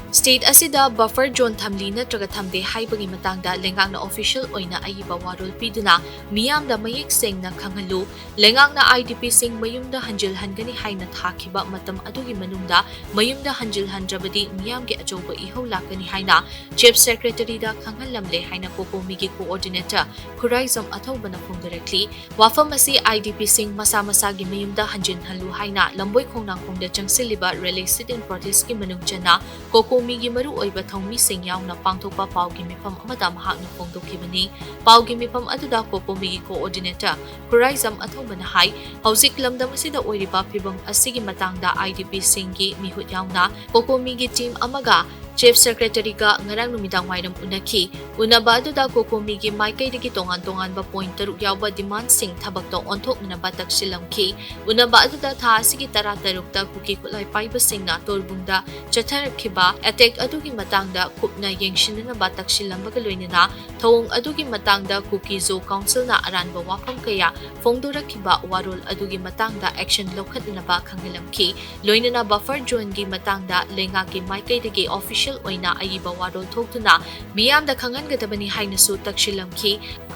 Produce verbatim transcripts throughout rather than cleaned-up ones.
State ꯑꯁꯤꯗ buffer zone ꯊꯝꯂꯤ ꯅꯠꯇ꯭ꯔꯒ ꯊꯝꯗꯦ ꯍꯥꯏꯕꯒꯤ ꯃꯇꯥꯡꯗ ꯂꯩꯉꯥꯛꯅ official ꯑꯣꯏꯅ ꯑꯏꯕ ꯋꯥꯔꯣꯜ ꯄꯤꯗꯨꯅ ꯃꯤꯌꯥꯝꯗ ꯃꯌꯦꯛ ꯁꯦꯡꯅ ꯈꯪꯍꯜꯂꯨ꯫ ꯂꯩꯉꯥꯛꯅ IDPꯁꯤꯡ ꯃꯌꯨꯝꯗ ꯍꯟꯖꯤꯜꯍꯟꯒꯅꯤ ꯍꯥꯏꯅ ꯊꯥꯈꯤꯕ ꯃꯇꯝ ꯑꯗꯨꯒꯤ ꯃꯅꯨꯡꯗ ꯃꯌꯨꯝꯗ ꯍꯟꯖꯤꯜꯍꯟꯗ꯭ꯔꯕꯗꯤ ꯃꯤꯌꯥꯝꯒꯤ ꯑꯆꯧꯕ ꯏꯍꯧ ꯂꯥꯛꯀꯅꯤ ꯍꯥꯏꯅ Chief Secretaryꯗ ꯈꯪꯍꯜꯂꯝꯂꯦ ꯍꯥꯏꯅ COCOMIꯒꯤ coordinator ꯈꯨꯔꯥꯏꯖꯝ ꯑꯊꯧꯕꯅ ꯐꯣꯡꯗꯣꯔꯛꯂꯤ꯫ ꯋꯥꯐꯝ ꯑꯁꯤ IDPꯁꯤꯡ ꯃꯁꯥ ꯃꯁꯥꯒꯤ ꯃꯌꯨꯝꯗ ꯍꯟꯖꯤꯟꯍꯜꯂꯨ ꯍꯥꯏꯅ ꯂꯝꯕꯣꯏ ꯈꯣꯡꯅꯥꯡꯈꯣꯡꯗ ꯆꯪꯁꯤꯜꯂꯤꯕ relay sit-in protestꯀꯤ ꯃꯅꯨꯡ ꯆꯟꯅ COCOMIꯒꯤ ꯃꯔꯨꯑꯣꯏꯕ ꯊꯧꯃꯤꯁꯤꯡ ꯌꯥꯎꯅ ꯄꯥꯡꯊꯣꯛꯄ ꯄꯥꯎꯒꯤ ꯃꯤꯐꯝ ꯑꯃꯗ ꯃꯍꯥꯛꯅ ꯐꯣꯡꯗꯣꯛꯈꯤꯕꯅꯤ꯫ ꯄꯥꯎꯒꯤ ꯃꯤꯐꯝ ꯑꯗꯨꯗ COCOMIꯒꯤ coordinator ꯈꯨꯔꯥꯏꯖꯝ ꯑꯊꯧꯕꯅ ꯍꯥꯏ, ꯍꯧꯖꯤꯛ ꯂꯝꯗꯝ ꯑꯁꯤꯗ ꯑꯣꯏꯔꯤꯕ ꯐꯤꯚꯝ ꯑꯁꯤꯒꯤ ꯃꯇꯥꯡꯗ IDPꯁꯤꯡꯒꯤ ꯃꯤꯍꯨꯠ ꯌꯥꯎꯅ COCOMIꯒꯤ team ꯑꯃꯒ Chief Secretaryꯒ ꯉꯔꯥꯡ ꯅꯨꯃꯤꯗꯥꯡ ꯋꯥꯏꯔꯝ ꯎꯅꯈꯤ꯫ ꯎꯅꯕ ꯑꯗꯨꯗ COCOMIꯒꯤ ꯃꯥꯏꯀꯩꯗꯒꯤ ꯇꯣꯉꯥꯟ ꯇꯣꯉꯥꯟꯕ point ꯇꯔꯨꯛ ꯌꯥꯎꯕ demandꯁꯤꯡ ꯊꯕꯛꯇ ꯑꯣꯟꯊꯣꯛꯅꯅꯕ ꯇꯛꯁꯤꯜꯂꯝꯈꯤ꯫ ꯎꯅꯕ ꯑꯗꯨꯗ ꯊꯥ ꯑꯁꯤꯒꯤ ꯇꯔꯥ ꯇꯔꯨꯛꯇ ꯀꯨꯀꯤ ꯈꯨꯠꯂꯥꯏ ꯄꯥꯏꯕꯁꯤꯡꯅ ꯇꯣꯔꯕꯨꯡꯗ ꯆꯠꯊꯔꯛꯈꯤꯕ attack ꯑꯗꯨꯒꯤ ꯃꯇꯥꯡꯗ ꯀꯨꯞꯅ ꯌꯦꯡꯁꯤꯟꯅꯅꯕ ꯇꯛꯁꯤꯜꯂꯝꯕꯒ ꯂꯣꯏꯅꯅ ꯊꯧꯑꯣꯡ ꯑꯗꯨꯒꯤ ꯃꯇꯥꯡꯗ ꯀꯨꯀꯤ ꯖꯣ councilꯅ ꯑꯔꯥꯟꯕ ꯋꯥꯐꯝ ꯀꯌꯥ ꯐꯣꯡꯗꯣꯔꯛꯈꯤꯕ ꯋꯥꯔꯣꯜ ꯑꯗꯨꯒꯤ ꯃꯇꯥꯡꯗ action ꯂꯧꯈꯠꯅꯅꯕ ꯈꯪꯍꯜꯂꯝꯈꯤ꯫ ꯂꯣꯏꯅꯅ buffer zoneꯒꯤ ꯃꯇꯥꯡꯗ ꯂꯩꯉꯥꯛꯀꯤ ꯃꯥꯏꯀꯩꯗꯒꯤ official ꯑꯣꯏꯅ ꯑꯏꯕ ꯋꯥꯔꯣꯜ ꯊꯣꯛꯇꯨꯅ ꯃꯤꯌꯥꯝꯗ ꯈꯪꯍꯟꯒꯗꯕꯅꯤ ꯍꯥꯏꯅꯁꯨ ꯇꯛꯁꯤꯜꯂꯝꯈꯤ꯫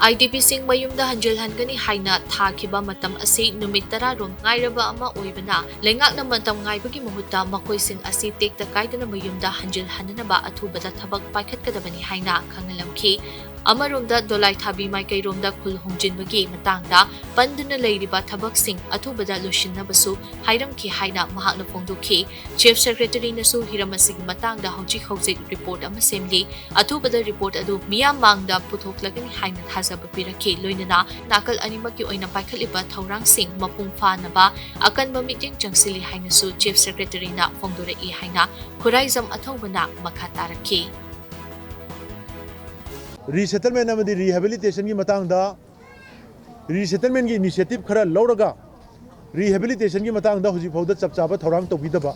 IDPꯁꯤꯡ ꯃꯌꯨꯝꯗ ꯍꯟꯖꯤꯜꯍꯟꯒꯅꯤ ꯍꯥꯏꯅ ꯊꯥꯈꯤꯕ ꯃꯇꯝ ꯑꯁꯤ ꯅꯨꯃꯤꯠ ꯇꯔꯥ ꯔꯣꯝ ꯉꯥꯏꯔꯕ ꯑꯃ ꯑꯣꯏꯕꯅ, ꯂꯩꯉꯥꯛꯅ ꯃꯇꯝ ꯉꯥꯏꯕꯒꯤ ꯃꯍꯨꯠꯇ ꯃꯈꯣꯏꯁꯤꯡ ꯑꯁꯤ ꯇꯦꯛꯇ ꯀꯥꯏꯗꯅ ꯃꯌꯨꯝꯗ ꯍꯟꯖꯤꯜꯍꯟꯅꯅꯕ ꯑꯊꯨꯕꯗ ꯊꯕꯛ ꯄꯥꯏꯈꯠꯀꯗꯕꯅꯤ ꯍꯥꯏꯅ ꯈꯪꯍꯜꯂꯝꯈꯤ꯫ ꯑꯃꯔꯣꯝꯗ, ꯗꯣꯂꯥꯏꯊꯥꯕꯤ ꯃꯥꯏꯀꯩꯔꯣꯝꯗ ꯈꯨꯜ ꯍꯣꯡꯖꯤꯟꯕꯒꯤ ꯃꯇꯥꯡꯗ ꯄꯟꯗꯨꯅ ꯂꯩꯔꯤꯕ ꯊꯕꯛꯁꯤꯡ ꯑꯊꯨꯕꯗ ꯂꯣꯏꯁꯤꯟꯅꯕꯁꯨ ꯍꯥꯏꯔꯝꯈꯤ ꯍꯥꯏꯅ ꯃꯍꯥꯛꯅ ꯐꯣꯡꯗꯣꯛꯈꯤ꯫ Chief Secretaryꯅꯁꯨ ꯍꯤꯔꯝ ꯑꯁꯤꯒꯤ ꯃꯇꯥꯡꯗ ꯍꯧꯖꯤꯛ ꯍꯧꯖꯤꯛ report ꯑꯃ ꯁꯦꯝꯂꯤ꯫ ꯑꯊꯨꯕꯗ report ꯑꯗꯨ ꯃꯤꯌꯥꯝ ꯃꯥꯡꯗ ꯄꯨꯊꯣꯛꯂꯒꯅꯤ ꯍꯥꯏꯅ ꯊꯥꯖꯕ ꯄꯤꯔꯛꯈꯤ꯫ ꯂꯣꯏꯅꯅ ꯅꯥꯀꯜ ꯑꯅꯤꯃꯛꯀꯤ ꯑꯣꯏꯅ ꯄꯥꯏꯈꯠꯂꯤꯕ ꯊꯧꯔꯥꯡꯁꯤꯡ ꯃꯄꯨꯡ ꯐꯥꯅꯕ ꯑꯀꯟꯕ ꯃꯤꯠꯌꯦꯡ ꯆꯪꯁꯤꯜꯂꯤ ꯍꯥꯏꯅꯁꯨ Chief Secretaryꯅ ꯐꯣꯡꯗꯣꯔꯛꯏ ꯍꯥꯏꯅ ꯈꯨꯔꯥꯏꯖꯝ ꯑꯊꯧꯕꯅ ꯃꯈꯥ ꯇꯥꯔꯛꯈꯤ꯫ Resettlement ꯑꯃꯗꯤ rehabilitationꯒꯤ ꯃꯇꯥꯡꯗ resettlementꯀꯤ initiative ꯈꯔ ꯂꯧꯔꯒ rehabilitationꯒꯤ ꯃꯇꯥꯡꯗ ꯍꯧꯖꯤꯛ ꯐꯥꯎꯗ ꯆꯞ ꯆꯥꯕ ꯊꯧꯔꯥꯡ ꯇꯧꯕꯤꯗꯕ,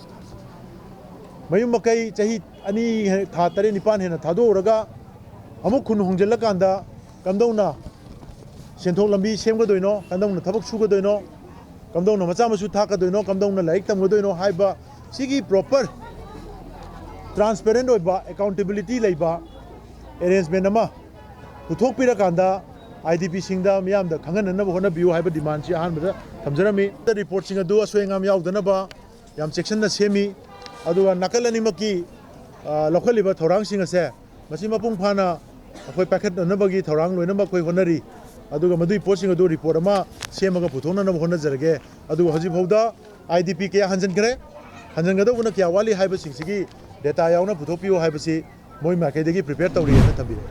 ꯃꯌꯨꯝ ꯃꯀꯩ ꯆꯍꯤ ꯑꯅꯤ ꯍꯦ-, ꯊꯥ ꯇꯔꯦꯠ ꯅꯤꯄꯥꯟ ꯍꯦꯟꯅ ꯊꯥꯗꯣꯛꯎꯔꯒ ꯑꯃꯨꯛ ꯈꯨꯟ ꯍꯣꯡꯖꯤꯜꯂꯀꯥꯟꯗ ꯀꯝꯗꯧꯅ ꯁꯦꯟꯊꯣꯛ ꯂꯝꯕꯤ ꯁꯦꯝꯒꯗꯣꯏꯅꯣ, ꯀꯝꯗꯧꯅ ꯊꯕꯛ ꯁꯨꯒꯗꯣꯏꯅꯣ, ꯀꯝꯗꯧꯅ ꯃꯆꯥ ꯃꯁꯨ ꯊꯥꯛꯀꯗꯣꯏꯅꯣ, ꯀꯝꯗꯧꯅ ꯂꯥꯏꯔꯤꯛ ꯇꯝꯒꯗꯣꯏꯅꯣ ꯍꯥꯏꯕ ꯁꯤꯒꯤ proper ꯇ꯭ꯔꯥꯟꯁꯄꯦꯔꯦꯟ ꯑꯣꯏꯕ, ꯑꯦꯀꯥꯎꯟꯇꯦꯕꯤꯂꯤꯇꯤ ꯂꯩꯕ ꯑꯦꯔꯦꯟꯖꯃꯦꯟ ꯑꯃ ꯄꯨꯊꯣꯛꯄꯤꯔꯀꯥꯟꯗ ꯑꯥꯏ ꯗꯤ ꯄꯤꯁꯤꯡꯗ ꯃꯤꯌꯥꯝꯗ ꯈꯪꯍꯟꯅꯅꯕ ꯍꯣꯠꯅꯕꯤꯌꯨ ꯍꯥꯏꯕ ꯗꯤꯃꯥꯟꯁꯤ ꯑꯍꯥꯟꯕꯗ ꯊꯝꯖꯔꯝꯃꯤ꯫ ꯔꯤꯄꯣꯔꯠꯁꯤꯡ ꯑꯗꯨ ꯑꯁꯣꯏ ꯑꯉꯥꯝ ꯌꯥꯎꯗꯅꯕ ꯌꯥꯝ ꯆꯦꯛꯁꯤꯟꯅ ꯁꯦꯝꯃꯤ꯫ ꯑꯗꯨꯒ ꯅꯥꯀꯜ ꯑꯅꯤꯃꯛꯀꯤ, ꯑ, ꯂꯧꯈꯠꯂꯤꯕ ꯊꯧꯔꯥꯡꯁꯤꯡ ꯑꯁꯦ ꯃꯁꯤ ꯃꯄꯨꯡ ꯐꯥꯅ ꯑꯩꯈꯣꯏ ꯄꯥꯏꯈꯠꯅꯅꯕꯒꯤ ꯊꯧꯔꯥꯡ ꯂꯣꯏꯅꯃꯛ ꯑꯩꯈꯣꯏ ꯍꯣꯠꯅꯔꯤ꯫ ꯑꯗꯨꯒ ꯃꯗꯨꯒꯤ ꯄꯣꯠꯁꯤꯡ ꯑꯗꯨ ꯔꯤꯄꯣꯔꯠ ꯑꯃ ꯁꯦꯝꯃꯒ ꯄꯨꯊꯣꯛꯅꯅꯕ ꯍꯣꯠꯅꯖꯔꯒꯦ꯫ ꯑꯗꯨꯒ ꯍꯧꯖꯤꯛ ꯐꯥꯎꯗ ꯑꯥꯏ ꯗꯤ ꯄꯤ ꯀꯌꯥ ꯍꯟꯖꯤꯟꯈ꯭ꯔꯦ, ꯍꯟꯖꯤꯟꯒꯗꯧꯕꯅ ꯀꯌꯥ ꯋꯥꯠꯂꯤ ꯍꯥꯏꯕꯁꯤꯡꯁꯤꯒꯤ ꯗꯦꯇꯥ ꯌꯥꯎꯅ ꯄꯨꯊꯣꯛꯄꯤꯌꯨ ꯍꯥꯏꯕꯁꯤ ꯃꯣꯏ ꯃꯥꯏꯀꯩꯗꯒꯤ ꯄ꯭ꯔꯤꯄꯦꯌꯔ ꯇꯧꯔꯤꯑꯅ ꯊꯝꯕꯤꯔꯦ꯫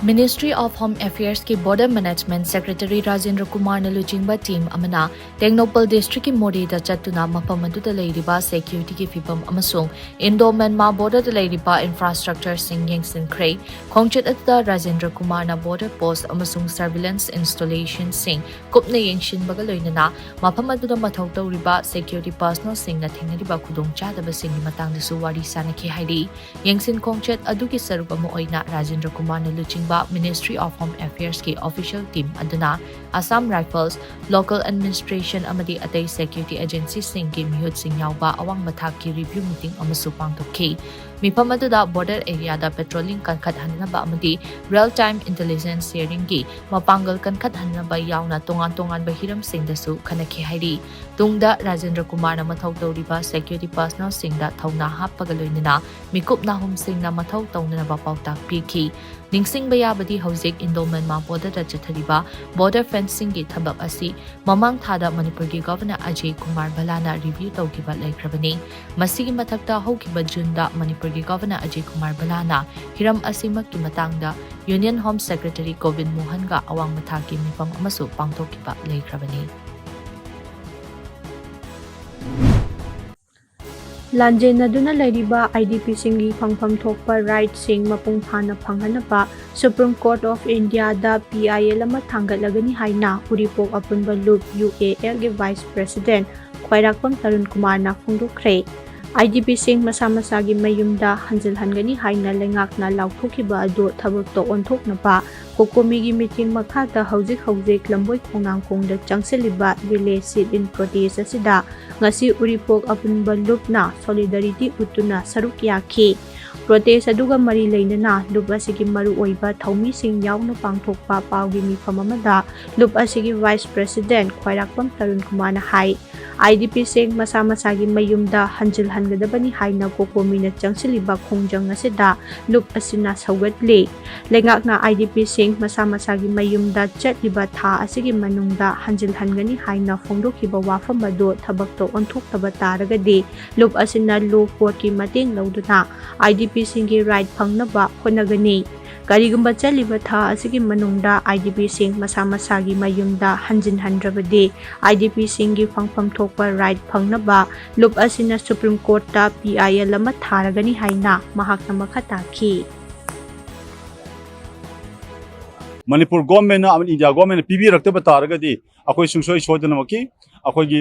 Ministry of Home Affairs ꯀꯤ Border Management Secretary ꯔꯥꯖꯦꯟꯗ꯭ꯔ ꯀꯨꯃꯥꯔꯅ ꯂꯨꯆꯤꯡꯕ ꯇꯤꯝ ꯑꯃꯅ ꯇꯦꯡꯅꯧꯄꯜ ꯗꯤꯁꯇ꯭ꯔꯤꯛꯀꯤ ꯃꯣꯔꯦꯗ ꯆꯠꯇꯨꯅ ꯃꯐꯝ ꯑꯗꯨꯗ ꯂꯩꯔꯤꯕ ꯁꯦꯀ꯭ꯌꯨꯔꯤꯇꯤꯒꯤ ꯐꯤꯕꯝ ꯑꯃꯁꯨꯡ ꯏꯟꯗꯣ ꯃ꯭ꯌꯥꯟꯃꯥꯔ ꯕꯣꯔꯗꯔꯗ ꯂꯩꯔꯤꯕ ꯏꯟꯐ꯭ꯔꯥꯁ꯭ꯇ꯭ꯔꯛꯆꯔꯁꯤꯡ ꯌꯦꯡꯁꯤꯟꯈ꯭ꯔꯦ꯫ ꯈꯣꯡꯆꯠ ꯑꯗꯨꯗ ꯔꯥꯖꯦꯟꯗ꯭ꯔ ꯀꯨꯃꯥꯔꯅ ꯕꯣꯔꯗꯔ ꯄꯣꯁ ꯑꯃꯁꯨꯡ ꯁꯔꯚꯤꯂꯦꯟꯁ ꯏꯟꯁꯇꯣꯂꯦꯁꯟꯁꯤꯡ ꯀꯨꯞꯅ ꯌꯦꯡꯁꯤꯟꯕꯒ ꯂꯣꯏꯅꯅ ꯃꯐꯝ ꯑꯗꯨꯗ ꯃꯊꯧ ꯇꯧꯔꯤꯕ ꯁꯦꯀ꯭ꯌꯨꯔꯤꯇꯤ ꯄꯔꯁꯅꯦꯜꯁꯤꯡꯅ ꯊꯦꯡꯅꯔꯤꯕ ꯈꯨꯗꯣꯡꯆꯥꯗꯕꯁꯤꯡꯒꯤ ꯃꯇꯥꯡꯗꯁꯨ ꯋꯥꯔꯤ ꯁꯥꯅꯈꯤ ꯍꯥꯏꯔꯤ꯫ ꯌꯦꯡꯁꯤꯟ ꯈꯣꯡꯆꯠ ꯑꯗꯨꯒꯤ ꯁꯔꯨꯛ ꯑꯃ ꯑꯣꯏꯅ ꯔꯥꯖꯦꯟꯗ꯭ꯔ ꯀꯨꯃꯥꯔꯅ ꯂꯨꯆꯤꯡꯕ Ministry of Home Affairs ꯀꯤ official team ꯑꯗꯨꯅ Assam Rifles, local administration ꯑꯃꯗꯤ ꯑꯇꯩ ꯁꯦꯀ꯭ꯌꯨꯔꯤꯇꯤ ꯑꯦꯖꯦꯟꯁꯤꯁꯤꯡꯒꯤ ꯃꯤꯍꯨꯠꯁꯤꯡ ꯌꯥꯎꯕ ꯑꯋꯥꯡꯕ ꯊꯥꯛꯀꯤ ꯔꯤꯚ꯭ꯌꯨ ꯃꯤꯇꯤꯡ ꯑꯃꯁꯨ ꯄꯥꯡꯊꯣꯛꯈꯤ꯫ ꯃꯤꯐꯝ ꯑꯗꯨꯗ ꯕꯣꯔꯗꯔ ꯑꯦꯔꯤꯌꯥꯗ ꯄꯦꯇ꯭ꯔꯣꯂꯤꯡ ꯀꯟꯈꯠꯍꯟꯅꯕ ꯑꯃꯗꯤ ꯔꯤꯌꯦꯜ ꯇꯥꯏꯝ ꯏꯟꯇꯦꯂꯤꯖꯦꯟꯁ ꯁꯤꯌꯔꯤꯡꯒꯤ ꯃꯄꯥꯡꯒꯜ ꯀꯟꯈꯠꯍꯟꯅꯕ ꯌꯥꯎꯅ ꯇꯣꯉꯥꯟ ꯇꯣꯉꯥꯟꯕ ꯍꯤꯔꯝꯁꯤꯡꯗꯁꯨ ꯈꯟꯅꯈꯤ ꯍꯥꯏꯔꯤ꯫ ꯇꯨꯡꯗ ꯔꯥꯖꯦꯟꯗ꯭ꯔ ꯀꯨꯃꯥꯔꯅ ꯃꯊꯧ ꯇꯧꯔꯤꯕ ꯁꯦꯀ꯭ꯌꯨꯔꯤꯇꯤ ꯄꯔꯁꯅꯦꯜꯁꯤꯡꯗ ꯊꯧꯅꯥ ꯍꯥꯞꯄꯒ ꯂꯣꯏꯅꯅ ꯃꯤꯀꯨꯞ ꯅꯥꯍꯨꯝꯁꯤꯡꯅ ꯃꯊꯧ ꯇꯧꯅꯅꯕ ꯄꯥꯎꯇꯥꯛ ꯄꯤꯈꯤ꯫ ꯅꯤꯡꯁꯤꯡꯕ ꯌꯥꯕꯗꯤ ꯍꯧꯖꯤꯛ ꯏꯟꯗꯣ ꯃ꯭ꯌꯥꯟꯃꯥꯔ ꯕꯣꯔꯗꯔꯗ ꯆꯠꯊꯔꯤꯕ ꯕꯣꯔꯗꯔ ꯐꯦꯟꯁꯤꯡꯒꯤ ꯊꯕꯛ ꯑꯁꯤ ꯃꯃꯥꯡ ꯊꯥꯗ ꯃꯅꯤꯄꯨꯔꯒꯤ ꯒꯚꯔꯅꯔ ꯑꯖꯌ ꯀꯨꯃꯥꯔ ꯚꯜꯂꯥꯅ ꯔꯤꯚ꯭ꯌꯨ ꯇꯧꯈꯤꯕ ꯂꯩꯈ꯭ꯔꯕꯅꯤ꯫ ꯃꯁꯤꯒꯤ ꯃꯊꯛꯇ ꯍꯧꯈꯤꯕ ꯖꯨꯟꯗ ꯃꯅꯤꯄꯨꯔꯒꯤ ꯒꯚꯔꯅꯔ ꯑꯖꯌ ꯀꯨꯃꯥꯔ ꯚꯜꯂꯥꯅ ꯍꯤꯔꯝ ꯑꯁꯤꯃꯛꯀꯤ ꯃꯇꯥꯡꯗ ꯌꯨꯅꯤꯌꯟ ꯍꯣꯝ ꯁꯦꯀ꯭ꯔꯦꯇꯔꯤ ꯒꯣꯕꯤꯟ ꯃꯣꯍꯟꯒ ꯑꯋꯥꯡꯕ ꯊꯥꯛꯀꯤ ꯃꯤꯐꯝ ꯑꯃꯁꯨ ꯄꯥꯡꯊꯣꯛꯈꯤꯕ ꯂꯩꯈ꯭ꯔꯕꯅꯤ꯫ ꯂꯥꯟꯖꯦꯟꯅꯗꯨꯅ ꯂꯩꯔꯤꯕ ꯑꯥꯏ ꯗꯤ ꯄꯤꯁꯤꯡꯒꯤ ꯐꯪꯐꯝ ꯊꯣꯛꯄ ꯔꯥꯏꯠꯁꯤꯡ ꯃꯄꯨꯡ ꯐꯥꯅ ꯐꯪꯍꯟꯅꯕ Supreme Court of India the P I L ꯑꯃ ꯊꯥꯡꯒꯠꯂꯒꯅꯤ ꯍꯥꯏꯅ ꯎꯔꯤꯄꯣꯛ ꯑꯄꯨꯟꯕ ꯂꯨꯞ, ꯌꯨ ꯑꯦ ꯑꯦꯜ ꯒꯤ ꯚꯥꯏꯁ ꯄ꯭ꯔꯦꯁꯤꯗꯦꯟꯠ ꯈ꯭ꯋꯥꯏꯔꯥꯛꯄꯝ ꯇꯔꯨꯟ ꯀꯨꯃꯥꯔꯅ ꯐꯣꯡꯗꯣꯛꯈ꯭ꯔꯦ꯫ IDPꯁꯤꯡ ꯃꯁꯥ ꯃꯁꯥꯒꯤ ꯃꯌꯨꯝꯗ ꯍꯟꯖꯤꯜꯍꯟꯒꯅꯤ ꯍꯥꯏꯅ ꯂꯩꯉꯥꯛꯅ ꯂꯥꯎꯊꯣꯛꯈꯤꯕ ꯑꯗꯨ ꯊꯕꯛꯇ ꯑꯣꯟꯊꯣꯛꯅꯕ ꯀꯣꯀꯣꯃꯤꯒꯤ ꯃꯤꯇꯤꯡ ꯃꯈꯥꯗ ꯍꯧꯖꯤꯛ ꯍꯧꯖꯤꯛ ꯂꯝꯕꯣꯏ ꯈꯣꯡꯅꯥꯡꯈꯣꯡꯗ ꯆꯪꯁꯤꯜꯂꯤꯕ ꯚꯤꯂꯦꯖ ꯁꯤꯠ ꯏꯟ ꯄ꯭ꯔꯣꯇꯦꯁ ꯑꯁꯤꯗ ꯉꯁꯤ ꯎꯔꯤꯄꯣꯛ ꯑꯄꯨꯟꯕ ꯂꯨꯞꯅ ꯁꯣꯂꯤꯗꯥꯔꯤꯇꯤ ꯎꯠꯇꯨꯅ ꯁꯔꯨꯛ ꯌꯥꯈꯤ꯫ ꯄ꯭ꯔꯣꯇꯦꯁ ꯑꯗꯨꯒ ꯃꯔꯤ ꯂꯩꯅꯅ ꯂꯨꯞ ꯑꯁꯤꯒꯤ ꯃꯔꯨꯑꯣꯏꯕ ꯊꯧꯃꯤꯁꯤꯡ ꯌꯥꯎꯅ ꯄꯥꯡꯊꯣꯛꯄ ꯄꯥꯎꯒꯤ ꯃꯤꯐꯝ ꯑꯃꯗ ꯂꯨꯞ ꯑꯁꯤꯒꯤ ꯚꯥꯏꯁ ꯄ꯭ꯔꯦꯁꯤꯗꯦꯟꯠ ꯈ꯭ꯋꯥꯏꯔꯥꯛꯄꯝ ꯇꯔꯨꯟ ꯀꯨꯃꯥꯔꯅ ꯍꯥꯏ, IDPꯁꯤꯡ ꯃꯁꯥ ꯃꯁꯥꯒꯤ ꯃꯌꯨꯝꯗ ꯍꯟꯖꯤꯜꯍꯟꯒꯗꯕꯅꯤ ꯍꯥꯏꯅ ꯀꯣꯀꯣꯃꯤꯅ ꯆꯪꯁꯤꯜꯂꯤꯕ ꯈꯣꯡꯖꯪ ꯑꯁꯤꯗ ꯂꯨꯞ ꯑꯁꯤꯅ ꯁꯧꯒꯠꯂꯤ꯫ ꯂꯩꯉꯥꯛꯅ IDPꯁꯤꯡ ꯃꯁꯥ ꯃꯁꯥꯒꯤ ꯃꯌꯨꯝꯗ ꯆꯠꯂꯤꯕ ꯊꯥ ꯑꯁꯤꯒꯤ ꯃꯅꯨꯡꯗ ꯍꯟꯖꯤꯜꯍꯟꯒꯅꯤ ꯍꯥꯏꯅ ꯐꯣꯡꯗꯣꯛꯈꯤꯕ ꯋꯥꯐꯝ ꯑꯗꯨ ꯊꯕꯛꯇ ꯑꯣꯟꯊꯣꯛꯇꯕ ꯇꯥꯔꯒꯗꯤ ꯂꯨꯞ ꯑꯁꯤꯅ ꯂꯣ ꯀꯣꯔꯠꯀꯤ ꯃꯇꯦꯡ ꯂꯧꯗꯨꯅ IDPꯁꯤꯡꯒꯤ ꯔꯥꯏꯠ ꯐꯪꯅꯕ ꯍꯣꯠꯅꯒꯅꯤ꯫ ꯀꯔꯤꯒꯨꯝꯕ ꯆꯠꯂꯤꯕ ꯊꯥ ꯑꯁꯤꯒꯤ ꯃꯅꯨꯡꯗ IDPꯁꯤꯡ ꯃꯁꯥ ꯃꯁꯥꯒꯤ ꯃꯌꯨꯝꯗ ꯍꯟꯖꯤꯟꯍꯟꯗ꯭ꯔꯕꯗꯤ IDPꯁꯤꯡꯒꯤ ꯐꯪꯐꯝ ꯊꯣꯛꯄ ꯔꯥꯏꯠ ꯐꯪꯅꯕ ꯂꯨꯞ ꯑꯁꯤꯅ ꯁꯨꯄ꯭ꯔꯤꯝ ꯀꯣꯔꯠꯇ PIL ꯑꯃ ꯊꯥꯔꯒꯅꯤ ꯍꯥꯏꯅ ꯃꯍꯥꯛꯅ ꯃꯈꯥ ꯇꯥꯈꯤ꯫ ꯃꯅꯤꯄꯨꯔ ꯒꯣꯔꯃꯦꯟꯅ ꯑꯃꯗꯤ ꯏꯟꯗꯤꯌꯥ ꯒꯣꯔꯃꯦꯟꯅ ꯄꯤꯕꯤꯔꯛꯇꯕ ꯇꯥꯔꯒꯗꯤ ꯑꯩꯈꯣꯏ ꯁꯨꯡꯁꯣꯏ ꯁꯣꯏꯗꯅꯃꯛꯀꯤ ꯑꯩꯈꯣꯏꯒꯤ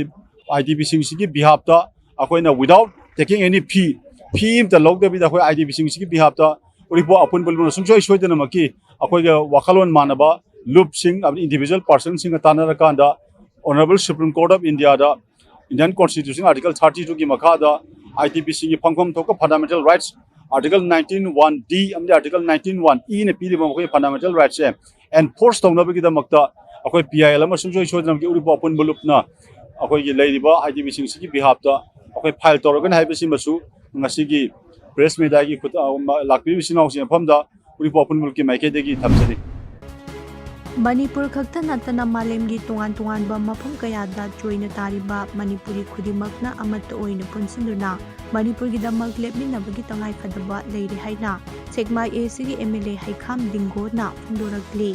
IDPꯁꯤꯡꯁꯤꯒꯤ ꯕꯤꯍꯥꯞꯇ ꯑꯩꯈꯣꯏꯅ without taking any fee, ꯐꯤ ꯑꯃꯇ ꯂꯧꯗꯕꯤꯗ ꯑꯩꯈꯣꯏ IDPꯁꯤꯡꯁꯤꯒꯤ ꯕꯤꯍꯥꯞꯇ ꯎꯔꯤꯄꯣꯛ ꯑꯄꯨꯟꯕ ꯂꯨꯞꯅ ꯁꯨꯡꯁꯣꯏ ꯁꯣꯏꯗꯅꯃꯛꯀꯤ ꯑꯩꯈꯣꯏꯒ ꯋꯥꯈꯜꯂꯣꯟ ꯃꯥꯟꯅꯕ ꯂꯨꯞꯁꯤꯡ ꯑꯃꯗꯤ individual personꯁꯤꯡꯒ ꯇꯥꯟꯅꯔꯀꯥꯟꯗ Honourable Supreme Court of Indiaꯗ Indian Constitution Article thirty twoꯒꯤ ꯃꯈꯥꯗ IDPꯁꯤꯡꯒꯤ ꯐꯪꯐꯝ ꯊꯣꯛꯄ fundamental rights Article nineteen one D ꯑꯃꯗꯤ Article nineteen one Eꯅ ꯄꯤꯔꯤꯕ ꯃꯈꯣꯏꯒꯤ fundamental rightꯁꯦ enforce ꯇꯧꯅꯕꯒꯤꯗꯃꯛꯇ ꯑꯩꯈꯣꯏ PIL ꯑꯃ ꯁꯨꯡꯁꯣꯏ ꯁꯣꯏꯗꯅꯃꯛꯀꯤ ꯎꯔꯤꯄꯣꯛ ꯑꯄꯨꯟꯕ ꯂꯨꯞꯅ ꯑꯩꯈꯣꯏꯒꯤ ꯂꯩꯔꯤꯕ IDPꯁꯤꯡꯁꯤꯒꯤ ꯕꯤꯍꯥꯞꯇ ꯑꯩꯈꯣꯏ ꯐꯥꯏꯜ ꯇꯧꯔꯒꯅꯤ ꯍꯥꯏꯕꯁꯤꯃꯁꯨ ꯉꯁꯤꯒꯤ ꯄ꯭ꯔꯦꯁ ꯃꯤꯗꯤꯌꯥꯒꯤ ꯈꯨꯠ-, ꯑ, ꯂꯥꯛꯄꯤꯔꯤꯕ ꯏꯆꯤꯟ ꯏꯅꯥꯎꯁꯤꯡꯒꯤ ꯃꯐꯝꯗ ꯎꯔꯤꯄꯣꯛ ꯑꯄꯨꯟꯕ ꯂꯨꯞꯀꯤ ꯃꯥꯏꯀꯩꯗꯒꯤ ꯊꯝꯖꯔꯤ꯫ ꯃꯅꯤꯄꯨꯔ ꯈꯛꯇ ꯅꯠꯇꯅ ꯃꯥꯂꯦꯝꯒꯤ ꯇꯣꯉꯥꯟ ꯇꯣꯉꯥꯟꯕ ꯃꯐꯝ ꯀꯌꯥꯗ ꯆꯣꯏꯅ ꯇꯥꯔꯤꯕ ꯃꯅꯤꯄꯨꯔꯤ ꯈꯨꯗꯤꯡꯃꯛꯅ ꯑꯃꯠꯇ ꯑꯣꯏꯅ ꯄꯨꯟꯁꯤꯟꯗꯨꯅ ꯃꯅꯤꯄꯨꯔꯒꯤꯗꯃꯛ ꯂꯦꯞꯃꯤꯟꯅꯕꯒꯤ ꯇꯉꯥꯏꯐꯗꯕ ꯂꯩꯔꯦ ꯍꯥꯏꯅ ꯁꯦꯛꯃꯥꯏ ACꯒꯤ MLA ꯍꯩꯈꯥꯝ ꯗꯤꯡꯒꯣꯅ ꯐꯣꯡꯗꯣꯔꯛꯂꯤ꯫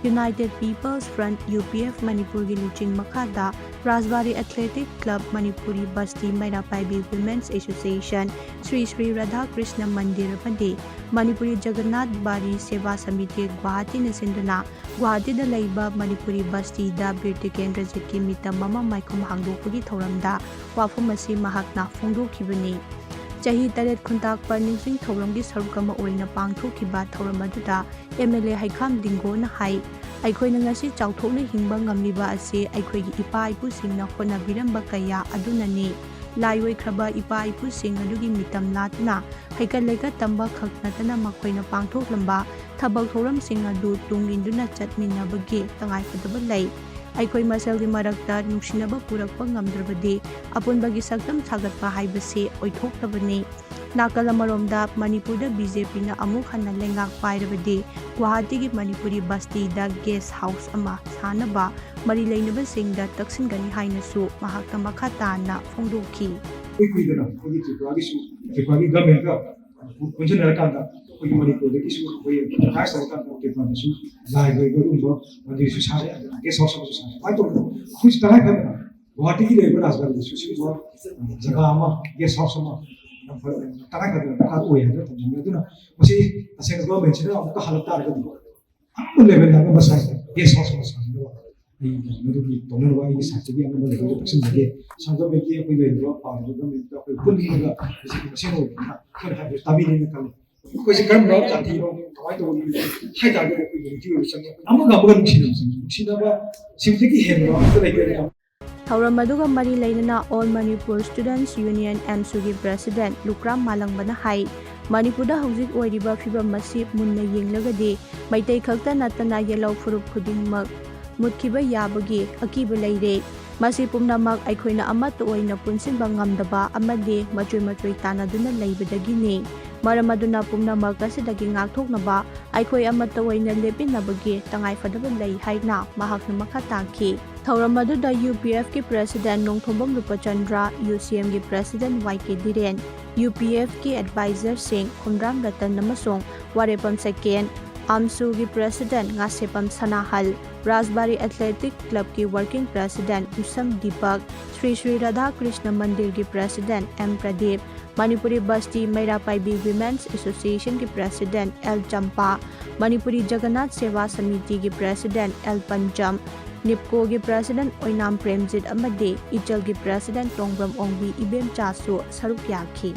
United People's Front, U P F, ꯃꯅꯤꯄꯨꯔꯒꯤ ꯂꯨꯆꯤꯡ ꯃꯈꯥꯗ ꯔꯥꯖꯕꯥꯔꯤ Athletic Club, Manipuri Basti, Meira ꯄꯥꯏꯕꯤ Women's Association, Shri Sri Radha Krishna ꯃꯟꯗꯤꯔ ꯑꯃꯗꯤ ꯃꯅꯤꯄꯨꯔꯤ ꯖꯒꯟꯅꯥꯊ ꯕꯥꯔꯤ ꯁꯦꯕꯥ ꯁꯃꯤꯇꯤ ꯒꯨꯋꯥꯍꯥꯇꯤꯅ ꯁꯤꯟꯗꯨꯅ ꯒꯨꯋꯥꯍꯥꯇꯤꯗ ꯂꯩꯕ ꯃꯅꯤꯄꯨꯔꯤ ꯕꯁꯇꯤꯗ ꯕꯤꯔ ꯇꯤꯀꯦꯟꯗ꯭ꯔꯖꯤꯠꯀꯤ ꯃꯤꯇꯝ ꯑꯃ ꯃꯥꯏꯈꯨꯝ ꯍꯥꯡꯗꯣꯛꯄꯒꯤ ꯊꯧꯔꯝꯗ ꯋꯥꯐꯝ ꯑꯁꯤ ꯃꯍꯥꯛꯅ ꯐꯣꯡꯗꯣꯛꯈꯤꯕꯅꯤ꯫ ꯆꯍꯤ ꯇꯔꯦꯠ ꯈꯨꯟꯇꯥꯛꯄ ꯅꯤꯡꯁꯤꯡ ꯊꯧꯔꯝꯒꯤ ꯁꯔꯨꯛ ꯑꯃ ꯑꯣꯏꯅ ꯄꯥꯡꯊꯣꯛꯈꯤꯕ ꯊꯧꯔꯝ ꯑꯗꯨꯗ M L A ꯍꯩꯈꯥꯝ ꯂꯤꯡꯒꯣꯅ ꯍꯥꯏ, "ꯑꯩꯈꯣꯏꯅ ꯉꯁꯤ ꯆꯥꯎꯊꯣꯛꯅ ꯍꯤꯡꯕ ꯉꯝꯂꯤꯕ ꯑꯁꯤ ꯑꯩꯈꯣꯏꯒꯤ ꯏꯄꯥ ꯏꯄꯨꯁꯤꯡꯅ ꯍꯣꯠꯅꯕꯤꯔꯝꯕ ꯀꯌꯥ ꯑꯗꯨꯅꯅꯤ꯫ ꯂꯥꯏ ꯑꯣꯏꯈ꯭ꯔꯕ ꯏꯄꯥ ꯏꯄꯨꯁꯤꯡ ꯑꯗꯨꯒꯤ ꯃꯤꯇꯝ ꯂꯥꯗꯨꯅ ꯍꯩꯀꯠ ꯂꯩꯀꯠ ꯇꯝꯕ ꯈꯛ ꯅꯠꯇꯅ ꯃꯈꯣꯏꯅ ꯄꯥꯡꯊꯣꯛꯂꯝꯕ ꯊꯕꯛ ꯊꯧꯔꯝꯁꯤꯡ ꯑꯗꯨ ꯇꯨꯡ ꯏꯟꯗꯨꯅ ꯆꯠꯃꯤꯟꯅꯕꯒꯤ ꯇꯉꯥꯏꯐꯗꯕ ꯂꯩ꯫ ꯑꯩꯈꯣꯏ ꯃꯁꯦꯜꯒꯤ ꯃꯔꯛꯇ ꯅꯨꯡꯁꯤꯅꯕ ꯄꯨꯔꯛꯄ ꯉꯝꯗ꯭ꯔꯕꯗꯤ ꯑꯄꯨꯟꯕꯒꯤ ꯁꯛꯇꯝ ꯁꯥꯒꯠꯄ ꯍꯥꯏꯕꯁꯤ ꯑꯣꯏꯊꯣꯛꯇꯕꯅꯤ꯫ ꯅꯥꯀꯜ ꯑꯃꯔꯣꯝꯗ ꯃꯅꯤꯄꯨꯔꯗ B J Pꯅ ꯑꯃꯨꯛ ꯍꯟꯅ ꯂꯩꯉꯥꯛ ꯄꯥꯏꯔꯕꯗꯤ ꯒꯨꯋꯥꯍꯥꯇꯤꯒꯤ ꯃꯅꯤꯄꯨꯔꯤ ꯕꯁꯇꯤꯗ guest house ꯑꯃ ꯁꯥꯅꯕ ꯃꯔꯤ ꯂꯩꯅꯕꯁꯤꯡꯗ ꯇꯛꯁꯤꯟꯒꯅꯤ ꯍꯥꯏꯅꯁꯨ ꯃꯍꯥꯛꯅ ꯃꯈꯥ ꯇꯥꯅ ꯐꯣꯡꯗꯣꯛꯈꯤ꯫ ꯀꯨꯏ ꯀꯨꯏꯗꯅ ꯑꯩꯈꯣꯏꯒꯤ ꯇ꯭ꯔꯤꯄꯨꯔꯥꯒꯤꯁꯨ, ꯇ꯭ꯔꯤꯄꯨꯔꯥꯒꯤ ꯒꯚꯔꯟꯃꯦꯟꯠꯀ ꯄꯨꯟꯁꯤꯟꯅꯔꯀꯥꯟꯗ ꯑꯩꯈꯣꯏꯒꯤ ꯃꯅꯤꯄꯨꯔꯗꯒꯤꯁꯨ ꯑꯩꯈꯣꯏ ꯑꯦꯟꯇꯔꯄ꯭ꯔꯥꯏꯁ ꯇꯧꯔꯀꯥꯟꯗ ꯇ꯭ꯔꯤꯄꯨꯔꯥꯗꯁꯨ ꯂꯥꯏꯕ꯭ꯔꯦꯔꯤ ꯑꯗꯨꯒꯨꯝꯕ ꯃꯟꯗꯤꯔꯁꯨ ꯁꯥꯔꯦ, ꯑꯗꯨꯅ ꯒꯦꯁ ꯍꯥꯎꯁ ꯑꯃꯁꯨ ꯁꯥꯔꯦ꯫ ꯀꯃꯥꯏꯅ ꯇꯧꯕꯅꯣ? ꯑꯩꯈꯣꯏꯁꯨ ꯇꯉꯥꯏ ꯐꯗꯅ ꯒꯨꯋꯥꯍꯥꯇꯤꯒꯤ ꯂꯩꯔꯤꯕ ꯔꯥꯖꯕꯥꯔꯤꯗꯁꯨ ꯁꯤꯒꯨꯝꯕ ꯖꯒꯥ ꯑꯃ, ꯒꯦꯁ ꯍꯥꯎꯁ ꯑꯃ ꯌꯥꯝ ꯐ-, ꯇꯉꯥꯏ ꯐꯗꯅ ꯗꯔꯀꯥꯔ ꯑꯣꯏ ꯍꯥꯏꯗꯅ ꯊꯝꯖꯅꯤꯡꯉꯤ꯫ ꯑꯗꯨꯅ ꯃꯁꯤ ꯇꯁꯦꯡꯅ ꯒꯚꯔꯟꯃꯦꯟꯠꯁꯤꯅ ꯑꯃꯨꯛꯀ ꯍꯜꯂꯛ ꯇꯥꯔꯒꯗꯤ ꯑꯉꯝꯕ ꯂꯦꯚꯦꯜꯗ ꯑꯉꯝꯕ ꯁꯥꯏꯖꯇ ꯒꯦꯁ ꯍꯥꯎꯁ ꯑꯃ ꯁꯥꯅꯕ ꯑꯩ ꯃꯗꯨꯒꯤ ꯇꯧꯅꯅꯕ ꯑꯩꯒꯤ ꯁꯥꯏꯠꯇꯒꯤ ꯑꯉꯝꯕ ꯂꯦꯚꯦꯜꯗ ꯇꯛꯁꯤꯟꯖꯒꯦ꯫ ꯁꯦꯟꯇ꯭ꯔꯦꯜ ꯒꯚꯔꯟꯃꯦꯟꯠꯀꯤ ꯑꯩꯈꯣꯏ ꯂꯩꯔꯤꯕ ꯄꯥꯜꯂꯤꯕ ꯒꯚꯔꯟꯃꯦꯟꯠꯇ ꯑꯩꯈꯣꯏ ꯄꯨꯟꯕꯤꯔꯒ ꯍꯧꯖꯤꯛꯀꯤ ꯃꯁꯦꯟ ꯑꯣꯏꯕꯅꯤꯅ ꯑꯩꯈꯣꯏꯅ ꯍꯥꯏꯕꯁꯦ ꯇꯥꯕꯤꯅꯤꯅ ꯈꯜꯂꯤ꯫ ꯑꯩꯈꯣꯏꯁꯦ ꯀꯔꯝꯕ ꯖꯥꯇꯤꯅꯣ, ꯀꯃꯥꯏꯅ ꯇꯧꯕꯅꯣ ꯍꯥꯏ ꯇꯥꯔꯒꯗꯤ ꯑꯩꯈꯣꯏ ꯌꯨꯅꯤꯇꯤ ꯑꯣꯏꯕ ꯆꯪꯉꯤ꯫ ꯑꯃꯒ ꯑꯃꯒ ꯅꯨꯡꯁꯤꯅꯕ ꯆꯪꯉꯤ꯫ ꯅꯨꯡꯁꯤꯅꯕ ꯁꯤꯗꯒꯤ ꯍꯦꯟꯕ ꯑꯝꯇ ꯂꯩꯇꯦ꯫ ꯊꯧꯔꯝ ꯑꯗꯨꯒ ꯃꯔꯤ ꯂꯩꯅꯅ All Manipur Students Union, AMSUꯒꯤ ꯄ꯭ꯔꯦꯁꯤꯗꯦꯟꯠ ꯂꯨꯀ꯭ꯔꯥꯝ ꯃꯥꯂꯪꯕꯅ ꯍꯥꯏ, ꯃꯅꯤꯄꯨꯔꯗ ꯍꯧꯖꯤꯛ ꯑꯣꯏꯔꯤꯕ ꯐꯤꯕꯝ ꯑꯁꯤ ꯃꯨꯟꯅ ꯌꯦꯡꯂꯒꯗꯤ ꯃꯩꯇꯩ ꯈꯛꯇ ꯅꯠꯇꯅ ꯌꯦꯜꯍꯧ ꯐꯨꯔꯨꯞ ꯈꯨꯗꯤꯡꯃꯛ ꯃꯨꯠꯈꯤꯕ ꯌꯥꯕꯒꯤ ꯑꯀꯤꯕ ꯂꯩꯔꯦ꯫ ꯃꯁꯤ ꯄꯨꯝꯅꯃꯛ ꯑꯩꯈꯣꯏꯅ ꯑꯃꯠꯇ ꯑꯣꯏꯅ ꯄꯨꯟꯁꯤꯟꯕ ꯉꯝꯗꯕ ꯑꯃꯗꯤ ꯃꯆꯣꯏ ꯃꯆꯣꯏ ꯇꯥꯟꯅꯗꯨꯅ ꯂꯩꯕꯗꯒꯤꯅꯤ꯫ ꯃꯔꯝ ꯑꯗꯨꯅ ꯄꯨꯝꯅꯃꯛ ꯑꯁꯤꯗꯒꯤ ꯉꯥꯛꯊꯣꯛꯅꯕ ꯑꯩꯈꯣꯏ ꯑꯃꯠꯇ ꯑꯣꯏꯅ ꯂꯦꯞꯃꯤꯟꯅꯕꯒꯤ ꯇꯉꯥꯏꯐꯗꯕ ꯂꯩ ꯍꯥꯏꯅ ꯃꯍꯥꯛꯅ ꯃꯈꯥ ꯇꯥꯈꯤ꯫ ꯊꯧꯔꯝ ꯑꯗꯨꯗ UPFꯀꯤ ꯄ꯭ꯔꯦꯁꯤꯗꯦꯟꯠ ꯅꯣꯡꯊꯣꯝꯕꯝ ꯔꯨꯄꯆꯟꯗ꯭ꯔ, UCMꯒꯤ ꯄ꯭ꯔꯦꯁꯤꯗꯦꯟꯠ YK ꯙꯤꯔꯦꯟ, UPFꯀꯤ ꯑꯦꯗꯚꯥꯏꯖꯔꯁꯤꯡ ꯈꯨꯝꯗ꯭ꯔꯥꯝ ꯔꯇꯟ ꯑꯃꯁꯨꯡ ꯋꯥꯔꯦꯄꯝ ꯁꯦꯀꯦꯟ ꯑꯝꯁꯨꯒꯤ ꯄ꯭ꯔꯦꯁꯤꯗꯦꯟꯠ ꯉꯥꯁꯦꯄꯝ ꯁꯅꯥꯍꯜ, ꯔꯥꯖꯕꯥꯔꯤ ꯑꯦꯊꯂꯦꯇꯤꯛ ꯀ꯭ꯂꯕꯀꯤ ꯋꯥꯔꯀꯤꯡ ꯄ꯭ꯔꯦꯁꯤꯗꯦꯟꯠ ꯎꯁꯝ ꯗꯤꯄꯛ, ꯁ꯭ꯔꯤ ꯁ꯭ꯔꯤ ꯔꯥꯙꯥ ꯀ꯭ꯔꯤꯁꯅ ꯃꯟꯗꯤꯔꯒꯤ president M Pradeep, Manipuri Basti Meira Paibi women's ꯑꯦꯁꯣꯁꯤꯌꯦꯁꯟꯒꯤ ꯄ꯭ꯔꯦꯁꯤꯗꯦꯟꯠ ꯑꯦꯜ ꯆꯝꯄꯥ, ꯃꯅꯤꯄꯨꯔꯤ ꯖꯒꯟꯅꯥꯊ ꯁꯦꯋꯥ ꯁꯃꯤꯇꯤꯒꯤ ꯄ꯭ꯔꯦꯁꯤꯗꯦꯟꯠ ꯑꯦꯜ ꯄꯟꯆꯝ, ꯅꯤꯞꯀꯣꯒꯤ ꯄ꯭ꯔꯦꯁꯤꯗꯦꯟꯠ ꯑꯣꯏꯅꯥꯝ ꯄ꯭ꯔꯦꯝꯖꯤꯠ ꯑꯃꯗꯤ ꯏꯆꯜꯒꯤ ꯄ꯭ꯔꯦꯁꯤꯗꯦꯟꯠ ꯇꯣꯡꯕ꯭ꯔꯝ ꯑꯣꯡꯕꯤ ꯏꯕꯦꯝꯆꯥꯁꯨ ꯁꯔꯨꯛ ꯌꯥꯈꯤ꯫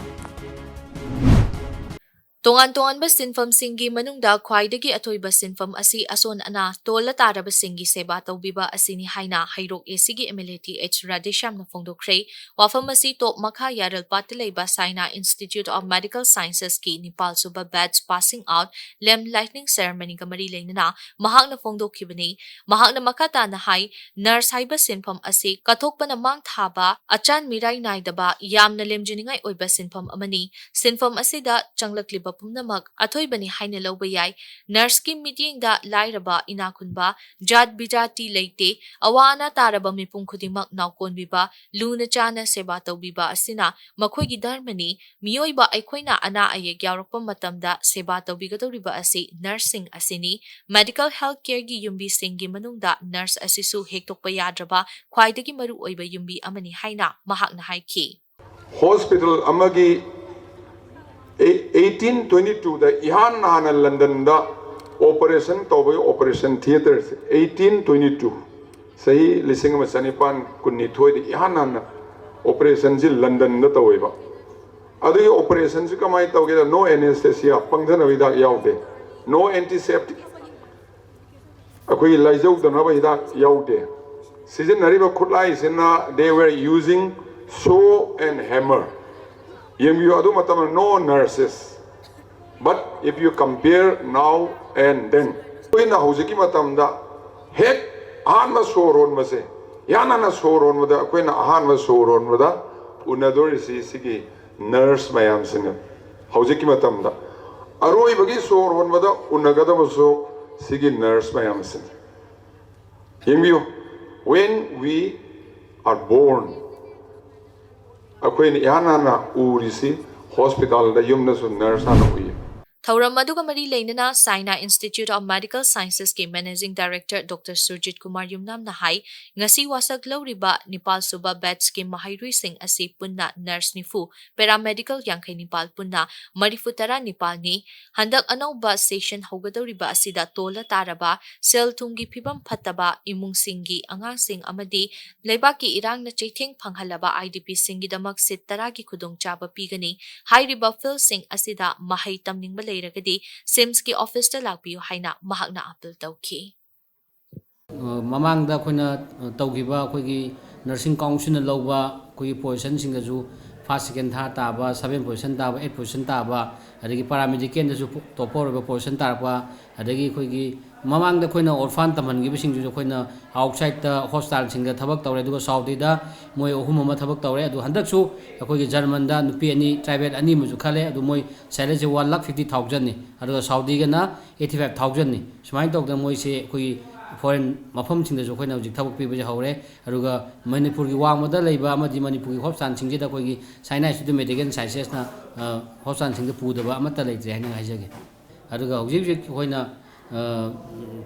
ꯇꯣꯉꯥꯟ ꯇꯣꯉꯥꯟꯕ ꯁꯤꯟꯐꯝꯁꯤꯡꯒꯤ ꯃꯅꯨꯡꯗ ꯈ꯭ꯋꯥꯏꯗꯒꯤ ꯑꯊꯣꯏꯕ ꯁꯤꯟꯐꯝ ꯑꯁꯤ ꯑꯁꯣꯟ ꯑꯅꯥ ꯇꯣꯜꯂ ꯇꯥꯔꯕꯁꯤꯡꯒꯤ ꯁꯦꯕꯥ ꯇꯧꯕꯤꯕ ꯑꯁꯤꯅꯤ ꯍꯥꯏꯅ ꯍꯩꯔꯣꯛ ꯑꯦ ꯁꯤꯒꯤ M L A T H ꯔꯥꯙꯦꯁ꯭ꯌꯥꯝꯅ ꯐꯣꯡꯗꯣꯛꯈ꯭ꯔꯦ꯫ ꯋꯥꯐꯝ ꯑꯁꯤ ꯇꯣꯞ ꯃꯈꯥ ꯌꯥꯔꯜꯄꯥꯠꯇ ꯂꯩꯕ ꯁꯥꯏꯅꯥ ꯏꯟꯁꯇꯤꯇ꯭ꯌꯨꯠ ꯑꯣꯐ ꯃꯦꯗꯤꯀꯦꯜ ꯁꯥꯏꯟꯁꯦꯁꯀꯤ ꯅꯤꯄꯥꯜ ꯁꯨꯕ batch passing out lamp lighting ꯁꯦꯔꯦꯃꯅꯤꯒ ꯃꯔꯤ ꯂꯩꯅꯅ ꯃꯍꯥꯛꯅ ꯐꯣꯡꯗꯣꯛꯈꯤꯕꯅꯤ꯫ ꯃꯍꯥꯛꯅ ꯃꯈꯥ ꯇꯥꯅ ꯍꯥꯏ, ꯅꯔꯁ ꯍꯥꯏꯕ ꯁꯤꯟꯐꯝ ꯑꯁꯤ ꯀꯠꯊꯣꯛꯄꯅ ꯃꯥꯡ ꯊꯥꯕ, ꯑꯆꯥꯟ ꯃꯤꯔꯥꯏ ꯅꯥꯏꯗꯕ, ꯌꯥꯝꯅ ꯂꯦꯝꯖꯅꯤꯡꯉꯥꯏ ꯑꯣꯏꯕ ꯁꯤꯟꯐꯝ ꯑꯃꯅꯤ꯫ ꯁꯤꯟꯐꯝ ꯑꯁꯤꯗ ꯆꯪꯂꯛꯂꯤꯕ ꯄꯨꯝꯅꯃꯛ ꯑꯊꯣꯏꯕꯅꯤ ꯍꯥꯏꯅ ꯂꯧꯕ ꯌꯥꯏ꯫ ꯅꯔꯁꯀꯤ ꯃꯤꯠꯌꯦꯡꯗ ꯂꯥꯏꯔꯕ, ꯏꯅꯥꯛ ꯈꯨꯟꯕ, ꯖꯥꯠ ꯕꯤꯖꯥꯇꯤ ꯂꯩꯇꯦ, ꯑꯋꯥ ꯑꯅꯥ ꯇꯥꯔꯕ ꯃꯤꯄꯨꯝ ꯈꯨꯗꯤꯡꯃꯛ ꯅꯥꯎꯀꯣꯟꯕꯤꯕ, ꯂꯨꯅ ꯆꯥꯅ ꯁꯦꯕꯥ ꯇꯧꯕꯤꯕ ꯑꯁꯤꯅ ꯃꯈꯣꯏꯒꯤ ꯙꯔꯃꯅꯤ꯫ ꯃꯤꯑꯣꯏꯕ ꯑꯩꯈꯣꯏꯅ ꯑꯅꯥ ꯑꯌꯦꯛ ꯌꯥꯎꯔꯛꯄ ꯃꯇꯝꯗ ꯁꯦꯕꯥ ꯇꯧꯕꯤꯒꯗꯧꯔꯤꯕ ꯑꯁꯤ ꯅꯔꯁꯁꯤꯡ ꯑꯁꯤꯅꯤ꯫ ꯃꯦꯗꯤꯀꯦꯜ ꯍꯦꯜꯊ ꯀꯦꯌꯔꯒꯤ ꯌꯨꯝꯕꯤꯁꯤꯡꯒꯤ ꯃꯅꯨꯡꯗ ꯅꯔꯁ ꯑꯁꯤꯁꯨ ꯍꯦꯛꯇꯣꯛꯄ ꯌꯥꯗ꯭ꯔꯕ ꯈ꯭ꯋꯥꯏꯗꯒꯤ ꯃꯔꯨꯑꯣꯏꯕ ꯌꯨꯝꯕꯤ ꯑꯃꯅꯤ ꯍꯥꯏꯅ ꯃꯍꯥꯛꯅ ꯍꯥꯏꯈꯤ꯫ ꯍꯣꯁꯄꯤꯇꯥꯜ ꯑꯃꯒꯤ ꯑꯩ- eighteen twenty two ꯗ ꯏꯍꯥꯟ ꯍꯥꯟꯅ ꯂꯟꯗꯟꯗ ꯑꯣꯄꯔꯦꯁꯟ ꯇꯧꯕꯒꯤ ꯑꯣꯄꯔꯦꯁꯟ ꯊꯤꯌꯦꯇꯔꯁꯦ eighteen twenty two, ꯆꯍꯤ ꯂꯤꯁꯤꯡ ꯑꯃ ꯆꯅꯤꯄꯥꯟ ꯀꯨꯟꯅꯤꯊꯣꯏꯗ ꯏꯍꯥꯟ ꯍꯥꯟꯅ ꯑꯣꯄꯔꯦꯁꯟꯁꯤ ꯂꯟꯗꯟꯗ ꯇꯧꯋꯦꯕ꯫ ꯑꯗꯨꯒꯤ ꯑꯣꯄꯔꯦꯁꯟꯁꯤ ꯀꯃꯥꯏꯅ ꯇꯧꯒꯦꯗ, no anesthesia, ꯄꯪꯊꯅꯕ ꯍꯤꯗꯥꯛ ꯌꯥꯎꯗꯦ, no antiseptic, ꯑꯩꯈꯣꯏꯒꯤ ꯂꯥꯏꯖꯧꯗꯅꯕ ꯍꯤꯗꯥꯛ ꯌꯥꯎꯗꯦ꯫ ꯁꯤꯖꯤꯟꯅꯔꯤꯕ ꯈꯨꯠꯂꯥꯏꯁꯤꯅ, they were using saw and hammer. ꯌꯦꯡꯕꯤꯌꯨ, ꯑꯗꯨ ꯃꯇꯝꯗ no nurses. But if you compare now and then, ꯑꯩꯈꯣꯏꯅ ꯍꯧꯖꯤꯛꯀꯤ ꯃꯇꯝꯗ ꯍꯦꯛ ꯑꯍꯥꯟꯕ ꯁꯣꯔ ꯍꯣꯟꯕꯁꯦ, ꯏꯍꯥꯟ ꯍꯥꯟꯅ ꯁꯣꯔ ꯍꯣꯟꯕꯗ, ꯑꯩꯈꯣꯏꯅ ꯑꯍꯥꯟꯕ ꯁꯣꯔ ꯍꯣꯟꯕꯗ ꯎꯅꯗꯣꯔꯤꯁꯤ ꯁꯤꯒꯤ ꯅꯔꯁ ꯃꯌꯥꯝꯁꯤꯅꯦ꯫ ꯍꯧꯖꯤꯛꯀꯤ ꯃꯇꯝꯗ ꯑꯔꯣꯏꯕꯒꯤ ꯁꯣꯔ ꯍꯣꯟꯕꯗ ꯎꯅꯒꯗꯕꯁꯨ ꯁꯤꯒꯤ ꯅꯔꯁ ꯃꯌꯥꯝꯁꯤꯅꯤ꯫ ꯌꯦꯡꯕꯤꯌꯨ, when we are born, ꯑꯩꯈꯣꯏꯅ ꯏꯍꯥꯟ ꯍꯥꯟꯅ ꯎꯔꯤꯁꯤ ꯍꯣꯁꯄꯤꯇꯥꯜꯗ, ꯌꯨꯝꯗꯁꯨ ꯅꯔꯁ ꯍꯥꯟꯅ ꯎꯏ꯫ ꯊꯧꯔꯝ ꯑꯗꯨꯒ ꯃꯔꯤ ꯂꯩꯅꯅ Saina Institute of Medical Sciences ꯀꯤ Managing Director Doctor Surjit Kumar ꯌꯨꯝꯅꯥꯝꯅ ꯍꯥꯏ, ꯉꯁꯤ ꯋꯥꯁꯛ ꯂꯧꯔꯤꯕ ꯅꯤꯄꯥꯜ ꯁꯨꯕ batch ꯀꯤ ꯃꯍꯩꯔꯣꯏꯁꯤꯡ ꯑꯁꯤ ꯄꯨꯟꯅ nurse ꯅꯤꯐꯨ, paramedical ꯌꯥꯡꯈꯩ ꯅꯤꯄꯥꯜ, ꯄꯨꯟꯅ ꯃꯔꯤꯐꯨ ꯇꯔꯥ ꯅꯤꯄꯥꯜꯅꯤ꯫ ꯍꯟꯗꯛ ꯑꯅꯧꯕ session ꯍꯧꯒꯗꯧꯔꯤꯕ ꯑꯁꯤꯗ ꯇꯣꯜꯂ ꯇꯥꯔꯕ, ꯁꯦꯜ ꯊꯨꯝꯒꯤ ꯐꯤꯕꯝ ꯐꯠꯇꯕ ꯏꯃꯨꯡꯁꯤꯡꯒꯤ ꯑꯉꯥꯡꯁꯤꯡ ꯑꯃꯗꯤ ꯂꯩꯕꯥꯛꯀꯤ ꯏꯔꯥꯡꯅ ꯆꯩꯊꯦꯡ ꯐꯪꯍꯜꯂꯕ IDP ꯁꯤꯡꯒꯤꯗꯃꯛ seat ꯇꯔꯥꯒꯤ ꯈꯨꯗꯣꯡꯆꯥꯕ ꯄꯤꯒꯅꯤ꯫ ꯍꯥꯏꯔꯤꯕ field ꯁꯤꯡ ꯑꯁꯤꯗ ꯃꯍꯩ ꯇꯝꯅꯤꯡꯕ ꯂꯩꯔꯒꯗꯤ SIMS ꯀꯤ office ꯇ ꯂꯥꯛꯄꯤꯌꯨ ꯍꯥꯏꯅ ꯃꯍꯥꯛꯅ appeal ꯇꯧꯈꯤ꯫ ꯑ, ꯃꯃꯥꯡꯗ ꯑꯩꯈꯣꯏꯅ, ꯑ, ꯇꯧꯈꯤꯕ ꯑꯩꯈꯣꯏꯒꯤ nursing council ꯅ ꯂꯧꯕ ꯑꯩꯈꯣꯏꯒꯤ position ꯁꯤꯡꯗꯁꯨ first, second, third ꯇꯥꯕ, seven position ꯇꯥꯕ, eight position ꯇꯥꯕ, ꯑꯗꯒꯤ paramedical ꯗꯁꯨ topper ꯑꯣꯏꯕ position ꯇꯥꯔꯛꯄ, ꯑꯗꯒꯤ ꯑꯩꯈꯣꯏꯒꯤ ꯃꯃꯥꯡꯗ ꯑꯩꯈꯣꯏꯅ orphan ꯇꯝꯍꯟꯈꯤꯕꯁꯤꯡꯗꯨꯁꯨ ꯑꯩꯈꯣꯏꯅ outside ꯇ hospital ꯁꯤꯡꯗ ꯊꯕꯛ ꯇꯧꯔꯦ, ꯑꯗꯨꯒ Saudi ꯗ ꯃꯣꯏ ꯑꯍꯨꯝ ꯑꯃ ꯊꯕꯛ ꯇꯧꯔꯦ꯫ ꯑꯗꯨ ꯍꯟꯗꯛꯁꯨ ꯑꯩꯈꯣꯏꯒꯤ German ꯗ ꯅꯨꯄꯤ ꯑꯅꯤ, tribal ꯑꯅꯤ ꯑꯃꯁꯨ ꯈꯜꯂꯦ꯫ ꯑꯗꯨ ꯃꯣꯏ salary ꯁꯦ one lakh fifty thousand ꯅꯤ, ꯑꯗꯨꯒ Saudi ꯒꯅ eighty five thousand ꯅꯤ꯫ ꯁꯨꯃꯥꯏꯅ ꯇꯧꯗꯅ ꯃꯣꯏꯁꯦ ꯑꯩꯈꯣꯏꯒꯤ foreign ꯃꯐꯝꯁꯤꯡꯗꯁꯨ ꯑꯩꯈꯣꯏꯅ ꯍꯧꯖꯤꯛ ꯊꯕꯛ ꯄꯤꯕꯁꯦ ꯍꯧꯔꯦ꯫ ꯑꯗꯨꯒ ꯃꯅꯤꯄꯨꯔꯒꯤ ꯋꯥꯡꯃꯗ ꯂꯩꯕ ꯑꯃꯗꯤ ꯃꯅꯤꯄꯨꯔꯒꯤ hospital ꯁꯤꯡꯁꯤꯗ ꯑꯩꯈꯣꯏꯒꯤ Saina Institute of Medical Sciences ꯅ, ꯑ, hospital ꯁꯤꯡꯗ ꯄꯨꯗꯕ ꯑꯃꯠꯇ ꯂꯩꯇ꯭ꯔꯦ ꯍꯥꯏꯅ ꯍꯥꯏꯖꯒꯦ꯫ ꯑꯗꯨꯒ ꯍꯧꯖꯤꯛ ꯍꯧꯖꯤꯛ ꯑꯩꯈꯣꯏꯅ, ꯑ,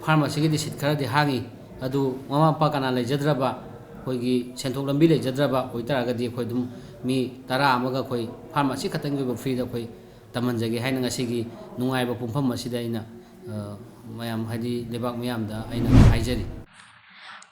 pharmacy ꯒꯤꯗꯤ seat ꯈꯔꯗꯤ ꯍꯥꯡꯉꯤ꯫ ꯑꯗꯨ ꯃꯃꯥ ꯃꯄꯥ ꯀꯅꯥ ꯂꯩꯖꯗ꯭ꯔꯕ, ꯑꯩꯈꯣꯏꯒꯤ ꯁꯦꯟꯊꯣꯛ ꯂꯝꯕꯤ ꯂꯩꯖꯗ꯭ꯔꯕ ꯑꯣꯏꯇꯥꯔꯒꯗꯤ ꯑꯩꯈꯣꯏ ꯑꯗꯨꯝ ꯃꯤ ꯇꯔꯥ ꯑꯃꯒ ꯑꯩꯈꯣꯏ pharmacy ꯈꯛꯇꯪꯒꯤ ꯑꯣꯏꯕ free ꯗ ꯑꯩꯈꯣꯏ ꯇꯝꯍꯟꯖꯒꯦ ꯍꯥꯏꯅ ꯉꯁꯤꯒꯤ ꯅꯨꯡꯉꯥꯏꯕ ꯄꯨꯡꯐꯝ ꯑꯁꯤꯗ ꯑꯩꯅ, ꯑ, ꯃꯌꯥꯝ, ꯍꯥꯏꯗꯤ ꯂꯩꯕꯥꯛ ꯃꯤꯌꯥꯝꯗ ꯑꯩꯅ ꯍꯥꯏꯖꯔꯤ꯫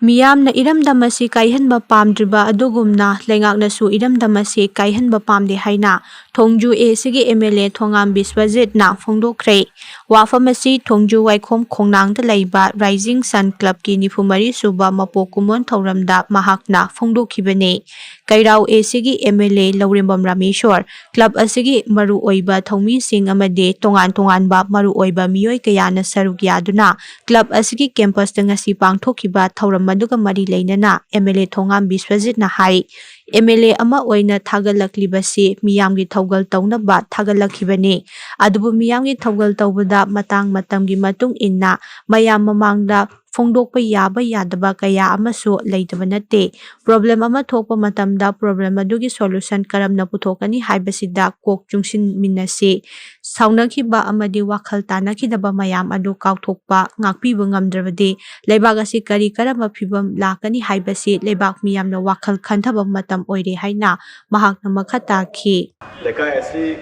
ꯃꯤꯌꯥꯝꯅ ꯏꯔꯝꯗꯝ ꯑꯁꯤ ꯀꯥꯏꯍꯟꯕ ꯄꯥꯝꯗ꯭ꯔꯤꯕ ꯑꯗꯨꯒꯨꯝꯅ ꯂꯩꯉꯥꯛꯅꯁꯨ ꯏꯔꯝꯗꯝ ꯑꯁꯤ ꯀꯥꯏꯍꯟꯕ ꯄꯥꯝꯗꯦ ꯍꯥꯏꯅ ꯊꯣꯡꯖꯨ A C ꯒꯤ M L A ꯊꯣꯉꯥꯝ ꯕꯤꯁ꯭ꯋꯖꯤꯠꯅ ꯐꯣꯡꯗꯣꯛꯈ꯭ꯔꯦ꯫ ꯋꯥꯐꯝ ꯑꯁꯤ ꯊꯣꯡꯖꯨ ꯋꯥꯏꯈꯣꯝ ꯈꯣꯡꯅꯥꯡꯗ ꯂꯩꯕ Rising Sun Club ꯀꯤ ꯅꯤꯐꯨ ꯃꯔꯤ ꯁꯨꯕ ꯃꯄꯣꯛ ꯀꯨꯝꯑꯣꯟ ꯊꯧꯔꯝꯗ ꯃꯍꯥꯛꯅ ꯐꯣꯡꯗꯣꯛꯈꯤꯕꯅꯤ꯫ ꯀꯩꯔꯥꯎ A C ꯒꯤ M L A Laurembam ꯔꯥꯃꯦꯁ꯭ꯋꯔ, club ꯑꯁꯤꯒꯤ ꯃꯔꯨꯑꯣꯏꯕ ꯊꯧꯃꯤꯁꯤꯡ ꯑꯃꯗꯤ ꯇꯣꯉꯥꯟ ꯇꯣꯉꯥꯟꯕ ꯃꯔꯨꯑꯣꯏꯕ ꯃꯤꯑꯣꯏ ꯀꯌꯥꯅ ꯁꯔꯨꯛ ꯌꯥꯗꯨꯅ club ꯑꯁꯤꯒꯤ campus ꯇ ꯉꯁꯤ ꯄꯥꯡꯊꯣꯛꯈꯤꯕ ꯊꯧꯔꯝ ꯑꯗꯨꯒ ꯃꯔꯤ ꯂꯩꯅꯅ M L A Thongam ꯕꯤꯁ꯭ꯋꯖꯤꯠꯅ high, M L A ꯑꯃ ꯑꯣꯏꯅ ꯊꯥꯒꯠꯂꯛꯂꯤꯕꯁꯤ ꯃꯤꯌꯥꯝꯒꯤ ꯊꯧꯒꯜ ꯇꯧꯅꯕ ꯊꯥꯒꯠꯂꯛꯈꯤꯕꯅꯤ꯫ ꯑꯗꯨꯕꯨ ꯃꯤꯌꯥꯝꯒꯤ ꯊꯧꯒꯜ ꯇꯧꯕꯗ ꯃꯇꯥꯡ ꯃꯇꯝꯒꯤ ꯃꯇꯨꯡ ꯏꯟꯅ ꯃꯌꯥꯝ ꯃꯃꯥꯡꯗ ꯐꯣꯡꯗꯣꯛꯄ ꯌꯥꯕ ꯌꯥꯗꯕ ꯀꯌꯥ ꯑꯃꯁꯨ ꯂꯩꯇꯕ ꯅꯠꯇꯦ꯫ ꯄ꯭ꯔꯣꯕ꯭ꯂꯦꯝ ꯑꯃ ꯊꯣꯛꯄ ꯃꯇꯝꯗ ꯄ꯭ꯔꯣꯕ꯭ꯂꯦꯝ ꯑꯗꯨꯒꯤ ꯁꯣꯂꯨꯁꯟ ꯀꯔꯝꯅ ꯄꯨꯊꯣꯛꯀꯅꯤ ꯍꯥꯏꯕꯁꯤꯗ ꯀꯣꯛ ꯆꯨꯡꯁꯤꯟꯃꯤꯟꯅꯁꯤ꯫ ꯁꯥꯎꯅꯈꯤꯕ ꯑꯃꯗꯤ ꯋꯥꯈꯜ ꯇꯥꯅꯈꯤꯗꯕ ꯃꯌꯥꯝ ꯑꯗꯨ ꯀꯥꯎꯊꯣꯛꯄ, ꯉꯥꯛꯄꯤꯕ ꯉꯝꯗ꯭ꯔꯕꯗꯤ ꯂꯩꯕꯥꯛ ꯑꯁꯤ ꯀꯔꯤ ꯀꯔꯝꯕ ꯐꯤꯕꯝ ꯂꯥꯛꯀꯅꯤ ꯍꯥꯏꯕꯁꯤ ꯂꯩꯕꯥꯛ ꯃꯤꯌꯥꯝꯅ ꯋꯥꯈꯜ ꯈꯟꯊꯕ ꯃꯇꯝ ꯑꯣꯏꯔꯦ ꯍꯥꯏꯅ ꯃꯍꯥꯛꯅ ꯃꯈꯥ ꯇꯥꯈꯤ꯫ ꯂꯩꯀꯥꯏ ꯑꯁꯤ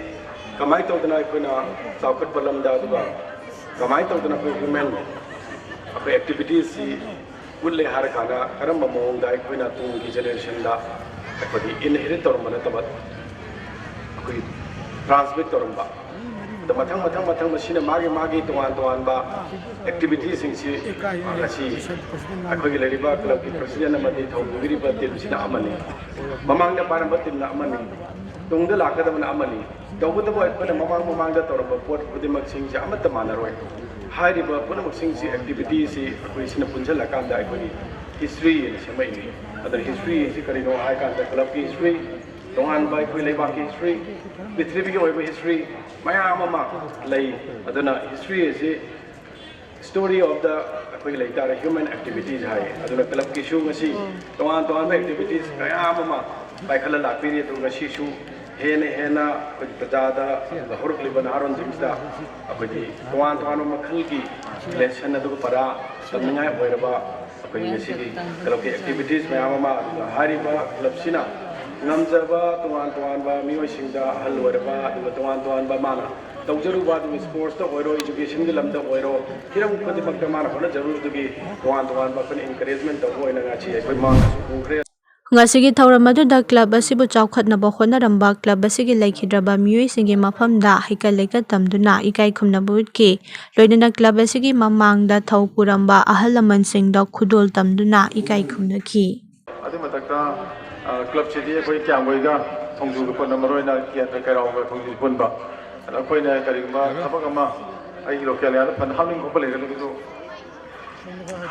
ꯀꯃꯥꯏꯅ ꯇꯧꯗꯅ ꯑꯩꯈꯣꯏꯅ ꯆꯥꯎꯈꯠꯄ ꯂꯝꯗ, ꯑꯗꯨꯒ ꯀꯃꯥꯏꯅ ꯇꯧꯗꯅ ꯑꯩꯈꯣꯏ ꯍ꯭ꯌꯨꯃꯦꯟ ꯑꯩꯈꯣꯏ ꯑꯦꯛꯇꯤꯚꯤꯇꯤꯁꯁꯤ ꯎꯠꯂꯦ ꯍꯥꯏꯔꯀꯥꯟꯗ ꯀꯔꯝꯕ ꯃꯑꯣꯡꯗ ꯑꯩꯈꯣꯏꯅ ꯇꯨꯡꯒꯤ ꯖꯦꯅꯦꯔꯦꯁꯟꯗ ꯑꯩꯈꯣꯏꯒꯤ ꯏꯟꯍꯦꯔꯤꯠ ꯇꯧꯔꯝꯕ ꯅꯠꯇꯕ ꯑꯩꯈꯣꯏ ꯇ꯭ꯔꯥꯟꯁꯃꯤꯠ ꯇꯧꯔꯝꯕ, ꯑꯗ ꯃꯊꯪ ꯃꯊꯪ ꯃꯊꯪ ꯃꯁꯤꯅ ꯃꯥꯒꯤ ꯃꯥꯒꯤ ꯇꯣꯉꯥꯟ ꯇꯣꯉꯥꯟꯕ ꯑꯦꯛꯇꯤꯚꯤꯇꯤꯁꯤꯡꯁꯤ ꯉꯁꯤ ꯑꯩꯈꯣꯏꯒꯤ ꯂꯩꯔꯤꯕ ꯀ꯭ꯂꯕꯀꯤ ꯄ꯭ꯔꯁꯤꯗꯦꯟ ꯑꯃꯗꯤ ꯊꯧꯄꯨꯕꯤꯔꯤꯕ ꯇꯤꯝꯁꯤꯅ ꯑꯃꯅꯤ, ꯃꯃꯥꯡꯗ ꯄꯥꯏꯔꯝꯕ ꯇꯤꯝꯅ ꯑꯃꯅꯤ, ꯇꯨꯡꯗ ꯂꯥꯛꯀꯗꯕꯅ ꯑꯃꯅꯤ꯫ ꯇꯧꯕꯇꯕꯨ ꯑꯩꯈꯣꯏꯅ ꯃꯃꯥꯡ ꯃꯃꯥꯡꯗ ꯇꯧꯔꯝꯕ ꯄꯣꯠ ꯈꯨꯗꯤꯡꯃꯛꯁꯤꯡꯁꯦ ꯑꯃꯠꯇ ꯃꯥꯟꯅꯔꯣꯏ꯫ ꯍꯥꯏꯔꯤꯕ ꯄꯨꯝꯅꯃꯛꯁꯤꯡꯁꯤ, ꯑꯦꯛꯇꯤꯚꯤꯇꯤꯁꯤ ꯑꯩꯈꯣꯏ ꯁꯤꯅ ꯄꯨꯟꯁꯤꯜꯂꯀꯥꯟꯗ ꯑꯩꯈꯣꯏꯒꯤ ꯍꯤꯁꯇ꯭ꯔꯤ ꯑꯅ ꯁꯦꯝꯃꯛꯏꯅꯤ꯫ ꯑꯗꯨꯅ ꯍꯤꯁꯇ꯭ꯔꯤ ꯑꯁꯤ ꯀꯔꯤꯅꯣ ꯍꯥꯏ ꯀꯥꯟꯗ ꯀ꯭ꯂꯕꯀꯤ ꯍꯤꯁꯇ꯭ꯔꯤ, ꯇꯣꯉꯥꯟꯕ ꯑꯩꯈꯣꯏ ꯂꯩꯕꯥꯛꯀꯤ ꯍꯤꯁꯇ꯭ꯔꯤ, ꯄ꯭ꯔꯤꯊꯤꯕꯤꯒꯤ ꯑꯣꯏꯕ ꯍꯤꯁꯇ꯭ꯔꯤ ꯃꯌꯥꯝ ꯑꯃ ꯂꯩ꯫ ꯑꯗꯨꯅ ꯍꯤꯁꯇ꯭ꯔꯤ ꯑꯁꯤ story of the ꯑꯩꯈꯣꯏꯒꯤ ꯂꯩꯇꯥꯔꯦ ꯍ꯭ꯌꯨꯃꯦꯟ ꯑꯦꯛꯇꯤꯚꯤꯇꯤꯁ ꯍꯥꯏ꯫ ꯑꯗꯨꯅ ꯀ꯭ꯂꯕꯀꯤꯁꯨ ꯉꯁꯤ ꯇꯣꯉꯥꯟ ꯇꯣꯉꯥꯟꯕ ꯑꯦꯛꯇꯤꯚꯤꯇꯤꯁ ꯀꯌꯥ ꯑꯃ ꯄꯥꯏꯈꯠꯂ ꯂꯥꯛꯄꯤꯔꯤ꯫ ꯑꯗꯨ ꯉꯁꯤꯁꯨ ꯍꯦꯟꯅ ꯍꯦꯟꯅ ꯑꯩꯈꯣꯏꯒꯤ ꯄ꯭ꯔꯖꯥꯗ, ꯑꯗꯨꯒ ꯍꯧꯔꯛꯂꯤꯕ ꯅꯍꯥꯔꯣꯟꯁꯤꯡꯁꯤꯗ ꯑꯩꯈꯣꯏꯒꯤ ꯇꯣꯉꯥꯟ ꯇꯣꯉꯥꯟꯕ ꯃꯈꯜꯒꯤ ꯂꯦꯁꯟ ꯑꯗꯨꯒ ꯄꯔꯥ ꯇꯝꯅꯤꯡꯉꯥꯏ ꯑꯣꯏꯔꯕ ꯑꯩꯈꯣꯏꯒꯤ ꯉꯁꯤꯒꯤ ꯀ꯭ꯂꯕꯀꯤ ꯑꯦꯛꯇꯤꯚꯤꯇꯤꯁ ꯃꯌꯥꯝ ꯑꯃ, ꯑꯗꯨꯒ ꯍꯥꯏꯔꯤꯕ ꯀ꯭ꯂꯕꯁꯤꯅ ꯉꯝꯖꯕ ꯇꯣꯉꯥꯟ ꯇꯣꯉꯥꯟꯕ ꯃꯤꯑꯣꯏꯁꯤꯡꯗ, ꯑꯍꯜ ꯑꯣꯏꯔꯕ ꯑꯗꯨꯒ ꯇꯣꯉꯥꯟ ꯇꯣꯉꯥꯟꯕ ꯃꯥꯅ ꯇꯧꯖꯔꯨꯕ, ꯑꯗꯨꯒ ꯁ꯭ꯄꯣꯔꯠꯁꯇ ꯑꯣꯏꯔꯣ, ꯏꯖꯨꯀꯦꯁꯟꯒꯤ ꯂꯝꯗ ꯑꯣꯏꯔꯣ, ꯍꯤꯔꯝ ꯈꯨꯗꯤꯡꯃꯛꯇ ꯃꯥꯅ ꯍꯣꯠꯅꯖꯔꯨꯕꯗꯨꯒꯤ ꯇꯣꯉꯥꯟ ꯇꯣꯉꯥꯟꯕ ꯑꯩꯈꯣꯏꯅ ꯏꯟꯀꯔꯦꯖꯃꯦꯟ ꯇꯧꯕ ꯑꯣꯏꯅ ꯉꯁꯤ ꯑꯩꯈꯣꯏ ꯃꯥꯡꯗꯁꯨ ꯎꯈ꯭ꯔꯦ꯫ ꯉꯁꯤꯒꯤ ꯊꯧꯔꯝ ꯑꯗꯨꯗ ꯀ꯭ꯂꯕ ꯑꯁꯤꯕꯨ ꯆꯥꯎꯈꯠꯅꯕ ꯍꯣꯠꯅꯔꯝꯕ ꯀ꯭ꯂꯕ ꯑꯁꯤꯒꯤ ꯂꯩꯈꯤꯗ꯭ꯔꯕ ꯃꯤꯑꯣꯏꯁꯤꯡꯒꯤ ꯃꯐꯝꯗ ꯍꯩꯀꯠ ꯂꯩꯀꯠ ꯇꯝꯗꯨꯅ ꯏꯀꯥꯏ ꯈꯨꯝꯅꯕ ꯎꯠꯈꯤ꯫ ꯂꯣꯏꯅꯅ ꯀ꯭ꯂꯕ ꯑꯁꯤꯒꯤ ꯃꯃꯥꯡꯗ ꯊꯧ ꯄꯨꯔꯝꯕ ꯑꯍꯜ ꯂꯃꯟꯁꯤꯡꯗ ꯈꯨꯗꯣꯜ ꯇꯝꯗꯨꯅ ꯏꯀꯥꯏ ꯈꯨꯝꯅꯈꯤ꯫ ꯑꯗꯨꯏ ꯃꯊꯛꯇ, ꯑ, ꯀ꯭ꯂꯕꯁꯤꯗꯤ ꯑꯩꯈꯣꯏ ꯀ꯭ꯌꯥꯝꯒꯩꯒ ꯊꯣꯡꯖꯨꯒ ꯄꯨꯟꯅ, ꯃꯔꯨꯑꯣꯏꯅ ꯀꯦꯟꯗ꯭ꯔ ꯀꯩꯔꯥꯎꯒ ꯊꯣꯡꯖꯨ ꯄꯨꯟꯕ꯫ ꯑꯗ ꯑꯩꯈꯣꯏꯅ ꯀꯔꯤꯒꯨꯝꯕ ꯊꯕꯛ ꯑꯃ ꯑꯩꯒꯤ ꯂꯣꯀꯦꯜ ꯑꯦꯔꯤꯌꯥꯗ ꯐꯟ ꯍꯥꯞꯅꯤꯡ ꯈꯣꯠꯄ ꯂꯩꯔꯒꯁꯨ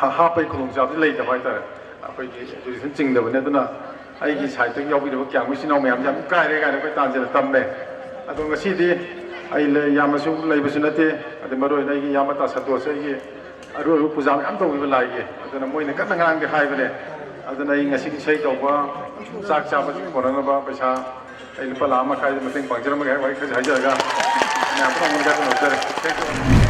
ꯍꯥ-, ꯍꯥꯞꯄꯒꯤ ꯈꯨꯗꯣꯡꯆꯥꯕꯗꯤ ꯂꯩꯇꯕ ꯍꯥꯏꯇꯥꯔꯦ꯫ ꯑꯩꯈꯣꯏꯒꯤ ꯖꯨꯔꯤꯁꯗꯤꯛꯁꯟ ꯆꯤꯡꯗꯕꯅꯤ꯫ ꯑꯗꯨꯅ ꯑꯩꯒꯤ ꯁꯥꯏꯠꯇꯒꯤ ꯌꯥꯎꯕꯤꯔꯤꯕ ꯀ꯭ꯌꯥꯝꯒꯩ ꯏꯆꯤꯟ ꯏꯅꯥꯎ ꯃꯌꯥꯝꯁꯦ ꯌꯥꯝ ꯀꯥꯏꯔꯦ ꯀꯥꯏꯅ ꯑꯩꯈꯣꯏ ꯇꯥꯟꯁꯤꯅ ꯇꯝꯃꯦ꯫ ꯑꯗꯣ ꯉꯁꯤꯗꯤ ꯑꯩ ꯂꯩ-, ꯌꯥꯝꯅꯁꯨ ꯂꯩꯕꯁꯨ ꯅꯠꯇꯦ, ꯑꯗꯩ ꯃꯔꯨꯑꯣꯏꯅ ꯑꯩꯒꯤ ꯏꯌꯥꯝꯕ ꯇꯥ ꯁꯟꯇꯣꯁꯁꯦ ꯑꯩꯒꯤ ꯑꯔꯨ ꯑꯔꯨ ꯄꯨꯖꯥ ꯃꯌꯥꯝ ꯇꯧꯕꯤꯕ ꯂꯥꯏꯒꯤ꯫ ꯑꯗꯨꯅ ꯃꯣꯏꯅ ꯀꯟꯅ ꯉꯔꯥꯡꯗꯤ ꯍꯥꯏꯕꯅꯦ꯫ ꯑꯗꯨꯅ ꯑꯩ ꯉꯁꯤ ꯏꯁꯩ ꯇꯧꯕ, ꯆꯥꯛ ꯆꯥꯕꯁꯤ ꯄꯨꯔꯛꯅꯕ ꯄꯩꯁꯥ ꯑꯩ ꯂꯨꯄꯥ ꯂꯥꯈ ꯑꯃ ꯃꯈꯥꯏꯗ ꯃꯇꯦꯡ ꯄꯥꯡꯖꯔꯝꯃꯒꯦ ꯍꯥꯏꯕ ꯋꯥꯍꯩ ꯈꯔꯁꯨ ꯍꯥꯏꯖꯔꯒ ꯃꯌꯥꯝ ꯄꯨꯝꯅꯃꯛ ꯂꯧꯖꯔꯦ꯫ Thank you꯫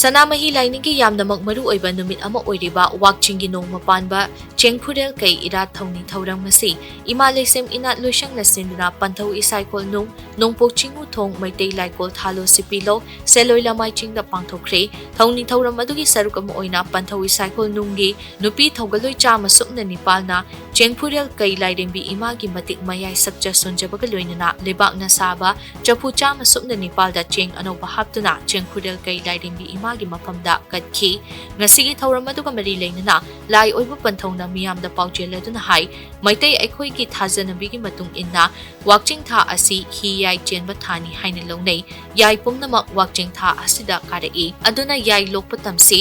ꯁꯅꯥꯃꯍꯤ ꯂꯥꯏꯅꯤꯡꯒꯤ ꯌꯥꯝꯅꯃꯛ ꯃꯔꯨ ꯑꯣꯏꯕ ꯅꯨꯃꯤꯠ ꯑꯃ ꯑꯣꯏꯔꯤꯕ ꯋꯥꯛꯆꯤꯡꯒꯤ ꯅꯣꯡꯃ ꯄꯥꯟꯕ ꯆꯦꯡꯐꯨꯔꯦꯜ ꯀꯩ ꯏꯔꯥꯠ ꯊꯧꯅꯤ ꯊꯧꯔꯝ ꯑꯁꯤ ꯏꯃꯥ ꯂꯩꯁꯦꯝ ꯏꯅꯥꯠ ꯂꯣꯏꯁꯪꯅ ꯁꯤꯟꯗꯨꯅ ꯄꯟꯊꯧ ꯏꯁꯥꯏꯈꯣꯜ ꯅꯨꯡ, ꯅꯣꯡꯄꯣꯛ ꯆꯤꯡꯉꯨ ꯊꯣꯡ ꯃꯩꯇꯩ ꯂꯥꯏꯀꯣꯜ ꯊꯥꯂꯣ ꯁꯤꯄꯤꯂꯣ, ꯁꯦꯂꯣꯏ ꯂꯃꯥꯏ ꯆꯤꯡꯗ ꯄꯥꯡꯊꯣꯛꯈ꯭ꯔꯦ꯫ ꯊꯧꯅꯤ ꯊꯧꯔꯝ ꯑꯗꯨꯒꯤ ꯁꯔꯨꯛ ꯑꯃ ꯑꯣꯏꯅ ꯄꯟꯊꯧ ꯏꯁꯥꯏꯈꯣꯜ ꯅꯨꯡꯒꯤ ꯅꯨꯄꯤ ꯊꯧꯒꯜꯂꯣꯏ ꯆꯥꯝꯃ ꯁꯨꯞꯅ ꯅꯤꯄꯥꯜꯅ ꯆꯦꯡꯐꯨꯔꯦꯜ ꯀꯩ ꯂꯥꯏꯔꯦꯝꯕꯤ ꯏꯃꯥꯒꯤ ꯃꯇꯤꯛ ꯃꯌꯥꯏ ꯁꯛꯆ ꯁꯣꯟꯖꯕꯒ ꯂꯣꯏꯅꯅ ꯂꯩꯕꯥꯛꯅ ꯁꯥꯕ ꯆꯐꯨ ꯆꯥꯝꯃ ꯁꯨꯞꯅ ꯅꯤꯄꯥꯜꯗ ꯆꯦꯡ ꯑꯅꯧꯕ ꯍꯥꯞꯇꯨꯅ ꯆꯦꯡꯐꯨꯔꯦꯜ ꯀꯩ ꯂꯥꯏꯔꯦꯝꯕꯤ ꯏꯃꯥꯒꯤ ꯃꯐꯝꯗ ꯀꯠꯈꯤ꯫ ꯉꯁꯤꯒꯤ ꯊꯧꯔꯝ ꯑꯗꯨꯒ ꯃꯔꯤ ꯂꯩꯅꯅ ꯂꯥꯏ ꯑꯣꯏꯕ ꯄꯟꯊꯧꯅ ꯃꯤꯌꯥꯝꯗ ꯄꯥꯎꯖꯦꯜ ꯑꯗꯨꯅ ꯍꯥꯏ, ꯃꯩꯇꯩ ꯑꯩꯈꯣꯏꯒꯤ ꯊꯥꯖꯅꯕꯤꯒꯤ ꯃꯇꯨꯡ ꯏꯟꯅ ꯋꯥꯛꯆꯤꯡ ꯊꯥ ꯑꯁꯤ ꯍꯤ ꯌꯥꯏ ꯆꯦꯟꯕ ꯊꯥꯅꯤ ꯍꯥꯏꯅ ꯂꯧꯅꯩ꯫ ꯌꯥꯏ ꯄꯨꯝꯅꯃꯛ ꯋꯥꯛꯆꯤꯡ ꯊꯥ ꯑꯁꯤꯗ ꯀꯥꯔꯛꯏ꯫ ꯑꯗꯨꯅ ꯌꯥꯏ ꯂꯣꯛꯄ ꯇꯝꯁꯤ꯫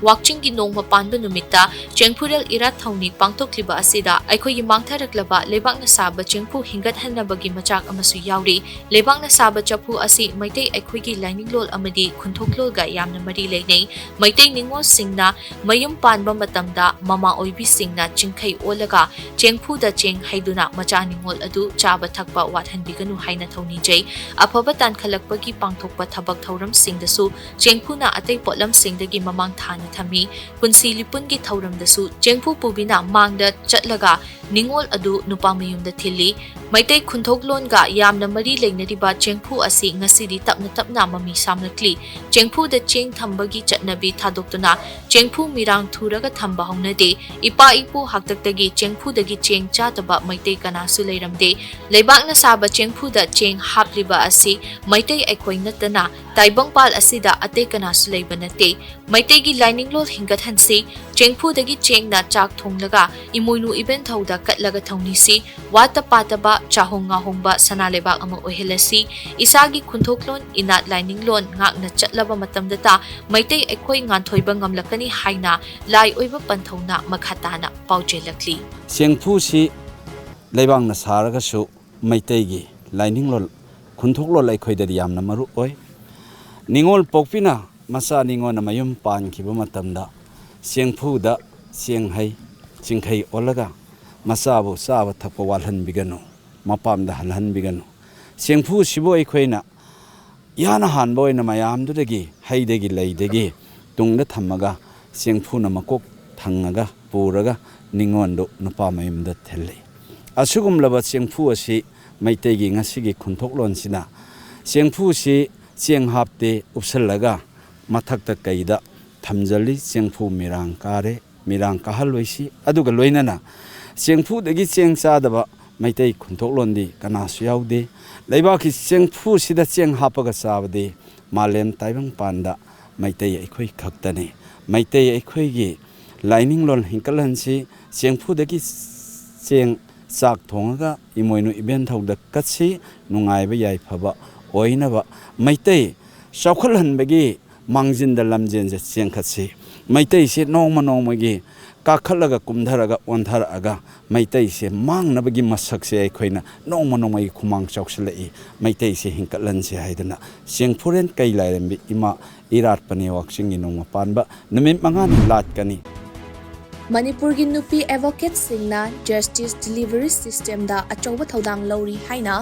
ꯋꯥꯛꯆꯤꯡꯒꯤ ꯅꯣꯡꯃ ꯄꯥꯟꯕ ꯅꯨꯃꯤꯠꯇ ꯆꯦꯡꯐꯨꯔꯦꯜ ꯏꯔꯥꯠ ꯊꯧꯅꯤ ꯄꯥꯡꯊꯣꯛꯂꯤꯕ ꯑꯁꯤꯗ ꯑꯩꯈꯣꯏꯒꯤ ꯃꯥꯡꯊꯔꯛꯂꯕ ꯂꯩꯕꯥꯛꯅ ꯁꯥꯕ ꯆꯦꯡꯐꯨ ꯍꯤꯡꯒꯠꯍꯟꯅꯕꯒꯤ ꯃꯆꯥꯛ ꯑꯃꯁꯨ ꯌꯥꯎꯔꯤ꯫ ꯂꯩꯕꯥꯛꯅ ꯁꯥꯕ ꯆꯐꯨ ꯑꯁꯤ ꯃꯩꯇꯩ ꯑꯩꯈꯣꯏꯒꯤ ꯂꯥꯏꯅꯤꯡꯂꯣꯜ ꯑꯃꯗꯤ ꯈꯨꯟꯊꯣꯛꯂꯣꯜꯒ ꯌꯥꯝꯅ ꯃꯔꯤ ꯂꯩꯅꯩ꯫ ꯃꯩꯇꯩ ꯅꯤꯉꯣꯜꯁꯤꯡꯅ ꯃꯌꯨꯝ ꯄꯥꯟꯕ ꯃꯇꯝꯗ ꯃꯃꯥ ꯑꯣꯏꯕꯤꯁꯤꯡꯅ ꯆꯤꯡꯈꯩ ꯑꯣꯜꯂꯒ ꯆꯦꯡꯐꯨꯗ ꯆꯦꯡ ꯍꯩꯗꯨꯅ ꯃꯆꯥ ꯅꯤꯉꯣꯜ ꯑꯗꯨ ꯆꯥꯕ ꯊꯛꯄ ꯋꯥꯠꯍꯟꯕꯤꯒꯅꯨ ꯍꯥꯏꯅ ꯊꯧꯅꯤꯖꯩ꯫ ꯑꯐꯕ ꯇꯥꯟꯈꯠꯂꯛꯄꯒꯤ ꯄꯥꯡꯊꯣꯛꯄ ꯊꯕꯛ ꯊꯧꯔꯝꯁꯤꯡꯗꯁꯨ ꯆꯦꯡꯐꯨꯅ ꯑꯇꯩ ꯄꯣꯠꯂꯝꯁꯤꯡꯗꯒꯤ ꯃꯃꯥꯡ ꯊꯥꯅ ꯊꯝꯃꯤ꯫ ꯄꯨꯟꯁꯤ ꯂꯤꯄꯨꯟꯒꯤ ꯊꯧꯔꯝꯗꯁꯨ ꯆꯦꯡꯐꯨ ꯄꯨꯕꯤꯅ ꯃꯥꯡꯗ ꯆꯠꯂꯒ ꯅꯤꯉꯣꯜ ꯑꯗꯨ ꯅꯨꯄꯥ ꯃꯌꯨꯝꯗ ꯊꯤꯜꯂꯤ꯫ ꯃꯩꯇꯩ ꯈꯨꯟꯊꯣꯛꯂꯣꯟꯒ ꯌꯥꯝꯅ ꯃꯔꯤ ꯂꯩꯅꯔꯤꯕ ꯆꯦꯡꯐꯨ ꯑꯁꯤ ꯉꯁꯤꯗꯤ ꯇꯞꯅ ꯇꯞꯅ ꯃꯃꯤ ꯁꯥꯝꯂꯛꯂꯤ꯫ ꯆꯦꯡꯐꯨꯗ ꯆꯦꯡ ꯊꯝꯕꯒꯤ ꯆꯠꯅꯕꯤ ꯊꯥꯗꯣꯛꯇꯨꯅ ꯆꯦꯡꯐꯨ ꯃꯤꯔꯥꯡ ꯊꯨꯔꯒ ꯊꯝꯕ ꯍꯧꯅꯗꯦ꯫ ꯏꯄꯥ ꯏꯄꯨ ꯍꯥꯛꯇꯛꯇꯒꯤ ꯆꯦꯡꯐꯨꯗꯒꯤ ꯆꯦꯡ ꯆꯥꯗꯕ ꯃꯩꯇꯩ ꯀꯅꯥꯁꯨ ꯂꯩꯔꯝꯗꯦ꯫ ꯂꯩꯕꯥꯛꯅ ꯁꯥꯕ ꯆꯦꯡꯐꯨꯗ ꯆꯦꯡ ꯍꯥꯞꯂꯤꯕ ꯑꯁꯤ ꯃꯩꯇꯩ ꯑꯩꯈꯣꯏ ꯅꯠꯇꯅ ꯇꯥꯏꯕꯪꯄꯥꯜ ꯑꯁꯤꯗ ꯑꯇꯩ ꯀꯅꯥꯁꯨ ꯂꯩꯕ ꯅꯠꯇꯦ꯫ ꯃꯩꯇꯩꯒꯤ ꯂꯥꯏꯅꯤꯡꯂꯣꯜ ꯍꯤꯡꯒꯠꯍꯟꯁꯤ꯫ ꯆꯦꯡꯐꯨꯗꯒꯤ ꯆꯦꯡꯅ ꯆꯥꯛ ꯊꯣꯡꯂꯒ ꯏꯃꯣꯏꯅꯨ ꯏꯕꯦꯟꯊꯧꯗ ꯀꯠꯂꯒ ꯊꯧꯅꯤꯁꯤ꯫ ꯋꯥꯠꯇ ꯄꯥꯗꯕ ꯆꯥꯍꯣꯡ ꯉꯥꯍꯣꯡꯕ ꯁꯅꯥ ꯂꯩꯕꯥꯛ ꯑꯃ ꯑꯣꯏꯍꯜꯂꯁꯤ꯫ ꯏꯁꯥꯒꯤ ꯈꯨꯟꯊꯣꯛꯂꯣꯟ ꯏꯅꯥꯠ ꯂꯥꯏꯅꯤꯡꯂꯣꯟ ꯉꯥꯛꯅ ꯆꯠꯂꯕ ꯃꯇꯝꯗꯇ ꯃꯩꯇꯩ ꯑꯩꯈꯣꯏ ꯉꯥꯟꯊꯣꯏꯕ ꯉꯝꯂꯛꯀꯅꯤ ꯍꯥꯏꯅ ꯂꯥꯏ ꯑꯣꯏꯕ ꯄꯟꯊꯧꯅ ꯃꯈꯥ ꯇꯥꯅ ꯄꯥꯎꯖꯦꯜꯂꯛꯂꯤ꯫ ꯆꯦꯡꯐꯨꯁꯤ ꯂꯩꯕꯥꯛꯅ ꯁꯥꯔꯒꯁꯨ ꯃꯩꯇꯩꯒꯤ ꯂꯥꯏꯅꯤꯡꯂꯣꯟ ꯈꯨꯟꯊꯣꯛꯂꯣꯟ ꯑꯩꯈꯣꯏꯗꯗꯤ ꯌꯥꯝꯅ ꯃꯔꯨ ꯑꯣꯏ꯫ ꯅꯤꯉꯣꯜ ꯄꯣꯛꯄꯤꯅ ꯃꯆꯥ ꯅꯤꯉꯣꯟꯅ ꯃꯌꯨꯝ ꯄꯥꯟꯈꯤꯕ ꯃꯇꯝꯗ ꯆꯦꯡꯐꯨꯗ ꯆꯦꯡ ꯍꯩ, ꯆꯤꯡꯈꯩ ꯑꯣꯜꯂꯒ ꯃꯆꯥꯕꯨ ꯆꯥꯕ ꯊꯛꯄ ꯋꯥꯠꯍꯟꯕꯤꯒꯅꯨ, ꯃꯄꯥꯝꯗ ꯍꯜꯍꯟꯕꯤꯒꯅꯨ꯫ ꯆꯦꯡꯐꯨꯁꯤꯕꯨ ꯑꯩꯈꯣꯏꯅ ꯏꯍꯥꯟ ꯍꯥꯟꯕ ꯑꯣꯏꯅ ꯃꯌꯥꯝꯗꯨꯗꯒꯤ, ꯍꯩꯗꯒꯤ ꯂꯩꯗꯒꯤ ꯇꯨꯡꯗ ꯊꯝꯃꯒ ꯆꯦꯡꯐꯨꯅ ꯃꯀꯣꯛ ꯊꯪꯉꯒ ꯄꯨꯔꯒ ꯅꯤꯉꯣꯟꯗꯨ ꯅꯨꯄꯥ ꯃꯌꯨꯝꯗ ꯊꯤꯜꯂꯤ꯫ ꯑꯁꯤꯒꯨꯝꯂꯕ ꯆꯦꯡꯐꯨ ꯑꯁꯤ ꯃꯩꯇꯩꯒꯤ ꯉꯁꯤꯒꯤ ꯈꯨꯟꯊꯣꯛꯂꯣꯟꯁꯤꯅ ꯆꯦꯡꯐꯨꯁꯤ ꯆꯦꯡ ꯍꯥꯞꯇꯦ, ꯎꯞꯁꯜꯂꯒ ꯃꯊꯛꯇ ꯀꯩꯗ ꯊꯝꯖꯜꯂꯤ꯫ ꯆꯦꯡꯐꯨ ꯃꯤꯔꯥꯡ ꯀꯥꯔꯦ, ꯃꯤꯔꯥꯡ ꯀꯥꯍꯜꯂꯣꯏꯁꯤ꯫ ꯑꯗꯨꯒ ꯂꯣꯏꯅꯅ ꯆꯦꯡꯐꯨꯗꯒꯤ ꯆꯦꯡ ꯆꯥꯗꯕ ꯃꯩꯇꯩ ꯈꯨꯟꯊꯣꯛꯂꯣꯟꯗꯤ ꯀꯅꯥꯁꯨ ꯌꯥꯎꯗꯦ꯫ ꯂꯩꯕꯥꯛꯀꯤ ꯆꯦꯡꯐꯨꯁꯤꯗ ꯆꯦꯡ ꯍꯥꯞꯄꯒ ꯆꯥꯕꯗꯤ ꯃꯥꯂꯦꯝ ꯇꯥꯏꯕꯪꯄꯥꯟꯗ ꯃꯩꯇꯩ ꯑꯩꯈꯣꯏ ꯈꯛꯇꯅꯤ꯫ ꯃꯩꯇꯩ ꯑꯩꯈꯣꯏꯒꯤ ꯂꯥꯏꯅꯤꯡꯂꯣꯟ ꯍꯤꯡꯀꯠꯍꯟꯁꯤ꯫ ꯆꯦꯡꯐꯨꯗꯒꯤ ꯆꯦꯡ ꯆꯥꯛ ꯊꯣꯡꯉꯒ ꯏꯃꯣꯏꯅꯨ ꯏꯕꯦꯟꯊꯧꯗ ꯀꯠꯁꯤ꯫ ꯅꯨꯡꯉꯥꯏꯕ ꯌꯥꯏꯐꯕ ꯑꯣꯏꯅꯕ ꯃꯩꯇꯩ ꯆꯥꯎꯈꯠꯍꯟꯕꯒꯤ ꯃꯥꯡꯖꯤꯟꯗ ꯂꯝꯖꯦꯟꯁꯦ ꯆꯦꯟꯈꯠꯁꯤ꯫ ꯃꯩꯇꯩꯁꯦ ꯅꯣꯡꯃ ꯅꯣꯡꯃꯒꯤ ꯀꯥꯈꯠꯂꯒ ꯀꯨꯝꯊꯔꯒ ꯑꯣꯟꯊꯔꯛꯑꯒ ꯃꯩꯇꯩꯁꯦ ꯃꯥꯡꯅꯕꯒꯤ ꯃꯁꯛꯁꯦ ꯑꯩꯈꯣꯏꯅ ꯅꯣꯡꯃ ꯅꯣꯡꯃꯒꯤ ꯈꯨꯃꯥꯡ ꯆꯥꯎꯁꯤꯜꯂꯛꯏ꯫ ꯃꯩꯇꯩꯁꯦ ꯍꯤꯡꯀꯠꯍꯟꯁꯤ ꯍꯥꯏꯗꯅ ꯆꯦꯡꯐꯨꯔꯦꯟ ꯀꯩ ꯂꯥꯏꯔꯦꯝꯕꯤ ꯏꯃꯥ ꯏꯔꯥꯠꯄꯅꯦ ꯋꯥꯛꯆꯤꯡꯒꯤ ꯅꯣꯡꯃ ꯄꯥꯟꯕ ꯅꯨꯃꯤꯠ ꯃꯉꯥꯅꯤ ꯂꯥꯠꯀꯅꯤ꯫ ꯃꯅꯤꯄꯨꯔꯒꯤ ꯅꯨꯄꯤ ꯑꯦꯗꯚꯣꯀꯦꯠꯁꯤꯡꯅ ꯖꯁꯇꯤꯁ ꯗꯤꯂꯤꯚꯔꯤ ꯁꯤꯁꯇꯦꯝꯗ ꯑꯆꯧꯕ ꯊꯧꯗꯥꯡ ꯂꯧꯔꯤ ꯍꯥꯏꯅ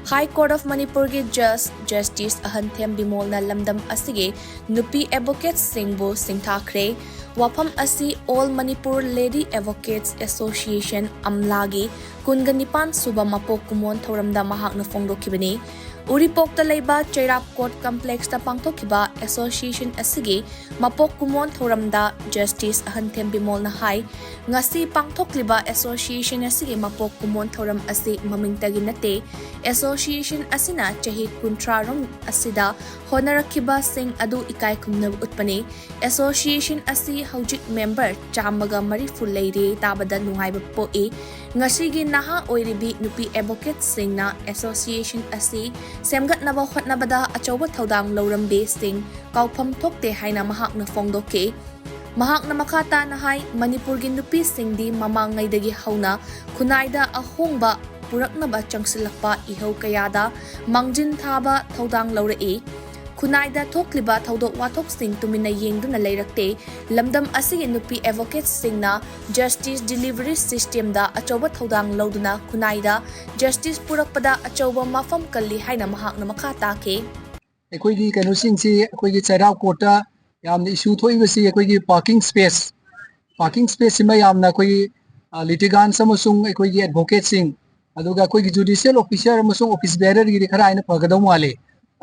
ꯍꯥꯏ ꯀꯣꯔꯠ ꯑꯣꯐ ꯃꯅꯤꯄꯨꯔꯒꯤ ꯖꯁ ꯖꯁꯇꯤꯁ ꯑꯍꯟꯊꯦꯝ ꯕꯤꯃꯣꯜꯅ ꯂꯝꯗꯝ ꯑꯁꯤꯒꯤ ꯅꯨꯄꯤ ꯑꯦꯗꯚꯣꯀꯦꯠꯁꯤꯡꯕꯨ ꯁꯤꯡꯊꯥꯈ꯭ꯔꯦ꯫ ꯋꯥꯐꯝ ꯑꯁꯤ ꯑꯣꯜ ꯃꯅꯤꯄꯨꯔ ꯂꯦꯗꯤ ꯑꯦꯗꯚꯣꯀꯦꯠꯁ ꯑꯦꯁꯣꯁꯤꯌꯦꯁꯟ, ꯑꯝꯂꯥꯒꯤ ꯀꯨꯟꯒ ꯅꯤꯄꯥꯟ ꯁꯨꯕ ꯃꯄꯣꯛ ꯀꯨꯝꯑꯣꯟ ꯊꯧꯔꯝꯗ ꯃꯍꯥꯛꯅ ꯐꯣꯡꯗꯣꯛꯈꯤꯕꯅꯤ꯫ ꯎꯔꯤꯄꯣꯛꯇ ꯂꯩꯕ ꯆꯩꯔꯥꯞ ꯀꯣꯔꯠ ꯀꯝꯄ꯭ꯂꯦꯛꯁꯇ ꯄꯥꯡꯊꯣꯛꯈꯤꯕ ꯑꯦꯁꯣꯁꯤꯌꯦꯁꯟ ꯑꯁꯤꯒꯤ ꯃꯄꯣꯛ ꯀꯨꯝꯑꯣꯟ ꯊꯧꯔꯝꯗ ꯖꯁꯇꯤꯁ ꯑꯍꯟꯊꯦꯝ ꯕꯤꯃꯣꯜꯅ ꯍꯥꯏ, ꯉꯁꯤ ꯄꯥꯡꯊꯣꯛꯂꯤꯕ ꯑꯦꯁꯣꯁꯤꯌꯦꯁꯟ ꯑꯁꯤꯒꯤ ꯃꯄꯣꯛ ꯀꯨꯝꯑꯣꯟ ꯊꯧꯔꯝ ꯑꯁꯤ ꯃꯃꯤꯡꯇꯒꯤ ꯅꯠꯇꯦ꯫ ꯑꯦꯁꯣꯁꯤꯌꯦꯁꯟ ꯑꯁꯤꯅ ꯆꯍꯤ ꯀꯨꯟꯊ꯭ꯔꯥ ꯔꯣꯝ ꯑꯁꯤꯗ ꯍꯣꯠꯅꯔꯛꯈꯤꯕꯁꯤꯡ ꯑꯗꯨ ꯏꯀꯥꯏ ꯈꯨꯝꯅꯕ ꯎꯠꯄꯅꯤ꯫ ꯑꯦꯁꯣꯁꯤꯌꯦꯁꯟ ꯑꯁꯤ ꯍꯧꯖꯤꯛ ꯃꯦꯝꯕꯔ ꯆꯥꯝꯃꯒ ꯃꯔꯤꯐꯨ ꯂꯩꯔꯦ, ꯇꯥꯕꯗ ꯅꯨꯡꯉꯥꯏꯕ ꯄꯣꯛꯏ꯫ ꯉꯁꯤꯒꯤ ꯅꯍꯥ ꯑꯣꯏꯔꯤꯕꯤ ꯅꯨꯄꯤ ꯑꯦꯗꯚꯣꯀꯦꯠꯁꯤꯡꯅ ꯑꯦꯁꯣꯁꯤꯌꯦꯁꯟ ꯑꯁꯤ ꯁꯦꯝꯒꯠꯅꯕ ꯍꯣꯠꯅꯕꯗ ꯑꯆꯧꯕ ꯊꯧꯗꯥꯡ ꯂꯧꯔꯝꯕꯤꯁꯤꯡ ꯀꯥꯎꯐꯝ ꯊꯣꯛꯇꯦ ꯍꯥꯏꯅ ꯃꯍꯥꯛꯅ ꯐꯣꯡꯗꯣꯛꯈꯤ꯫ ꯃꯍꯥꯛꯅ ꯃꯈꯥ ꯇꯥꯅ ꯍꯥꯏ, ꯃꯅꯤꯄꯨꯔꯒꯤ ꯅꯨꯄꯤꯁꯤꯡꯗꯤ ꯃꯃꯥꯡꯉꯩꯗꯒꯤ ꯍꯧꯅ ꯈꯨꯟꯅꯥꯏꯗ ꯑꯍꯣꯡꯕ ꯄꯨꯔꯛꯅꯕ ꯆꯪꯁꯤꯜꯂꯛꯄ ꯏꯍꯧ ꯀꯌꯥꯗ ꯃꯥꯡꯖꯤꯟ ꯊꯥꯕ ꯊꯧꯗꯥꯡ ꯂꯧꯔꯛꯏ꯫ ꯈꯨꯟꯅꯥꯏꯗ ꯊꯣꯛꯂꯤꯕ ꯊꯧꯗꯣꯛ ꯋꯥꯊꯣꯛꯁꯤꯡ ꯇꯨꯃꯤꯟꯅ ꯌꯦꯡꯗꯨꯅ ꯂꯩꯔꯛꯇꯦ꯫ ꯂꯝꯗꯝ ꯑꯁꯤꯒꯤ ꯅꯨꯄꯤ advocateꯁꯤꯡꯅ justice delivery systemꯗ ꯑꯆꯧꯕ ꯊꯧꯗꯥꯡ ꯂꯧꯗꯨꯅ ꯈꯨꯟꯅꯥꯏꯗ justice ꯄꯨꯔꯛꯄꯗ ꯑꯆꯧꯕ ꯃꯐꯝ ꯀꯜꯂꯤ ꯍꯥꯏꯅ ꯃꯍꯥꯛꯅ ꯃꯈꯥ ꯇꯥꯈꯤ꯫ ꯑꯩꯈꯣꯏꯒꯤ ꯀꯩꯅꯣꯁꯤꯡꯁꯤ ꯑꯩꯈꯣꯏꯒꯤ ꯆꯩꯔꯥꯎ courtꯇ ꯌꯥꯝꯅ issue ꯊꯣꯛꯏꯕꯁꯤ ꯑꯩꯈꯣꯏꯒꯤ parking space, parking spaceꯁꯤꯃ ꯌꯥꯝꯅ ꯑꯩꯈꯣꯏꯒꯤ litigants ꯑꯃꯁꯨꯡ ꯑꯩꯈꯣꯏꯒꯤ advocateꯁꯤꯡ, ꯑꯗꯨꯒ ꯑꯩꯈꯣꯏꯒꯤ judicial officer ꯑꯃꯁꯨꯡ office bearerꯒꯤꯗꯤ ꯈꯔ ꯍꯥꯏꯅ ꯐꯒꯗꯧ ꯃꯥꯜꯂꯤ꯫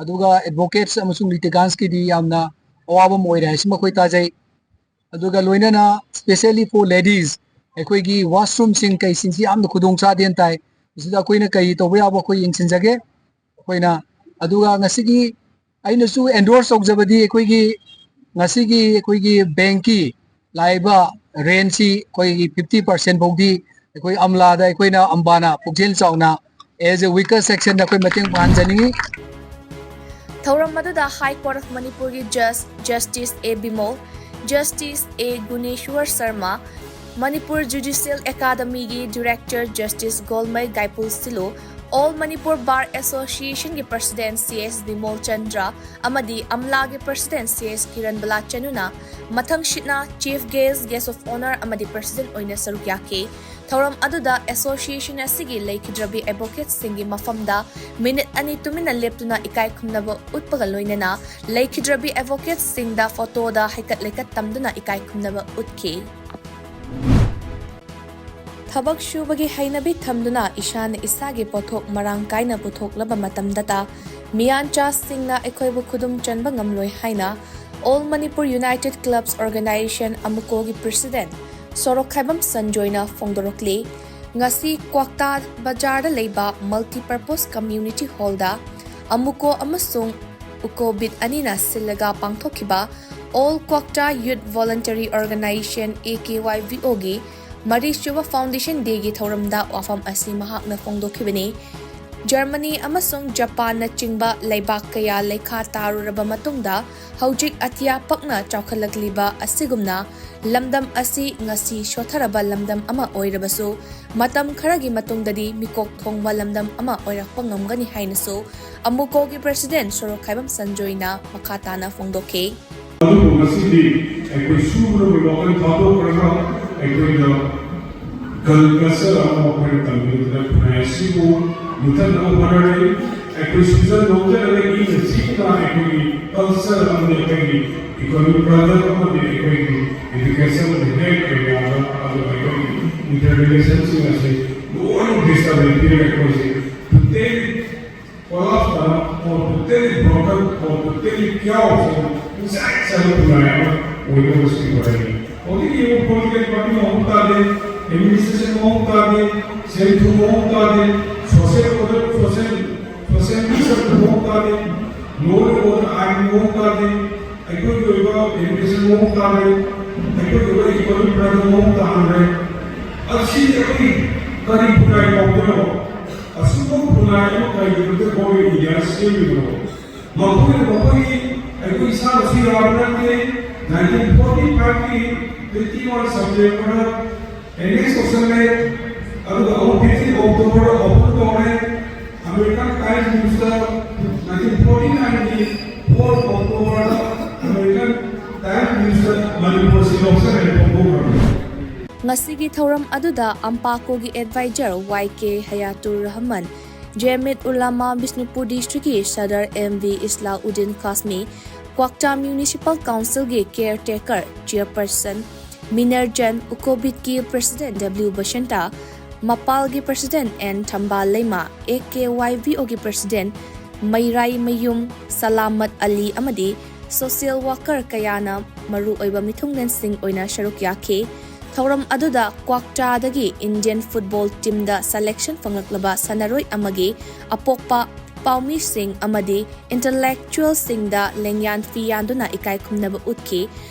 ꯑꯗꯨꯒ advocates ꯑꯃꯁꯨꯡ litigantsꯀꯤꯗꯤ ꯌꯥꯝꯅ ꯑꯋꯥꯕ ꯑꯃ ꯑꯣꯏꯔꯦ ꯍꯥꯏꯁꯤꯃ ꯑꯩꯈꯣꯏ ꯇꯥꯖꯩ꯫ ꯑꯗꯨꯒ ꯂꯣꯏꯅꯅ specially for ladies ꯑꯩꯈꯣꯏꯒꯤ washroomꯁꯤꯡ ꯀꯩꯁꯤꯡꯁꯤ ꯌꯥꯝꯅ ꯈꯨꯗꯣꯡ ꯆꯥꯗꯦꯅ ꯇꯥꯏ꯫ ꯃꯁꯤꯗ ꯑꯩꯈꯣꯏꯅ ꯀꯔꯤ ꯇꯧꯕ ꯌꯥꯕ ꯑꯩꯈꯣꯏ ꯌꯦꯡꯁꯤꯟꯖꯒꯦ꯫ ꯑꯩꯈꯣꯏꯅ ꯑꯗꯨꯒ ꯉꯁꯤꯒꯤ ꯑꯩꯅꯁꯨ endorse ꯇꯧꯖꯕꯗꯤ ꯑꯩꯈꯣꯏꯒꯤ ꯉꯁꯤꯒꯤ ꯑꯩꯈꯣꯏꯒꯤ bankꯀꯤ ꯂꯥꯛꯏꯕ rentꯁꯤ ꯑꯩꯈꯣꯏꯒꯤ fifty percent ꯐꯥꯎꯗꯤ ꯑꯩꯈꯣꯏ ꯑꯝꯂꯥꯗ ꯑꯩꯈꯣꯏꯅ ꯑꯝꯕꯥꯅ ꯄꯨꯛꯆꯦꯜ ꯆꯥꯎꯅ as a weaker sectionꯗ ꯑꯩꯈꯣꯏ ꯃꯇꯦꯡ ꯄꯥꯡꯍꯟꯖꯅꯤꯡꯏ꯫ ꯊꯧꯔꯝ ꯑꯗꯨꯗ High Court of ꯃꯅꯤꯄꯨꯔꯒꯤ judge Justice A Bimol, Justice A ꯒꯨꯅꯦꯁ꯭ꯋꯔ Sharma, Manipur Judicial Academyꯒꯤ director Justice Golmei ꯒꯥꯏꯄꯨ ꯁꯤꯂꯨ, All Manipur Bar Associationꯒꯤ president C S Bimol Chandra ꯑꯃꯗꯤ ꯑꯝꯂꯥꯒꯤ president C S ꯀꯤꯔꯟꯕꯂꯥ ꯆꯅꯨꯅ ꯃꯊꯪꯁꯤꯠꯅ chief guest, guest of honour ꯑꯃꯗꯤ president ꯑꯣꯏꯅ ꯁꯔꯨꯛ ꯌꯥꯈꯤ꯫ ꯊꯧꯔꯝ ꯑꯗꯨꯗ association ꯑꯁꯤꯒꯤ ꯂꯩꯈꯤꯗ꯭ꯔꯕꯤ advocateꯁꯤꯡꯒꯤ ꯃꯐꯝꯗ minute ꯑꯅꯤ ꯇꯨꯃꯤꯟꯅ ꯂꯦꯞꯇꯨꯅ ꯏꯀꯥꯏ ꯈꯨꯝꯅꯕ ꯎꯠꯄꯒ ꯂꯣꯏꯅꯅ ꯂꯩꯈꯤꯗ꯭ꯔꯕꯤ advocateꯁꯤꯡꯗ photoꯗ ꯍꯩꯀꯠ ꯂꯩꯀꯠ ꯇꯝꯗꯨꯅ ꯏꯀꯥꯏ ꯈꯨꯝꯅꯕ ꯎꯠꯈꯤ꯫ ꯊꯕꯛ ꯁꯨꯕꯒꯤ ꯍꯩꯅꯕꯤ ꯊꯝꯗꯨꯅ ꯏꯁꯥꯅ ꯏꯁꯥꯒꯤ ꯄꯣꯠꯊꯣꯛ ꯃꯔꯥꯡ ꯀꯥꯏꯅ ꯄꯨꯊꯣꯛꯂꯕ ꯃꯇꯝꯗꯇ ꯃꯤꯌꯥꯟꯆꯥꯁꯤꯡꯅ ꯑꯩꯈꯣꯏꯕꯨ ꯈꯨꯗꯨꯝ ꯆꯟꯕ ꯉꯝꯂꯣꯏ ꯍꯥꯏꯅ All Manipur United Clubs Organisation, ꯑꯃꯨꯀꯣꯒꯤ president ꯁꯣꯔꯣꯛꯈꯥꯏꯕꯝ ꯁꯟꯖꯣꯏꯅ ꯐꯣꯡꯗꯣꯔꯛꯂꯤ꯫ ꯉꯁꯤ ꯀ꯭ꯋꯥꯛꯇꯥ ꯕꯖꯥꯔꯗ ꯂꯩꯕ Multipurpose Community Hallꯗ ꯑꯃꯨꯀꯣ ꯑꯃꯁꯨꯡ ꯎꯀꯣ ꯕꯤꯠ ꯑꯅꯤꯅ ꯁꯤꯜꯂꯒ ꯄꯥꯡꯊꯣꯛꯈꯤꯕ All Kwakta Youth Voluntary Organisation, A K Y V Oꯒꯤ ꯃꯔꯤꯁꯨꯕ Foundation Dayꯒꯤ ꯊꯧꯔꯝꯗ ꯋꯥꯐꯝ ꯑꯁꯤ ꯃꯍꯥꯛꯅ ꯐꯣꯡꯗꯣꯛꯈꯤꯕꯅꯤ꯫ ꯖꯔꯃꯅꯤ ꯑꯃꯁꯨꯡ ꯖꯄꯥꯟꯅꯆꯤꯡꯕ ꯂꯩꯕꯥꯛ ꯀꯌꯥ ꯂꯩꯈꯥ ꯇꯥꯔꯨꯔꯕ ꯃꯇꯨꯡꯗ, ꯍꯧꯖꯤꯛ ꯑꯇꯤꯌꯥ ꯄꯛꯅ ꯆꯥꯎꯈꯠꯂꯛꯂꯤꯕ ꯑꯁꯤꯒꯨꯝꯅ ꯂꯝꯗꯝ ꯑꯁꯤ ꯉꯁꯤ ꯁꯣꯠꯊꯔꯕ ꯂꯝꯗꯝ ꯑꯃ ꯑꯣꯏꯔꯕꯁꯨ, ꯃꯇꯝ ꯈꯔꯒꯤ ꯃꯇꯨꯡꯗꯗꯤ ꯃꯤꯀꯣꯛ ꯊꯣꯡꯕ ꯂꯝꯗꯝ ꯑꯃ ꯑꯣꯏꯔꯛꯄ ꯉꯝꯒꯅꯤ ꯍꯥꯏꯅꯁꯨ ꯑꯃꯨꯀꯣꯒꯤ ꯄ꯭ꯔꯁꯤꯗꯦꯟ ꯁꯣꯔꯣꯛꯈꯥꯏꯕꯝ ꯁꯟꯖꯣꯏꯅ ꯃꯈꯥ ꯇꯥꯅ ꯐꯣꯡꯗꯣꯛꯈꯤ꯫ ꯑꯗꯨꯕꯨ ꯉꯁꯤꯗꯤ ꯑꯩꯈꯣꯏ ꯁꯨꯔꯒ ꯋꯥꯈꯜ ꯊꯥꯗꯣꯛꯈ꯭ꯔꯒ ꯑꯩꯈꯣꯏꯅ ꯀꯜ ꯀꯜꯆꯔ ꯑꯃ ꯑꯩꯈꯣꯏꯅ ꯇꯝꯕꯤꯕꯗ ꯈꯨꯟꯅꯥꯏ ꯑꯁꯤꯕꯨ ꯃꯨꯊꯠꯅꯕ ꯍꯣꯠꯅꯔꯤ꯫ ꯑꯩꯈꯣꯏ ꯁꯨꯖꯟ ꯅꯣꯝꯖꯜꯂꯒ ꯏꯪꯅ ꯆꯤꯛꯅ ꯑꯩꯈꯣꯏꯒꯤ ꯀꯜꯆꯔ ꯑꯃꯗꯤ ꯑꯩꯈꯣꯏꯒꯤ ꯏꯀꯣꯅꯣꯃꯤꯛ ꯄ꯭ꯔꯗꯛ ꯑꯃꯗꯤ ꯑꯩꯈꯣꯏꯒꯤ ꯑꯦꯖꯨꯀꯦꯁꯟ ꯑꯃꯗꯤ ꯍꯦꯜꯊ ꯑꯦꯔꯤꯌꯥꯗ ꯑꯗꯨꯒ ꯑꯩꯈꯣꯏꯒꯤ ꯏꯟꯇꯔ ꯔꯤꯂꯦꯁꯟꯁꯤꯡ ꯑꯁꯤ ꯂꯣꯏꯅ ꯗꯤꯁꯇꯔꯕ ꯄꯤꯔꯒ ꯑꯩꯈꯣꯏꯁꯦ ꯇꯣꯇꯦꯂꯤ ꯀꯣꯂꯥꯞꯁ ꯇꯥꯔꯛꯄ, ꯇꯣꯇꯦꯂꯤ ꯕ꯭ꯔꯣꯀꯟ, ꯇꯣꯇꯦꯂꯤ ꯀ꯭ꯌꯥꯎꯁ ꯏꯆꯥꯏ ꯆꯥꯏꯕ ꯈꯨꯟꯅꯥꯏ ꯑꯃ ꯑꯣꯏꯅꯕꯁꯨ ꯍꯣꯠꯅꯔꯤ꯫ ꯍꯧꯖꯤꯛ ꯌꯦꯡꯉꯨ, ꯄꯣꯂꯤꯇꯤꯀꯦꯜ ꯄꯥꯔꯇꯤ ꯃꯑꯣꯡ ꯇꯥꯗꯦ, ꯑꯦꯗꯃꯤꯅꯤꯁꯇ꯭ꯔꯦꯁꯟ ꯃꯑꯣꯡ ꯇꯥꯗꯦ, ꯁꯦꯜ ꯊꯨꯝ ꯃꯑꯣꯡ ꯇꯥꯗꯦ, social order, social social minister ꯃꯑꯣꯡ ꯇꯥꯗꯦ, ꯂꯣ ꯑꯦꯟ ꯑꯣꯔꯗꯔ ꯑꯥꯏꯟ ꯃꯑꯣꯡ ꯇꯥꯗꯦ, ꯑꯩꯈꯣꯏꯒꯤ ꯑꯣꯏꯕ ꯑꯦꯖꯨꯀꯦꯁꯟ ꯃꯑꯣꯡ ꯇꯥꯗꯦ, ꯑꯩꯈꯣꯏꯒꯤ ꯑꯣꯏꯕ ꯏꯀꯣꯅꯣꯃꯤꯛ ꯄ꯭ꯔꯗꯛ ꯃꯑꯣꯡ ꯇꯥꯍꯟꯈ꯭ꯔꯦ꯫ ꯑꯁꯤ ꯑꯩꯈꯣꯏ ꯀꯔꯤ ꯈꯨꯟꯅꯥꯏ ꯀꯧꯗꯣꯏꯅꯣ? ꯑꯁꯨꯝꯕ ꯈꯨꯟꯅꯥꯏ ꯑꯃ ꯀꯔꯤꯒꯤꯗꯃꯛꯇ ꯒꯣꯔꯃꯦꯟ ꯏꯟꯗꯤꯌꯥꯅ ꯁꯦꯝꯃꯤꯕꯅꯣ? ꯃꯈꯣꯏꯅ ꯃꯈꯣꯏꯒꯤ ꯑꯩꯈꯣꯏ ꯏꯁꯥꯅꯁꯨ ꯌꯥꯕ ꯅꯠꯇꯦ꯫ ꯅꯥꯏꯟꯇꯤꯟ ꯐꯣꯔꯇꯤ ꯐꯥꯏꯚꯀꯤ ꯇ꯭ꯋꯦꯟꯇꯤ ꯋꯥꯟ ꯁꯦꯞꯇꯦꯝꯕꯔꯗ ꯑꯦꯟ ꯑꯦꯁ ꯀꯧꯁꯜꯂꯦ, ꯑꯗꯨꯒ ꯑꯃꯨꯛ ꯐꯤꯐꯇꯤꯟ ꯑꯣꯛꯇꯣꯕꯔꯗ ꯑꯣꯄꯟ ꯇꯧꯔꯦ꯫ ꯑꯃꯦꯔꯤꯀꯥꯟ ꯇꯥꯏꯝꯁ ꯅ꯭ꯌꯨꯁꯇ ꯅꯥꯏꯟꯇꯤꯟ ꯐꯣꯔꯇꯤ ꯅꯥꯏꯟꯒꯤ ꯐꯣꯔ ꯑꯣꯛꯇꯣꯕꯔꯗ ꯑꯃꯦꯔꯤꯀꯥꯟ ꯇꯥꯏꯝꯁ ꯅ꯭ꯌꯨꯁꯇ ꯃꯅꯤꯄꯨꯔ ꯑꯁꯤ ꯂꯧꯁꯤꯟ ꯍꯥꯏꯅ ꯐꯣꯡꯗꯣꯛꯈ꯭ꯔꯕꯅꯤ꯫ ꯉꯁꯤꯒꯤ ꯊꯧꯔꯝ ꯑꯗꯨꯗ ꯑꯝꯄꯥꯀꯣꯒꯤ advisor Y K Hayatur Rahman, Jamiat Ulama Bishnupur ꯗꯤꯁꯇ꯭ꯔꯤꯛꯀꯤ ꯁꯗꯔ M V Islauddin Kasmi, Kwakta municipal ꯀꯥꯎꯟꯁꯤꯜꯒꯤ ꯀꯦꯌꯔ ꯇꯦꯀꯔ ꯆꯤꯌꯔꯄꯔꯁꯟ ꯃꯤꯅꯔꯖꯟ, ꯎꯀꯣꯕꯤꯠꯀꯤ ꯄ꯭ꯔꯁꯤꯗꯦꯟ ꯗꯕ꯭ꯂꯤꯎ ꯕꯁꯟꯇ, ꯃꯄꯥꯜꯒꯤ president N Thambal Leima, A K Y V ꯑꯣꯒꯤ ꯄ꯭ꯔꯁꯤꯗꯦꯟ ꯃꯩꯔꯥꯏꯃꯌꯨꯝ ꯁꯂꯥꯃꯠ ꯑꯂꯤ ꯑꯃꯗꯤ ꯁꯣꯁꯤꯌꯦꯜ ꯋꯥꯀꯔ ꯀꯌꯥꯅ ꯃꯔꯨꯑꯣꯏꯕ ꯃꯤꯊꯨꯡꯂꯦꯟꯁꯤꯡ ꯑꯣꯏꯅ ꯁꯔꯨꯛ ꯌꯥꯈꯤ꯫ ꯊꯧꯔꯝ ꯑꯗꯨꯗ ꯀ꯭ꯋꯥꯛꯇꯥꯗꯒꯤ ꯏꯟꯗꯤꯌꯟ ꯐꯨꯠꯕꯣꯜ ꯇꯤꯝꯗ ꯁꯦꯂꯦꯛꯁꯟ ꯐꯪꯂꯛꯂꯕ ꯁꯥꯟꯅꯔꯣꯏ ꯑꯃꯒꯤ ꯑꯄꯣꯛꯄ ꯄꯥꯎꯃꯤꯁꯤꯡ ꯑꯃꯗꯤ ꯏꯟꯇꯂꯦꯛꯆꯨꯑꯦꯜꯁꯤꯡꯗ ꯂꯦꯡꯌꯥꯟ ꯐꯤ ꯌꯥꯟꯗꯨꯅ ꯏꯀꯥꯏ ꯈꯨꯝꯅꯕ ꯎꯠꯈꯤ꯫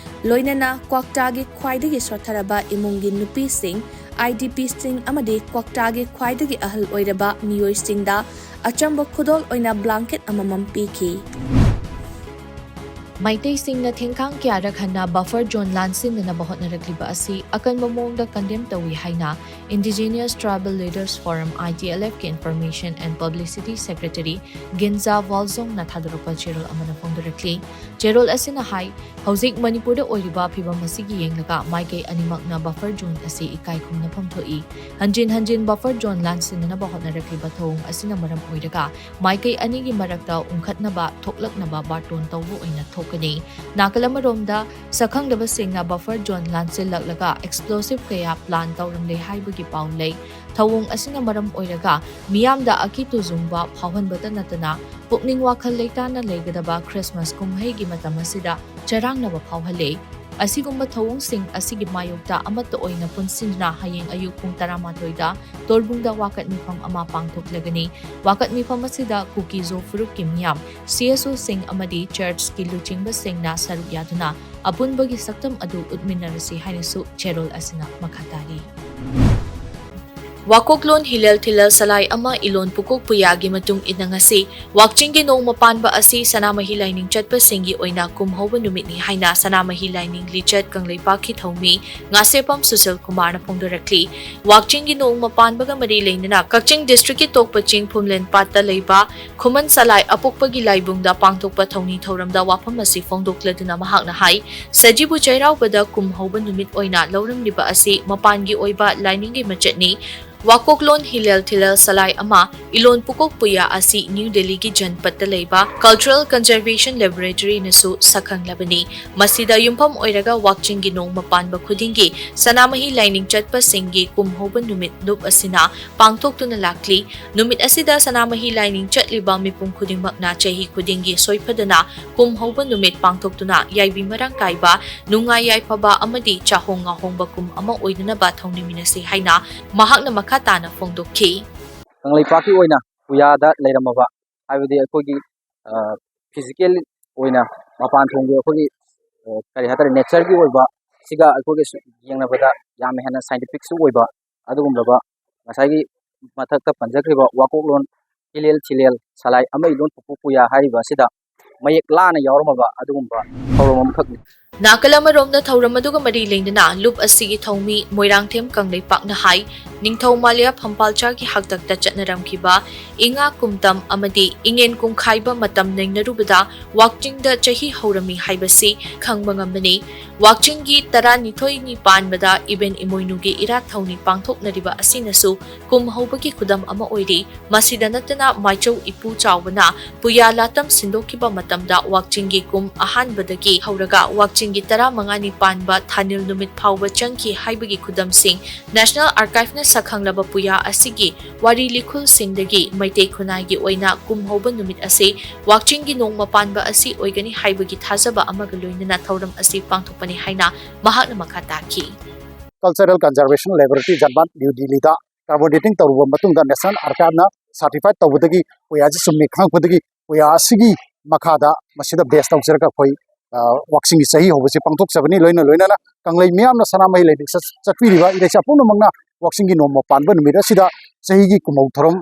ꯂꯣꯏꯅꯅ ꯀ꯭ꯋꯥꯛꯇꯥꯒꯤ ꯈ꯭ꯋꯥꯏꯗꯒꯤ ꯁꯣꯠꯊꯔꯕ ꯏꯃꯨꯡꯒꯤ ꯅꯨꯄꯤꯁꯤꯡ, ꯑꯥꯏ ꯗꯤ ꯄꯤꯁꯤꯡ ꯑꯃꯗꯤ ꯀ꯭ꯋꯥꯛꯇꯥꯒꯤ ꯈ꯭ꯋꯥꯏꯗꯒꯤ ꯑꯍꯜ ꯑꯣꯏꯔꯕ ꯃꯤꯑꯣꯏꯁꯤꯡꯗ ꯑꯆꯝꯕ ꯈꯨꯗꯣꯜ ꯑꯣꯏꯅ blanket ꯑꯃꯃꯝ ꯄꯤꯈꯤ꯫ ꯃꯩꯇꯩꯁꯤꯡꯅ ꯊꯦꯡꯈꯥꯡ ꯀꯌꯥꯔꯛ ꯍꯟꯅ buffer zone ꯂꯥꯟꯁꯤꯟꯅꯅꯕ ꯍꯣꯠꯅꯔꯛꯂꯤꯕ ꯑꯁꯤ ꯑꯀꯟꯕ ꯃꯑꯣꯡꯗ condemn ꯇꯧꯏ ꯍꯥꯏꯅ Indigenous Tribal Leaders Forum, I T L F, ꯀꯤ Information and Publicity Secretary ꯒꯤꯟꯖꯥ ꯋꯥꯜꯖꯣꯡꯅ ꯊꯥꯗꯣꯔꯛꯄ ꯆꯦꯔꯣꯜ ꯑꯃꯅ ꯐꯣꯡꯗꯣꯔꯛꯂꯤ꯫ ꯆꯦꯔꯣꯜ ꯑꯁꯤꯅ ꯍꯥꯏ, ꯍꯧꯖꯤꯛ ꯃꯅꯤꯄꯨꯔꯗ ꯑꯣꯏꯔꯤꯕ ꯐꯤꯚꯝ ꯑꯁꯤꯒꯤ ꯌꯦꯡꯂꯒ ꯃꯥꯏꯀꯩ ꯑꯅꯤꯃꯛꯅ buffer zone ꯑꯁꯤ ꯏꯀꯥꯏ ꯈꯨꯝꯅꯐꯝ ꯊꯣꯛꯏ꯫ ꯍꯟꯖꯤꯟ ꯍꯟꯖꯤꯟ buffer zone ꯂꯥꯟꯁꯤꯟꯅꯅꯕ ꯍꯣꯠꯅꯔꯛꯂꯤꯕ ꯊꯧꯑꯣꯡ ꯑꯁꯤꯅ ꯃꯔꯝ ꯑꯣꯏꯔꯒ ꯃꯥꯏꯀꯩ ꯑꯅꯤꯒꯤ ꯃꯔꯛꯇ ꯎꯪꯈꯠꯅꯕ, ꯊꯣꯛꯂꯛꯅꯕ ꯕꯥꯔꯇꯣꯟ ꯇꯧꯕ ꯑꯣꯏꯅ ꯊꯣꯛꯀꯅꯤ꯫ ꯅꯥꯀꯜ ꯑꯃꯔꯣꯝꯗ, ꯁꯛꯈꯪꯗꯕꯁꯤꯡꯅ buffer zone ꯂꯥꯟꯁꯤꯜꯂꯛꯂꯒ explosive ꯀꯌꯥ plan ꯇꯧꯔꯝꯂꯦ ꯍꯥꯏꯕꯒꯤ ꯄꯥꯎ ꯂꯩ꯫ ꯊꯧꯑꯣꯡ ꯑꯁꯤꯅ ꯃꯔꯝ ꯑꯣꯏꯔꯒ ꯃꯤꯌꯥꯝꯗ ꯑꯀꯤ ꯇꯨꯖꯨꯡꯕ ꯐꯥꯎꯍꯟꯕꯇ ꯅꯠꯇꯅ, ꯄꯨꯛꯅꯤꯡ ꯋꯥꯈꯜ ꯂꯩꯇꯥꯅ ꯂꯩꯒꯗꯕ Christmas ꯀꯨꯝꯍꯩꯒꯤ ꯃꯇꯝ ꯑꯁꯤꯗ ꯆꯔꯥꯡꯅꯕ ꯐꯥꯎꯍꯜꯂꯦ꯫ ꯑꯁꯤꯒꯨꯝꯕ ꯊꯧꯑꯣꯡꯁꯤꯡ ꯑꯁꯤꯒꯤ ꯃꯥꯌꯣꯛꯇ ꯑꯃꯠꯇ ꯑꯣꯏꯅ ꯄꯨꯟꯁꯤꯟꯗꯨꯅ ꯍꯌꯦꯡ ꯑꯌꯨꯛ ꯄꯨꯡ ꯇꯔꯥꯃꯥꯊꯣꯏꯗ ꯇꯣꯔꯕꯨꯡꯗ ꯋꯥꯀꯠ ꯃꯤꯐꯝ ꯑꯃ ꯄꯥꯡꯊꯣꯛꯂꯒꯅꯤ꯫ ꯋꯥꯀꯠ ꯃꯤꯐꯝ ꯑꯁꯤꯗ ꯀꯨꯀꯤ-ꯖꯣ ꯐꯨꯔꯨꯞꯀꯤ ꯃꯤꯌꯥꯝ, C S Oꯁꯤꯡ ꯑꯃꯗꯤ churchꯀꯤ ꯂꯨꯆꯤꯡꯕꯁꯤꯡꯅ ꯁꯔꯨꯛ ꯌꯥꯗꯨꯅ ꯑꯄꯨꯟꯕꯒꯤ ꯁꯛꯇꯝ ꯑꯗꯨ ꯎꯠꯃꯤꯟꯅꯔꯁꯤ ꯍꯥꯏꯅꯁꯨ ꯆꯦꯔꯣꯜ ꯑꯁꯤꯅ ꯃꯈꯥ ꯇꯥꯔꯤ꯫ ꯋꯥꯀꯣꯛꯂꯣꯟ ꯍꯤꯂꯦꯜ ꯊꯤꯂꯦꯜ ꯁꯂꯥꯏ ꯑꯃ ꯏꯂꯣꯟ ꯄꯨꯀꯣꯛ ꯄꯨꯌꯥꯒꯤ ꯃꯇꯨꯡ ꯏꯟꯅ ꯉꯁꯤ ꯋꯥꯛꯆꯤꯡꯒꯤ ꯅꯣꯡꯃ ꯄꯥꯟꯕ ꯑꯁꯤ ꯁꯅꯥꯃꯍꯤ ꯂꯥꯏꯅꯤꯡ ꯆꯠꯄꯁꯤꯡꯒꯤ ꯑꯣꯏꯅ ꯀꯨꯝꯍꯧꯕ ꯅꯨꯃꯤꯠꯅꯤ ꯍꯥꯏꯅ ꯁꯅꯥꯃꯍꯤ ꯂꯥꯏꯅꯤꯡ ꯂꯤꯆꯠ ꯀꯪꯂꯩꯄꯥꯛꯀꯤ ꯊꯧꯃꯤ ꯉꯥꯁꯦꯞꯄꯝ ꯁꯨꯁꯤꯜ ꯀꯨꯃꯥꯔꯅ ꯐꯣꯡꯗꯣꯔꯛꯂꯤ꯫ ꯋꯥꯛꯆꯤꯡꯒꯤ ꯅꯣꯡꯃ ꯄꯥꯟꯕꯒ ꯃꯔꯤ ꯂꯩꯅꯅ ꯀꯛꯆꯤꯡ districtꯀꯤ ꯇꯣꯛꯄ ꯆꯤꯡ ꯐꯨꯝꯂꯦꯟ ꯄꯥꯠꯇ ꯂꯩꯕ ꯈꯨꯃꯟ ꯁꯂꯥꯏ ꯑꯄꯣꯛꯄꯒꯤ ꯂꯥꯏꯕꯨꯡꯗ ꯄꯥꯡꯊꯣꯛꯄ ꯊꯧꯅꯤ ꯊꯧꯔꯝꯗ ꯋꯥꯐꯝ ꯑꯁꯤ ꯐꯣꯡꯗꯣꯛꯂꯗꯨꯅ ꯃꯍꯥꯛꯅ ꯍꯥꯏ, ꯁꯖꯤꯕꯨ ꯆꯩꯔꯥꯎꯕꯗ ꯀꯨꯝꯍꯧꯕ ꯅꯨꯃꯤꯠ ꯑꯣꯏꯅ ꯂꯧꯔꯝꯂꯤꯕ ꯑꯁꯤ ꯃꯄꯥꯟꯒꯤ ꯑꯣꯏꯕ ꯂꯥꯏꯅꯤꯡꯒꯤ ꯃꯆꯠꯅꯤ꯫ ꯋꯥꯀꯣꯛꯂꯣꯟ ꯍꯤꯂꯦꯜ ꯊꯤꯂꯦꯜ ꯁꯂꯥꯏ ꯑꯃ ꯏꯂꯣꯟ ꯄꯨꯀꯣꯛ ꯄꯨꯌꯥ ꯑꯁꯤ ꯅ꯭ꯌꯨ ꯗꯦꯜꯂꯤꯒꯤ ꯖꯟꯄꯠꯇ ꯂꯩꯕ Cultural Conservation Laboratoryꯅꯁꯨ ꯁꯛꯈꯪꯂꯕꯅꯤ꯫ ꯃꯁꯤꯗ ꯌꯨꯝꯐꯝ ꯑꯣꯏꯔꯒ ꯋꯥꯛꯆꯤꯡꯒꯤ ꯅꯣꯡꯃ ꯄꯥꯟꯕ ꯈꯨꯗꯤꯡꯒꯤ ꯁꯅꯥꯃꯍꯤ ꯂꯥꯏꯅꯤꯡ ꯆꯠꯄꯁꯤꯡꯒꯤ ꯀꯨꯝꯍꯧꯕ ꯅꯨꯃꯤꯠ ꯂꯨꯞ ꯑꯁꯤꯅ ꯄꯥꯡꯊꯣꯛꯇꯨꯅ ꯂꯥꯛꯂꯤ꯫ ꯅꯨꯃꯤꯠ ꯑꯁꯤꯗ ꯁꯅꯥꯃꯍꯤ ꯂꯥꯏꯅꯤꯡ ꯆꯠꯂꯤꯕ ꯃꯤꯄꯨꯝ ꯈꯨꯗꯤꯡꯃꯛꯅ ꯆꯍꯤ ꯈꯨꯗꯤꯡꯒꯤ ꯁꯣꯏꯐꯗꯅ ꯀꯨꯝꯍꯧꯕ ꯅꯨꯃꯤꯠ ꯄꯥꯡꯊꯣꯛꯇꯨꯅ ꯌꯥꯏꯕꯤ ꯃꯔꯥꯡ ꯀꯥꯏꯕ, ꯅꯨꯡꯉꯥꯏ ꯌꯥꯏꯐꯕ ꯑꯃꯗꯤ ꯆꯥꯍꯣꯡ ꯉꯥꯍꯣꯡꯕ ꯀꯨꯝ ꯑꯃ ꯑꯣꯏꯅꯅꯕ ꯊꯧꯅꯤꯃꯤꯟꯅꯁꯤ ꯍꯥꯏꯅ ꯃꯍꯥꯛꯅ ꯃꯈꯥ ꯇꯥꯅ ꯐꯣꯡꯗꯣꯛꯈꯤ꯫ ꯀꯪꯂꯩꯄꯥꯛꯀꯤ ꯑꯣꯏꯅ ꯄꯨꯌꯥꯗ ꯂꯩꯔꯝꯃꯕ, ꯍꯥꯏꯕꯗꯤ ꯑꯩꯈꯣꯏꯒꯤ, ꯑ, physical ꯑꯣꯏꯅ ꯃꯄꯥꯟ ꯊꯣꯡꯒꯤ ꯑꯩꯈꯣꯏꯒꯤ, ꯑ, ꯀꯔꯤ ꯍꯥꯏꯇꯥꯔꯦ, natureꯒꯤ ꯑꯣꯏꯕ ꯁꯤꯒ ꯑꯩꯈꯣꯏꯒ ꯁꯨ-, ꯌꯦꯡꯅꯕꯗ ꯌꯥꯝꯅ ꯍꯦꯟꯅ scientificꯁꯨ ꯑꯣꯏꯕ ꯑꯗꯨꯒꯨꯝꯂꯕ ꯉꯁꯥꯏꯒꯤ ꯃꯊꯛꯇ ꯄꯟꯖꯈ꯭ꯔꯤꯕ ꯋꯥꯀꯣꯛꯂꯣꯟ ꯍꯤꯂꯦꯜ ꯊꯤꯂꯦꯜ ꯁꯂꯥꯏ ꯑꯃ ꯏꯂꯣꯟ ꯄꯨꯄꯨ ꯄꯨꯌꯥ ꯍꯥꯏꯔꯤꯕ ꯑꯁꯤꯗ ꯃꯌꯦꯛ ꯂꯥꯅ ꯌꯥꯎꯔꯝꯃꯕ ꯑꯗꯨꯒꯨꯝꯕ ꯊꯧꯔꯝ ꯑꯃꯈꯛꯅꯤ꯫ ꯅꯥꯀꯜ ꯑꯃꯔꯣꯝꯗ ꯊꯧꯔꯝ ꯑꯗꯨꯒ ꯃꯔꯤ ꯂꯩꯅꯅ ꯂꯨꯞ ꯑꯁꯤꯒꯤ ꯊꯧꯃꯤ ꯃꯣꯏꯔꯥꯡꯊꯦꯝ ꯀꯪꯂꯩꯄꯥꯛꯅ ꯍꯥꯏ, ꯅꯤꯡꯊꯧ ꯃꯥꯂꯦ ꯐꯝꯄꯥꯜꯆꯥꯒꯤ ꯍꯥꯛꯇꯛꯇ ꯆꯠꯅꯔꯝꯈꯤꯕ ꯏꯉꯥ ꯀꯨꯝꯇꯝ ꯑꯃꯗꯤ ꯏꯉꯦꯟ ꯀꯨꯝꯈꯥꯏꯕ ꯃꯇꯝ ꯅꯩꯅꯔꯨꯕꯗ ꯋꯥꯛꯆꯤꯡꯗ ꯆꯍꯤ ꯍꯧꯔꯝꯃꯤ ꯍꯥꯏꯕꯁꯤ ꯈꯪꯕ ꯉꯝꯕꯅꯤ꯫ ꯋꯥꯛꯆꯤꯡꯒꯤ ꯇꯔꯥꯅꯤꯊꯣꯏꯅꯤ ꯄꯥꯟꯕꯗ ꯏꯕꯦꯟ ꯏꯃꯣꯏꯅꯨꯒꯤ ꯏꯔꯥꯠ ꯊꯧꯅꯤ ꯄꯥꯡꯊꯣꯛꯅꯔꯤꯕ ꯑꯁꯤꯅꯁꯨ ꯀꯨꯝ ꯍꯧꯕꯒꯤ ꯈꯨꯗꯝ ꯑꯃ ꯑꯣꯏꯔꯤ꯫ ꯃꯁꯤꯗ ꯅꯠꯇꯅ ꯃꯥꯏꯆꯧ ꯏꯄꯨ ꯆꯥꯎꯕꯅ ꯄꯨꯌꯥ ꯂꯥꯇꯝ ꯁꯤꯟꯗꯣꯛꯈꯤꯕ ꯃꯇꯝꯗ ꯋꯥꯛꯆꯤꯡꯒꯤ ꯀꯨꯝ ꯑꯍꯥꯟꯕꯗꯒꯤ ꯍꯧꯔꯒ ꯋꯥꯛꯆꯤꯡꯒꯤ ꯇꯔꯥꯃꯉꯥꯅꯤ ꯄꯥꯟꯕ ꯊꯥꯅꯤꯜ ꯅꯨꯃꯤꯠ ꯐꯥꯎꯕ ꯆꯪꯈꯤ ꯍꯥꯏꯕꯒꯤ ꯈꯨꯗꯝꯁꯤꯡ National Archiveꯅ ꯁꯛꯈꯪꯂꯕ ꯄꯨꯌꯥ ꯑꯁꯤꯒꯤ ꯋꯥꯔꯤ ꯂꯤꯈꯨꯜꯁꯤꯡꯗꯒꯤ ꯃꯩꯇꯩ ꯈꯨꯟꯅꯥꯏꯒꯤ ꯑꯣꯏꯅ ꯀꯨꯝ ꯍꯧꯕ ꯅꯨꯃꯤꯠ ꯑꯁꯤ ꯋꯥꯛꯆꯤꯡꯒꯤ ꯅꯣꯡꯃ ꯄꯥꯟꯕ ꯑꯁꯤ ꯑꯣꯏꯒꯅꯤ ꯍꯥꯏꯕꯒꯤ ꯊꯥꯖꯕ ꯑꯃꯒ ꯂꯣꯏꯅꯅ ꯊꯧꯔꯝ ꯑꯁꯤ ꯄꯥꯡꯊꯣꯛꯄꯅꯤ ꯍꯥꯏꯅ ꯃꯍꯥꯛꯅ ꯃꯈꯥ ꯇꯥꯈꯤ꯫ Cultural Conservation Laboratory ꯖꯟꯕꯥꯟ ꯅ꯭ꯌꯨ ꯗꯤꯜꯂꯤꯗ carbon dating ꯇꯧꯔꯨꯕ ꯃꯇꯨꯡꯗ National Archiveꯅ certified ꯇꯧꯕꯗꯒꯤ ꯄꯨꯌꯥꯁꯤ ꯆꯨꯝꯃꯤ ꯈꯪꯉꯛꯄꯗꯒꯤ ꯄꯨꯌꯥ ꯑꯁꯤꯒꯤ ꯃꯈꯥꯗ ꯃꯁꯤꯗ base ꯇꯧꯖꯔꯒ ꯑꯩꯈꯣꯏ, ꯑ, ꯋꯥꯛꯆꯤꯡꯒꯤ ꯆꯍꯤ ꯍꯧꯕꯁꯤ ꯄꯥꯡꯊꯣꯛꯆꯕꯅꯤ꯫ ꯂꯣꯏꯅ ꯂꯣꯏꯅꯅ ꯀꯪꯂꯩ ꯃꯤꯌꯥꯝꯅ ꯁꯅꯥꯃꯍꯤ ꯂꯥꯏꯅꯤꯡ ꯆꯠ-, ꯆꯠꯄꯤꯔꯤꯕ ꯏꯔꯩꯆꯥ ꯄꯨꯝꯅꯃꯛꯅ ꯋꯥꯛꯆꯤꯡꯒꯤ ꯅꯣꯡꯃ ꯄꯥꯟꯕ ꯅꯨꯃꯤꯠ ꯑꯁꯤꯗ ꯆꯍꯤꯒꯤ ꯀꯨꯝꯍꯧ ꯊꯧꯔꯝ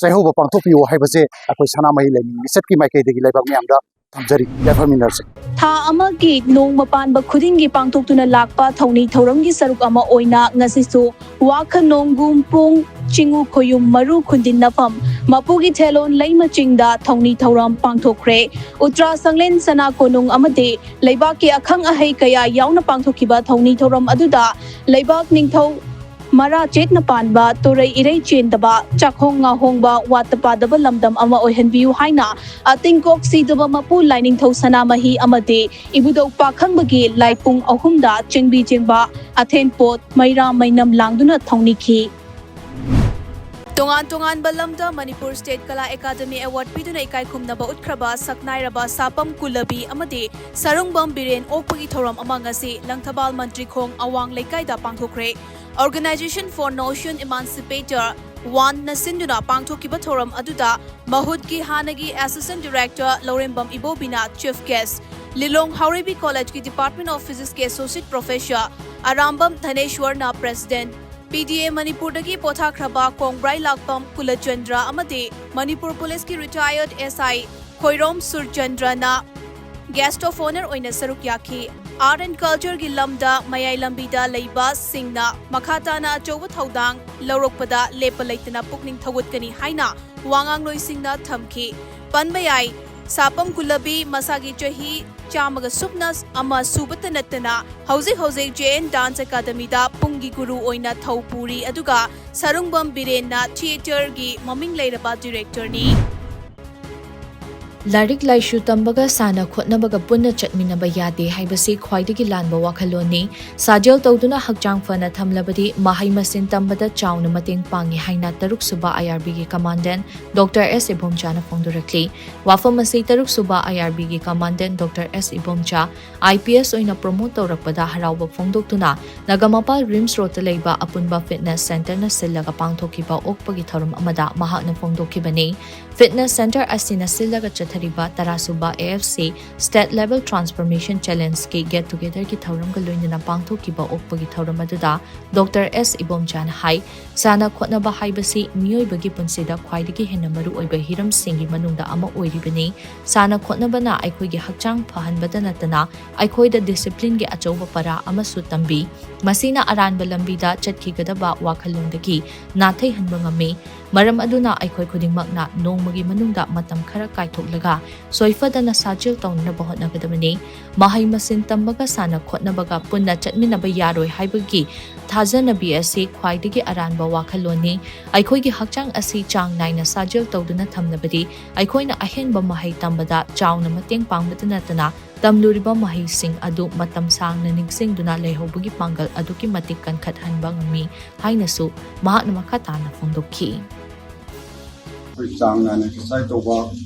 ꯆꯩꯍꯧꯕ ꯄꯥꯡꯊꯣꯛꯄꯤꯌꯨ ꯍꯥꯏꯕꯁꯦ ꯑꯩꯈꯣꯏ ꯁꯅꯥꯃꯍꯤ ꯂꯥꯏꯅꯤꯡ ꯃꯤꯆꯠꯀꯤ ꯃꯥꯏꯀꯩꯗꯒꯤ ꯂꯩꯕꯥꯛ ꯃꯤꯌꯥꯝꯗ ꯊꯝꯖꯔꯤ꯫ ꯌꯥꯏꯐꯃꯤꯟꯅꯔꯁꯤ꯫ ꯊꯥ ꯑꯃꯒꯤ ꯅꯣꯡꯃ ꯄꯥꯟꯕ ꯈꯨꯗꯤꯡꯒꯤ ꯄꯥꯡꯊꯣꯛꯇꯨꯅ ꯂꯥꯛꯄ ꯊꯧꯅꯤ ꯊꯧꯔꯝꯒꯤ ꯁꯔꯨꯛ ꯑꯃ ꯑꯣꯏꯅ ꯉꯁꯤꯁꯨ ꯋꯥꯈ ꯅꯣꯡꯒꯨꯝ ꯄꯨꯡ ꯆꯤꯡꯉꯨ ꯈꯣꯌꯨꯝ ꯃꯔꯨ ꯈꯨꯟꯗꯤꯟꯅꯐꯝ ꯃꯄꯨꯒꯤ ꯊꯦꯂꯣꯟ ꯂꯩꯃ ꯆꯤꯡꯗ ꯊꯧꯅꯤ ꯊꯧꯔꯝ ꯄꯥꯡꯊꯣꯛꯈ꯭ꯔꯦ꯫ ꯎꯇ꯭ꯔꯥ ꯁꯪꯂꯦꯟ ꯁꯅꯥ ꯀꯣꯅꯨꯡ ꯑꯃꯗꯤ ꯂꯩꯕꯥꯛꯀꯤ ꯑꯈꯪ ꯑꯍꯩ ꯀꯌꯥ ꯌꯥꯎꯅ ꯄꯥꯡꯊꯣꯛꯈꯤꯕ ꯊꯧꯅꯤ ꯊꯧꯔꯝ ꯑꯗꯨꯗ ꯂꯩꯕꯥꯛ ꯅꯤꯡꯊꯧ ꯃꯔꯥ ꯆꯦꯠꯅ ꯄꯥꯟꯕ ꯇꯨꯔꯩ ꯏꯔꯩ ꯆꯦꯟꯗꯕ ꯆꯥꯛꯈꯣꯡ ꯉꯥꯍꯣꯡꯕ ꯋꯥꯠꯇ ꯄꯥꯗꯕ ꯂꯝꯗꯝ ꯑꯃ ꯑꯣꯏꯍꯟꯕꯤꯌꯨ ꯍꯥꯏꯅ ꯑꯇꯤꯡꯀꯣꯛ ꯁꯤꯗꯕ ꯃꯄꯨ ꯂꯥꯏꯅꯤꯡꯊꯧ ꯁꯅꯥꯃꯍꯤ ꯑꯃꯗꯤ ꯏꯕꯨꯙꯧ ꯄꯥꯈꯪꯕꯒꯤ ꯂꯥꯏꯄꯨꯡ ꯑꯍꯨꯝꯗ ꯆꯦꯡꯕꯤ ꯆꯦꯡꯕ ꯑꯊꯦꯟ ꯄꯣꯠ ꯃꯩꯔꯥ ꯃꯩꯅꯝ ꯂꯥꯡꯗꯨꯅ ꯊꯧꯅꯤꯈꯤ꯫ ꯇꯣꯉꯥꯟ ꯇꯣꯉꯥꯟꯕ ꯂꯝꯗ ꯃꯅꯤꯄꯨꯔ ꯁ꯭ꯇꯦꯠ ꯀꯂꯥ ꯑꯦꯀꯥꯗꯃꯤ ꯑꯦꯋꯥꯔꯗ ꯄꯤꯗꯨꯅ ꯏꯀꯥꯏ ꯈꯨꯝꯅꯕ ꯎꯠꯈ꯭ꯔꯕ ꯁꯛꯅꯥꯏꯔꯕ ꯁꯥꯄꯝ ꯀꯨꯂꯕꯤ ꯑꯃꯗꯤ ꯁꯔꯨꯡꯕꯝ ꯕꯤꯔꯦꯟ ꯑꯣꯛꯄꯒꯤ ꯊꯧꯔꯝ ꯑꯃ ꯉꯁꯤ ꯂꯪꯊꯕꯥꯜ ꯃꯟꯇ꯭ꯔꯤꯈꯣꯡ ꯑꯋꯥꯡ ꯂꯩꯀꯥꯏꯗ ꯄꯥꯡꯊꯣꯛꯈ꯭ꯔꯦ꯫ Organization for National Emancipator, ꯋꯥꯟꯅ ꯁꯤꯟꯗꯨꯅ ꯄꯥꯡꯊꯣꯛꯈꯤꯕ ꯊꯧꯔꯝ ꯑꯗꯨꯗ ꯃꯍꯨꯠꯀꯤ ꯍꯥꯟꯅꯒꯤ Assistant Director ꯂꯧꯔꯦꯝꯕꯝ ꯏꯕꯣꯕꯤꯅ Chief Guest, ꯂꯤꯂꯣꯡ ꯍꯥꯎꯔꯩꯕꯤ ꯀꯣꯂꯦꯖꯀꯤ ꯗꯤꯄꯥꯔꯠꯃꯦꯟ ꯑꯣꯐ ꯐꯤꯖꯤꯛꯁꯀꯤ ꯑꯦꯁꯣꯁꯤꯌꯦꯠ ꯄ꯭ꯔꯣꯐꯦꯁꯔ ꯑꯔꯥꯝꯕꯝ ꯙꯅꯦꯁ꯭ꯋꯔꯅ ꯄ꯭ꯔꯦꯁꯤꯗꯦꯟꯠ, ꯄꯤ ꯗꯤ ꯑꯦ ꯃꯅꯤꯄꯨꯔꯗꯒꯤ ꯄꯣꯊꯥꯈ꯭ꯔꯕ ꯀꯣꯡꯕ꯭ꯔꯥꯏ ꯂꯥꯛꯄꯝ ꯀꯨꯂꯆꯟꯗ꯭ꯔ ꯑꯃꯗꯤ ꯃꯅꯤꯄꯨꯔ ꯄꯨꯂꯤꯁꯀꯤ ꯔꯤꯇꯥꯌꯔꯗ ꯑꯦꯁ ꯑꯥꯏ ꯈꯣꯏꯔꯣꯝ ꯁꯨꯔꯆꯟꯗ꯭ꯔꯅ ꯒꯦꯁ꯭ꯠ ꯑꯣꯐ ꯑꯣꯅꯔ ꯑꯣꯏꯅ ꯁꯔꯨꯛ ꯌꯥꯈꯤ꯫ ꯑꯥꯔꯠ ꯑꯦꯟ ꯀꯜꯆꯔꯒꯤ ꯂꯝꯗ ꯃꯌꯥꯏ ꯂꯝꯕꯤꯗ ꯂꯩꯕꯁꯤꯡꯅ ꯃꯈꯥ ꯇꯥꯅ ꯑꯆꯧꯕ ꯊꯧꯗꯥꯡ ꯂꯧꯔꯛꯄꯗ ꯂꯦꯞꯄ ꯂꯩꯇꯅ ꯄꯨꯛꯅꯤꯡ ꯊꯧꯒꯠꯀꯅꯤ ꯍꯥꯏꯅ ꯋꯥꯉꯥꯡꯂꯣꯏꯁꯤꯡꯅ ꯊꯝꯈꯤ꯫ ꯄꯟꯕ ꯌꯥꯏ, ꯁꯥꯄꯝ ꯀꯨꯂꯕꯤ ꯃꯁꯥꯒꯤ ꯆꯍꯤ ꯆꯥꯝꯃꯒ ꯁꯨꯞꯅ ꯑꯃ ꯁꯨꯕꯇ ꯅꯠꯇꯅ ꯍꯧꯖꯤꯛ ꯍꯧꯖꯤꯛ ꯖꯦ ꯑꯦꯟ ꯗꯥꯟꯁ ꯑꯦꯀꯥꯗꯃꯤꯗ ꯄꯨꯡꯒꯤ ꯒꯨꯔꯨ ꯑꯣꯏꯅ ꯊꯧ ꯄꯨꯔꯤ, ꯑꯗꯨꯒ ꯁꯔꯨꯡꯕꯝ ꯕꯤꯔꯦꯟꯅ ꯊꯤꯌꯦꯇꯔꯒꯤ ꯃꯃꯤꯡ ꯂꯩꯔꯕ ꯗꯤꯔꯦꯛꯇꯔꯅꯤ꯫ ꯂꯥꯏꯔꯤꯛ ꯂꯥꯏꯁꯨ ꯇꯝꯕꯒ ꯁꯥꯟꯅ ꯈꯣꯠꯅꯕꯒ ꯄꯨꯟꯅ ꯆꯠꯃꯤꯟꯅꯕ ꯌꯥꯗꯦ ꯍꯥꯏꯕꯁꯤ ꯈ꯭ꯋꯥꯏꯗꯒꯤ ꯂꯥꯟꯕ ꯋꯥꯈꯜꯂꯣꯟꯅꯤ꯫ ꯁꯥꯖꯦꯜ ꯇꯧꯗꯨꯅ ꯍꯛꯆꯥꯡ ꯐꯅ ꯊꯝꯂꯕꯗꯤ ꯃꯍꯩ ꯃꯁꯤꯡ ꯇꯝꯕꯗ ꯆꯥꯎꯅ ꯃꯇꯦꯡ ꯄꯥꯡꯉꯤ ꯍꯥꯏꯅ ꯇꯔꯨꯛ ꯁꯨꯕ ꯑꯥꯏ ꯑꯥꯔ ꯕꯤꯒꯤ ꯀꯃꯥꯟꯗꯦꯟꯠ ꯗꯣꯛꯇꯔ ꯑꯦꯁ ꯏꯕꯣꯝꯆꯥꯅ ꯐꯣꯡꯗꯣꯔꯛꯂꯤ꯫ ꯋꯥꯐꯝ ꯑꯁꯤ ꯇꯔꯨꯛ ꯁꯨꯕ ꯑꯥꯏ R ꯕꯤꯒꯤ ꯀꯃꯥꯟꯗꯦꯟꯠ doctor S Ibomcha I P S ꯑꯣꯏꯅ ꯄ꯭ꯔꯣꯃꯣꯠ ꯇꯧꯔꯛꯄꯗ ꯍꯔꯥꯎꯕ ꯐꯣꯡꯗꯣꯛꯇꯨꯅ ꯅꯒꯥꯃꯄꯥꯜ ꯔꯤꯝꯁ ꯔꯣꯗꯇ ꯂꯩꯕ ꯑꯄꯨꯟꯕ ꯐꯤꯠꯅꯦꯁ ꯁꯦꯟꯇꯔꯅ ꯁꯤꯜꯂꯒ ꯄꯥꯡꯊꯣꯛꯈꯤꯕ ꯑꯣꯛꯄꯒꯤ ꯊꯧꯔꯝ ꯑꯃꯗ ꯃꯍꯥꯛꯅ ꯐꯣꯡꯗꯣꯛꯈꯤꯕꯅꯤ꯫ ꯐꯤꯠꯅꯦꯁ ꯁꯦꯟꯇꯔ ꯑꯁꯤꯅ ꯁꯤꯜꯂꯒ ꯆꯠꯊꯔꯤꯕ ꯇꯔꯥ ꯁꯨꯕ A F C state level transformation ꯆꯦꯂꯦꯟꯖꯀꯤ ꯒꯦꯠ ꯇꯨꯒꯦꯗꯔꯒꯤ ꯊꯧꯔꯝꯒ ꯂꯣꯏꯅꯅ ꯄꯥꯡꯊꯣꯛꯈꯤꯕ ꯑꯣꯛꯄꯒꯤ ꯊꯧꯔꯝ ꯑꯗꯨꯗ ꯗꯣꯛꯇꯔ ꯑꯦꯁ ꯏꯕꯣꯝꯆꯥꯅ ꯍꯥꯏ, ꯁꯥꯟꯅ ꯈꯣꯠꯅꯕ ꯍꯥꯏꯕꯁꯤ ꯃꯤꯑꯣꯏꯕꯒꯤ ꯄꯨꯟꯁꯤꯗ ꯈ꯭ꯋꯥꯏꯗꯒꯤ ꯍꯦꯟꯅ ꯃꯔꯨꯑꯣꯏꯕ ꯍꯤꯔꯝꯁꯤꯡꯒꯤ ꯃꯅꯨꯡꯗ ꯑꯃ ꯑꯣꯏꯔꯤꯕꯅꯤ꯫ ꯁꯥꯟꯅ ꯈꯣꯠꯅꯕꯅ ꯑꯩꯈꯣꯏꯒꯤ ꯍꯛꯆꯥꯡ ꯐꯍꯟꯕꯇ ꯅꯠꯇꯅ ꯑꯩꯈꯣꯏꯗ ꯗꯤꯁꯤꯄ꯭ꯂꯤꯟꯒꯤ ꯑꯆꯧꯕ ꯄꯔꯥ ꯑꯃꯁꯨ ꯇꯝꯕꯤ꯫ ꯃꯁꯤꯅ ꯑꯔꯥꯟꯕ ꯂꯝꯕꯤꯗ ꯆꯠꯈꯤꯒꯗꯕ ꯋꯥꯈꯜꯂꯣꯟꯗꯒꯤ ꯅꯥꯊꯩꯍꯟꯕ ꯉꯝꯃꯤ꯫ ꯃꯔꯝ ꯑꯗꯨꯅ ꯑꯩꯈꯣꯏ ꯈꯨꯗꯤꯡꯃꯛꯅ ꯅꯣꯡꯃꯒꯤ ꯃꯅꯨꯡꯗ ꯃꯇꯝ ꯈꯔ ꯀꯥꯏꯊꯣꯛꯂꯒ ꯁꯣꯏꯐꯗꯅ ꯁꯥꯖꯦꯜ ꯇꯧꯅꯅꯕ ꯍꯣꯠꯅꯒꯗꯕꯅꯤ꯫ ꯃꯍꯩ ꯃꯁꯤꯡ ꯇꯝꯕꯒ ꯁꯥꯟꯅ ꯈꯣꯠꯅꯕꯒ ꯄꯨꯟꯅ ꯆꯠꯃꯤꯟꯅꯕ ꯌꯥꯔꯣꯏ ꯍꯥꯏꯕꯒꯤ ꯊꯥꯖꯅꯕꯤ ꯑꯁꯤ ꯈ꯭ꯋꯥꯏꯗꯒꯤ ꯑꯔꯥꯟꯕ ꯋꯥꯈꯜꯂꯣꯟꯅꯤ꯫ ꯑꯩꯈꯣꯏꯒꯤ ꯍꯛꯆꯥꯡ ꯑꯁꯤ ꯆꯥꯡ ꯅꯥꯏꯅ ꯁꯥꯖꯦꯜ ꯇꯧꯗꯨꯅ ꯊꯝꯂꯕꯗꯤ ꯑꯩꯈꯣꯏꯅ ꯑꯍꯦꯟꯕ ꯃꯍꯩ ꯇꯝꯕꯗ ꯆꯥꯎꯅ ꯃꯇꯦꯡ ꯄꯥꯡꯕꯇ ꯅꯠꯇꯅ ꯇꯝꯂꯨꯔꯤꯕ ꯃꯍꯩꯁꯤꯡ ꯑꯗꯨ ꯃꯇꯝ ꯁꯥꯡꯅ ꯅꯤꯡꯁꯤꯡꯗꯨꯅ ꯂꯩꯍꯧꯕꯒꯤ ꯄꯥꯡꯒꯜ ꯑꯗꯨꯛꯀꯤ ꯃꯇꯤꯛ ꯀꯟꯈꯠꯍꯟꯕ ꯉꯝꯃꯤ ꯍꯥꯏꯅꯁꯨ ꯃꯍꯥꯛꯅ ꯃꯈꯥ ꯇꯥꯅ ꯐꯣꯡꯗꯣꯛꯈꯤ꯫ ꯑꯩꯈꯣꯏ ꯆꯥꯡ ꯅꯥꯏꯅ ꯑꯦꯛꯁꯔꯁꯥꯏꯁ ꯇꯧꯕ,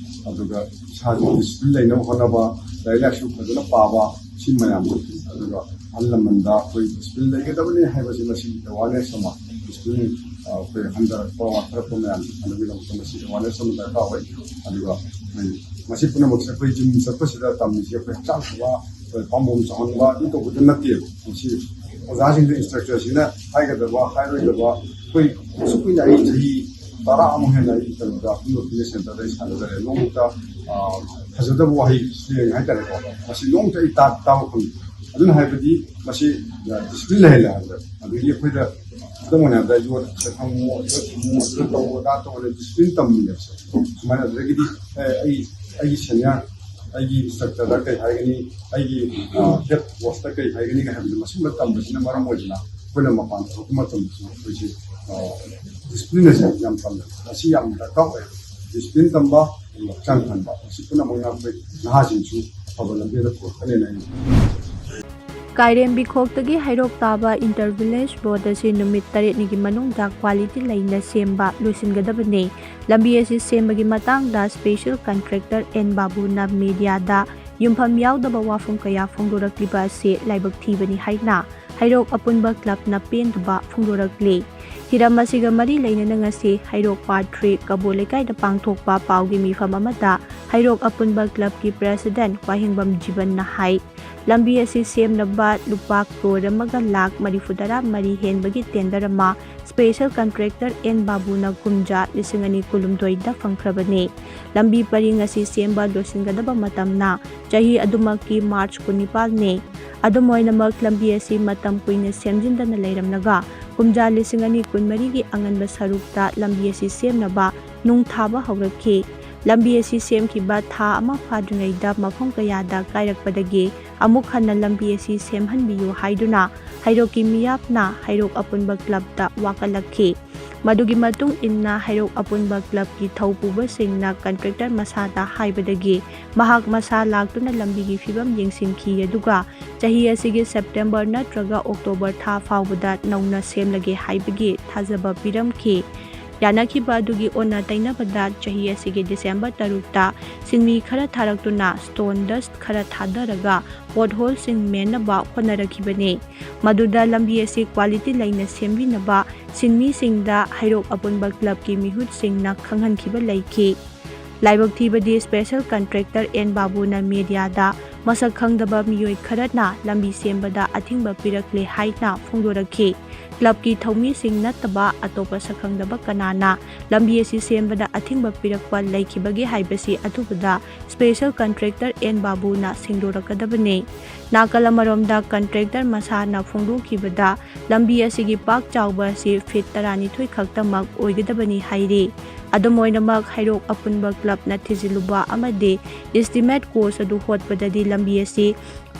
ꯑꯗꯨꯒ ꯏꯁꯥꯒꯤ ꯗꯤꯁꯤꯄ꯭ꯂꯤꯟ ꯂꯩꯅꯕ ꯍꯣꯠꯅꯕ, ꯂꯥꯏꯔꯤꯛ ꯂꯥꯏꯁꯨ ꯐꯖꯅ ꯄꯥꯕ, ꯁꯤ ꯃꯌꯥꯝꯁꯦ, ꯑꯗꯨꯒ ꯑꯍꯜ ꯂꯃꯟꯗ ꯑꯩꯈꯣꯏ ꯗꯤꯁꯤꯄ꯭ꯂꯤꯟ ꯂꯩꯒꯗꯕꯅꯤ ꯍꯥꯏꯕꯁꯤ ꯃꯁꯤꯒꯤ ꯑꯦꯋꯥꯔꯅꯦꯁ ꯑꯃ, ꯗꯤꯁꯤꯄ꯭ꯂꯤꯟ, ꯑ, ꯑꯩꯈꯣꯏ ꯍꯟꯊꯔꯛꯄ, ꯋꯥꯊꯔꯛꯄ ꯃꯌꯥꯝꯁꯤ ꯐꯅꯕꯒꯤꯗꯃꯛꯇ ꯃꯁꯤ ꯑꯦꯋꯥꯔꯅꯦꯁ ꯑꯃ ꯗꯔꯀꯥꯔ ꯑꯣꯏ꯫ ꯑꯗꯨꯒ ꯑꯩꯈꯣꯏ ꯃꯁꯤ ꯄꯨꯝꯅꯃꯛꯁꯦ ꯑꯩꯈꯣꯏ ꯖꯤꯝ ꯆꯠꯄꯁꯤꯗ ꯇꯝꯃꯤꯁꯦ ꯑꯩꯈꯣꯏ ꯍꯛꯆꯥꯡ ꯐꯕ, ꯑꯩꯈꯣꯏ ꯄꯥꯝꯕꯣꯝ ꯆꯥꯎꯍꯟꯕ ꯑꯗꯨ ꯇꯧꯕꯗ ꯅꯠꯇꯦꯕ꯫ ꯃꯁꯤ ꯑꯣꯖꯥꯁꯤꯡꯗ, ꯏꯟꯁꯇ꯭ꯔꯛꯇꯔꯁꯤꯡꯅ ꯍꯥꯏꯒꯗꯕ ꯍꯥꯏꯔꯣꯏꯗꯕ, ꯑꯩꯈꯣꯏ ꯑꯁꯨꯛ ꯀꯨꯏꯅ ꯑꯩ ꯆꯍꯤ ꯇꯔꯥꯃꯨꯛ ꯍꯦꯟꯅ ꯑꯩ ꯀꯩꯅꯣꯗ ꯍꯨꯝꯂꯣ ꯐꯤꯠꯅꯦꯁ ꯁꯦꯟꯇꯔꯗ ꯑꯩ ꯁꯥꯟꯅꯖꯔꯦ꯫ ꯅꯣꯡꯃꯇ, ꯑ, ꯐꯖꯗꯕ ꯋꯥꯍꯩ ꯁꯩꯔꯦꯡ ꯍꯥꯏꯇꯥꯔꯦꯀꯣ, ꯃꯁꯤ ꯅꯣꯡꯃꯇ ꯑꯩ ꯇꯥ-, ꯇꯥꯕ ꯐꯪꯗꯦ꯫ ꯑꯗꯨꯅ ꯍꯥꯏꯕꯗꯤ ꯃꯁꯤ, ꯑ, ꯗꯤꯁꯤꯄ꯭ꯂꯤꯟ ꯂꯩꯍꯜꯂꯦ ꯍꯥꯏꯕꯗ, ꯑꯗꯒꯤ ꯑꯩꯈꯣꯏꯗ ꯈꯨꯗꯝ ꯑꯣꯏꯅ ꯍꯥꯏꯔꯕꯗ ꯌꯣꯠ ꯊꯝꯃꯣ, ꯌꯣꯠ ꯊꯝꯃꯣ, ꯑꯗꯨ ꯇꯧ, ꯑꯗꯥ ꯇꯧ, ꯑꯗ ꯗꯤꯁꯤꯄ꯭ꯂꯤꯟ ꯇꯝꯃꯤꯅꯦꯕꯁꯦ꯫ ꯁꯨꯃꯥꯏꯅ ꯑꯗꯨꯗꯒꯤꯗꯤ, ꯑꯦ, ꯑꯩ, ꯑꯩꯒꯤ ꯁꯦꯅꯤꯌꯔ, ꯑꯩꯒꯤ ꯏꯟꯁꯇ꯭ꯔꯛꯇꯔꯗ ꯀꯩ ꯍꯥꯏꯒꯅꯤ, ꯑꯩꯒꯤ, ꯑ, ꯍꯦꯠ ꯀꯣꯆꯇ ꯀꯩ ꯍꯥꯏꯒꯅꯤꯒ ꯍꯥꯏꯕꯗꯣ, ꯃꯁꯤꯒꯨꯝꯕ ꯇꯝꯕꯁꯤꯅ ꯃꯔꯝ ꯑꯣꯏꯗꯅ ꯑꯩꯈꯣꯏꯅ ꯃꯄꯥꯟ ꯊꯣꯛꯂꯛꯄ ꯃꯇꯝꯗꯁꯨ ꯑꯩꯈꯣꯏꯁꯤ, ꯑ, ꯗꯤꯁꯤꯄ꯭ꯂꯤꯟ ꯑꯁꯤ ꯌꯥꯝ ꯇꯝꯃꯦ꯫ ꯑꯁꯤ ꯌꯥꯝ ꯗꯔꯀꯥꯔ ꯑꯣꯏ꯫ ꯗꯤꯁꯤꯄ꯭ꯂꯤꯟ ꯇꯝꯕ, ꯍꯛꯆꯥꯡ ꯐꯍꯟꯕ, ꯑꯁꯤ ꯄꯨꯝꯅꯃꯛꯅ ꯑꯩꯈꯣꯏ ꯅꯍꯥꯁꯤꯡꯁꯨ ꯑꯐꯕ ꯂꯝꯕꯤꯗ ꯄꯨꯔꯛꯀꯅꯦꯅ ꯑꯩꯅ ꯀꯥꯏꯔꯦꯝꯕꯤꯈꯣꯛꯇꯒꯤ ꯍꯩꯔꯣꯛ ꯇꯥꯕ ꯏꯟꯇꯔ ꯚꯤꯂꯦꯖ ꯔꯣꯗ ꯑꯁꯤ ꯅꯨꯃꯤꯠ ꯇꯔꯦꯠꯅꯤꯒꯤ ꯃꯅꯨꯡꯗ ꯀ꯭ꯋꯥꯂꯤꯇꯤ ꯂꯩꯅ ꯁꯦꯝꯕ ꯂꯣꯏꯁꯤꯟꯒꯗꯕꯅꯤ꯫ ꯂꯝꯕꯤ ꯑꯁꯤ ꯁꯦꯝꯕꯒꯤ ꯃꯇꯥꯡꯗ ꯁ꯭ꯄꯦꯁꯦꯜ ꯀꯟꯇ꯭ꯔꯦꯛꯇꯔ ꯑꯦꯟ ꯕꯥꯕꯨꯅ ꯃꯤꯗꯤꯌꯥꯗ ꯌꯨꯝꯐꯝ ꯌꯥꯎꯗꯕ ꯋꯥꯐꯝ ꯀꯌꯥ ꯐꯣꯡꯗꯣꯔꯛꯂꯤꯕ ꯑꯁꯤ ꯂꯥꯏꯕꯛ ꯊꯤꯕꯅꯤ ꯍꯥꯏꯅ ꯍꯩꯔꯣꯛ ꯑꯄꯨꯟꯕ ꯀ꯭ꯂꯕꯅ ꯄꯦꯟꯗꯕ ꯐꯣꯡꯗꯣꯔꯛꯂꯤ꯫ ꯍꯤꯔꯝ ꯑꯁꯤꯒ ꯃꯔꯤ ꯂꯩꯅꯅ ꯉꯁꯤ ꯍꯩꯔꯣꯛ ꯄꯥꯔꯠ ꯊ꯭ꯔꯤ ꯀꯕꯣ ꯂꯩꯀꯥꯏꯗ ꯄꯥꯡꯊꯣꯛꯄ ꯄꯥꯎꯒꯤ ꯃꯤꯐꯝ ꯑꯃꯗ ꯍꯩꯔꯣꯛ ꯑꯄꯨꯟꯕ ꯀ꯭ꯂꯕꯀꯤ ꯄ꯭ꯔꯦꯁꯤꯗꯦꯟꯠ ꯋꯥꯍꯦꯡꯕꯝ ꯖꯤꯕꯟꯅ ꯍꯥꯏ, ꯂꯝꯕꯤ ꯑꯁꯤ ꯁꯦꯝꯅꯕ ꯂꯨꯄꯥ ꯀ꯭ꯔꯣꯔ ꯑꯃꯒ ꯂꯥꯈ ꯃꯔꯤꯐꯨꯇꯔꯥ ꯃꯔꯤ ꯍꯦꯟꯕꯒꯤ ꯇꯦꯟꯗꯔ ꯑꯃ ꯁ꯭ꯄꯦꯁꯦꯜ ꯀꯟꯇ꯭ꯔꯦꯛꯇꯔ ꯑꯦꯟ ꯕꯥꯕꯨꯅ ꯀꯨꯝꯖꯥ ꯂꯤꯁꯤꯡ ꯑꯅꯤ ꯀꯨꯟꯍꯨꯝꯗꯣꯏꯗ ꯐꯪꯈ꯭ꯔꯕꯅꯤ꯫ ꯂꯝꯕꯤ ꯄꯔꯤꯡ ꯑꯁꯤ ꯁꯦꯝꯕ ꯂꯣꯏꯁꯤꯟꯒꯗꯕ ꯃꯇꯝꯅ ꯆꯍꯤ ꯑꯗꯨꯃꯛꯀꯤ ꯃꯥꯔꯆ ꯀꯨꯟꯅꯤꯄꯥꯜꯅꯤ꯫ ꯑꯗꯨꯝ ꯑꯣꯏꯅꯃꯛ, ꯂꯝꯕꯤ ꯑꯁꯤ ꯃꯇꯝ ꯀꯨꯏꯅ ꯁꯦꯝꯖꯤꯟꯗꯅ ꯂꯩꯔꯝꯂꯒ ꯀꯨꯝꯖꯥ ꯂꯤꯁꯤꯡ ꯑꯅꯤ ꯀꯨꯟꯃꯔꯤꯒꯤ ꯑꯉꯟꯕ ꯁꯔꯨꯛꯇ ꯂꯝꯕꯤ ꯑꯁꯤ ꯁꯦꯝꯅꯕ ꯅꯨꯡ ꯊꯥꯕ ꯍꯧꯔꯛꯈꯤ꯫ ꯂꯝꯕꯤ ꯑꯁꯤ ꯁꯦꯝꯈꯤꯕ ꯊꯥ ꯑꯃ ꯐꯥꯗ꯭ꯔꯤꯉꯩꯗ ꯃꯐꯝ ꯀꯌꯥꯗ ꯀꯥꯏꯔꯛꯄꯗꯒꯤ ꯑꯃꯨꯛ ꯍꯟꯅ ꯂꯝꯕꯤ ꯑꯁꯤ ꯁꯦꯝꯍꯟꯕꯤꯌꯨ ꯍꯥꯏꯗꯨꯅ ꯍꯩꯔꯣꯛꯀꯤ ꯃꯤꯌꯥꯝꯅ ꯍꯩꯔꯣꯛ ꯑꯄꯨꯟꯕ ꯀ꯭ꯂꯕꯇ ꯋꯥꯀꯠꯂꯛꯈꯤ꯫ ꯃꯗꯨꯒꯤ ꯃꯇꯨꯡ ꯏꯟꯅ ꯍꯩꯔꯣꯛ ꯑꯄꯨꯟꯕ ꯀ꯭ꯂꯕꯀꯤ ꯊꯧ ꯄꯨꯕꯁꯤꯡꯅ ꯀꯟꯇ꯭ꯔꯦꯛꯇꯔ ꯃꯁꯥꯗ ꯍꯥꯏꯕꯗꯒꯤ ꯃꯍꯥꯛ ꯃꯁꯥ ꯂꯥꯛꯇꯨꯅ ꯂꯝꯕꯤꯒꯤ ꯐꯤꯕꯝ ꯌꯦꯡꯁꯤꯟꯈꯤ, ꯑꯗꯨꯒ ꯆꯍꯤ ꯑꯁꯤꯒꯤ ꯁꯦꯞꯇꯦꯝꯕꯔ ꯅꯠꯇ꯭ꯔꯒ ꯑꯣꯛꯇꯣꯕꯔ ꯊꯥ ꯐꯥꯎꯕꯗ ꯅꯧꯅ ꯁꯦꯝꯂꯒꯦ ꯍꯥꯏꯕꯒꯤ ꯊꯥꯖꯕ ꯄꯤꯔꯝꯈꯤ꯫ ꯌꯥꯅꯈꯤꯕ ꯑꯗꯨꯒꯤ ꯑꯣꯟꯅ ꯇꯩꯅꯕꯗ ꯆꯍꯤ ꯑꯁꯤꯒꯤ ꯗꯤꯁꯦꯝꯕꯔ ꯇꯔꯨꯛꯇ ꯁꯤꯟꯃꯤ ꯈꯔ ꯊꯥꯔꯛꯇꯨꯅ ꯁ꯭ꯇꯣꯟ ꯗꯁ꯭ꯠ ꯈꯔ ꯊꯥꯗꯔꯒ ꯄꯣꯠꯍꯣꯜꯁꯤꯡ ꯃꯦꯟꯅꯕ ꯍꯣꯠꯅꯔꯛꯈꯤꯕꯅꯤ꯫ ꯃꯗꯨꯗ ꯂꯝꯕꯤ ꯑꯁꯤ ꯀ꯭ꯋꯥꯂꯤꯇꯤ ꯂꯩꯅ ꯁꯦꯝꯕꯤꯅꯕ ꯁꯤꯟꯃꯤꯁꯤꯡꯗ ꯍꯩꯔꯣꯛ ꯑꯄꯨꯟꯕ ꯀ꯭ꯂꯕꯀꯤ ꯃꯤꯍꯨꯠꯁꯤꯡꯅ ꯈꯪꯍꯟꯈꯤꯕ ꯂꯩꯈꯤ꯫ ꯂꯥꯏꯕꯛ ꯊꯤꯕꯗꯤ special contractor ꯑꯦꯟ ꯕꯥꯕꯨꯅ mediaꯗ ꯃꯁꯛ ꯈꯪꯗꯕ ꯃꯤꯑꯣꯏ ꯈꯔꯅ ꯂꯝꯕꯤ ꯁꯦꯝꯕꯗ ꯑꯊꯤꯡꯕ ꯄꯤꯔꯛꯂꯦ ꯍꯥꯏꯅ ꯐꯣꯡꯗꯣꯔꯛꯈꯤ꯫ Clubꯀꯤ ꯊꯧꯃꯤꯁꯤꯡ ꯅꯠꯇꯕ ꯑꯇꯣꯞꯄ ꯁꯛꯈꯪꯗꯕ ꯀꯅꯥꯅ ꯂꯝꯕꯤ ꯑꯁꯤ ꯁꯦꯝꯕꯗ ꯑꯊꯤꯡꯕ ꯄꯤꯔꯛꯄ ꯂꯩꯈꯤꯕꯒꯦ ꯍꯥꯏꯕꯁꯤ ꯑꯊꯨꯕꯗ special contractor ꯑꯦꯟ ꯕꯥꯕꯨꯅ ꯁꯦꯡꯗꯣꯔꯛꯀꯗꯕꯅꯤ꯫ ꯅꯥꯀꯜ ꯑꯃꯔꯣꯝꯗ contractor ꯃꯁꯥꯅ ꯐꯣꯡꯗꯣꯛꯈꯤꯕꯗ ꯂꯝꯕꯤ ꯑꯁꯤꯒꯤ ꯄꯥꯛ ꯆꯥꯎꯕ ꯑꯁꯤ feet ꯇꯔꯥꯅꯤꯊꯣꯏ ꯈꯛꯇꯃꯛ ꯑꯣꯏꯒꯗꯕꯅꯤ ꯍꯥꯏꯔꯤ꯫ ꯑꯗꯨꯝ ꯑꯣꯏꯅꯃꯛ ꯍꯩꯔꯣꯛ ꯑꯄꯨꯟꯕ clubꯅ ꯊꯤꯖꯤꯜꯂꯨꯕ ꯑꯃꯗꯤ estimate cost ꯑꯗꯨ ꯍꯣꯠꯄꯗꯗꯤ ꯂꯝꯕꯤ ꯑꯁꯤ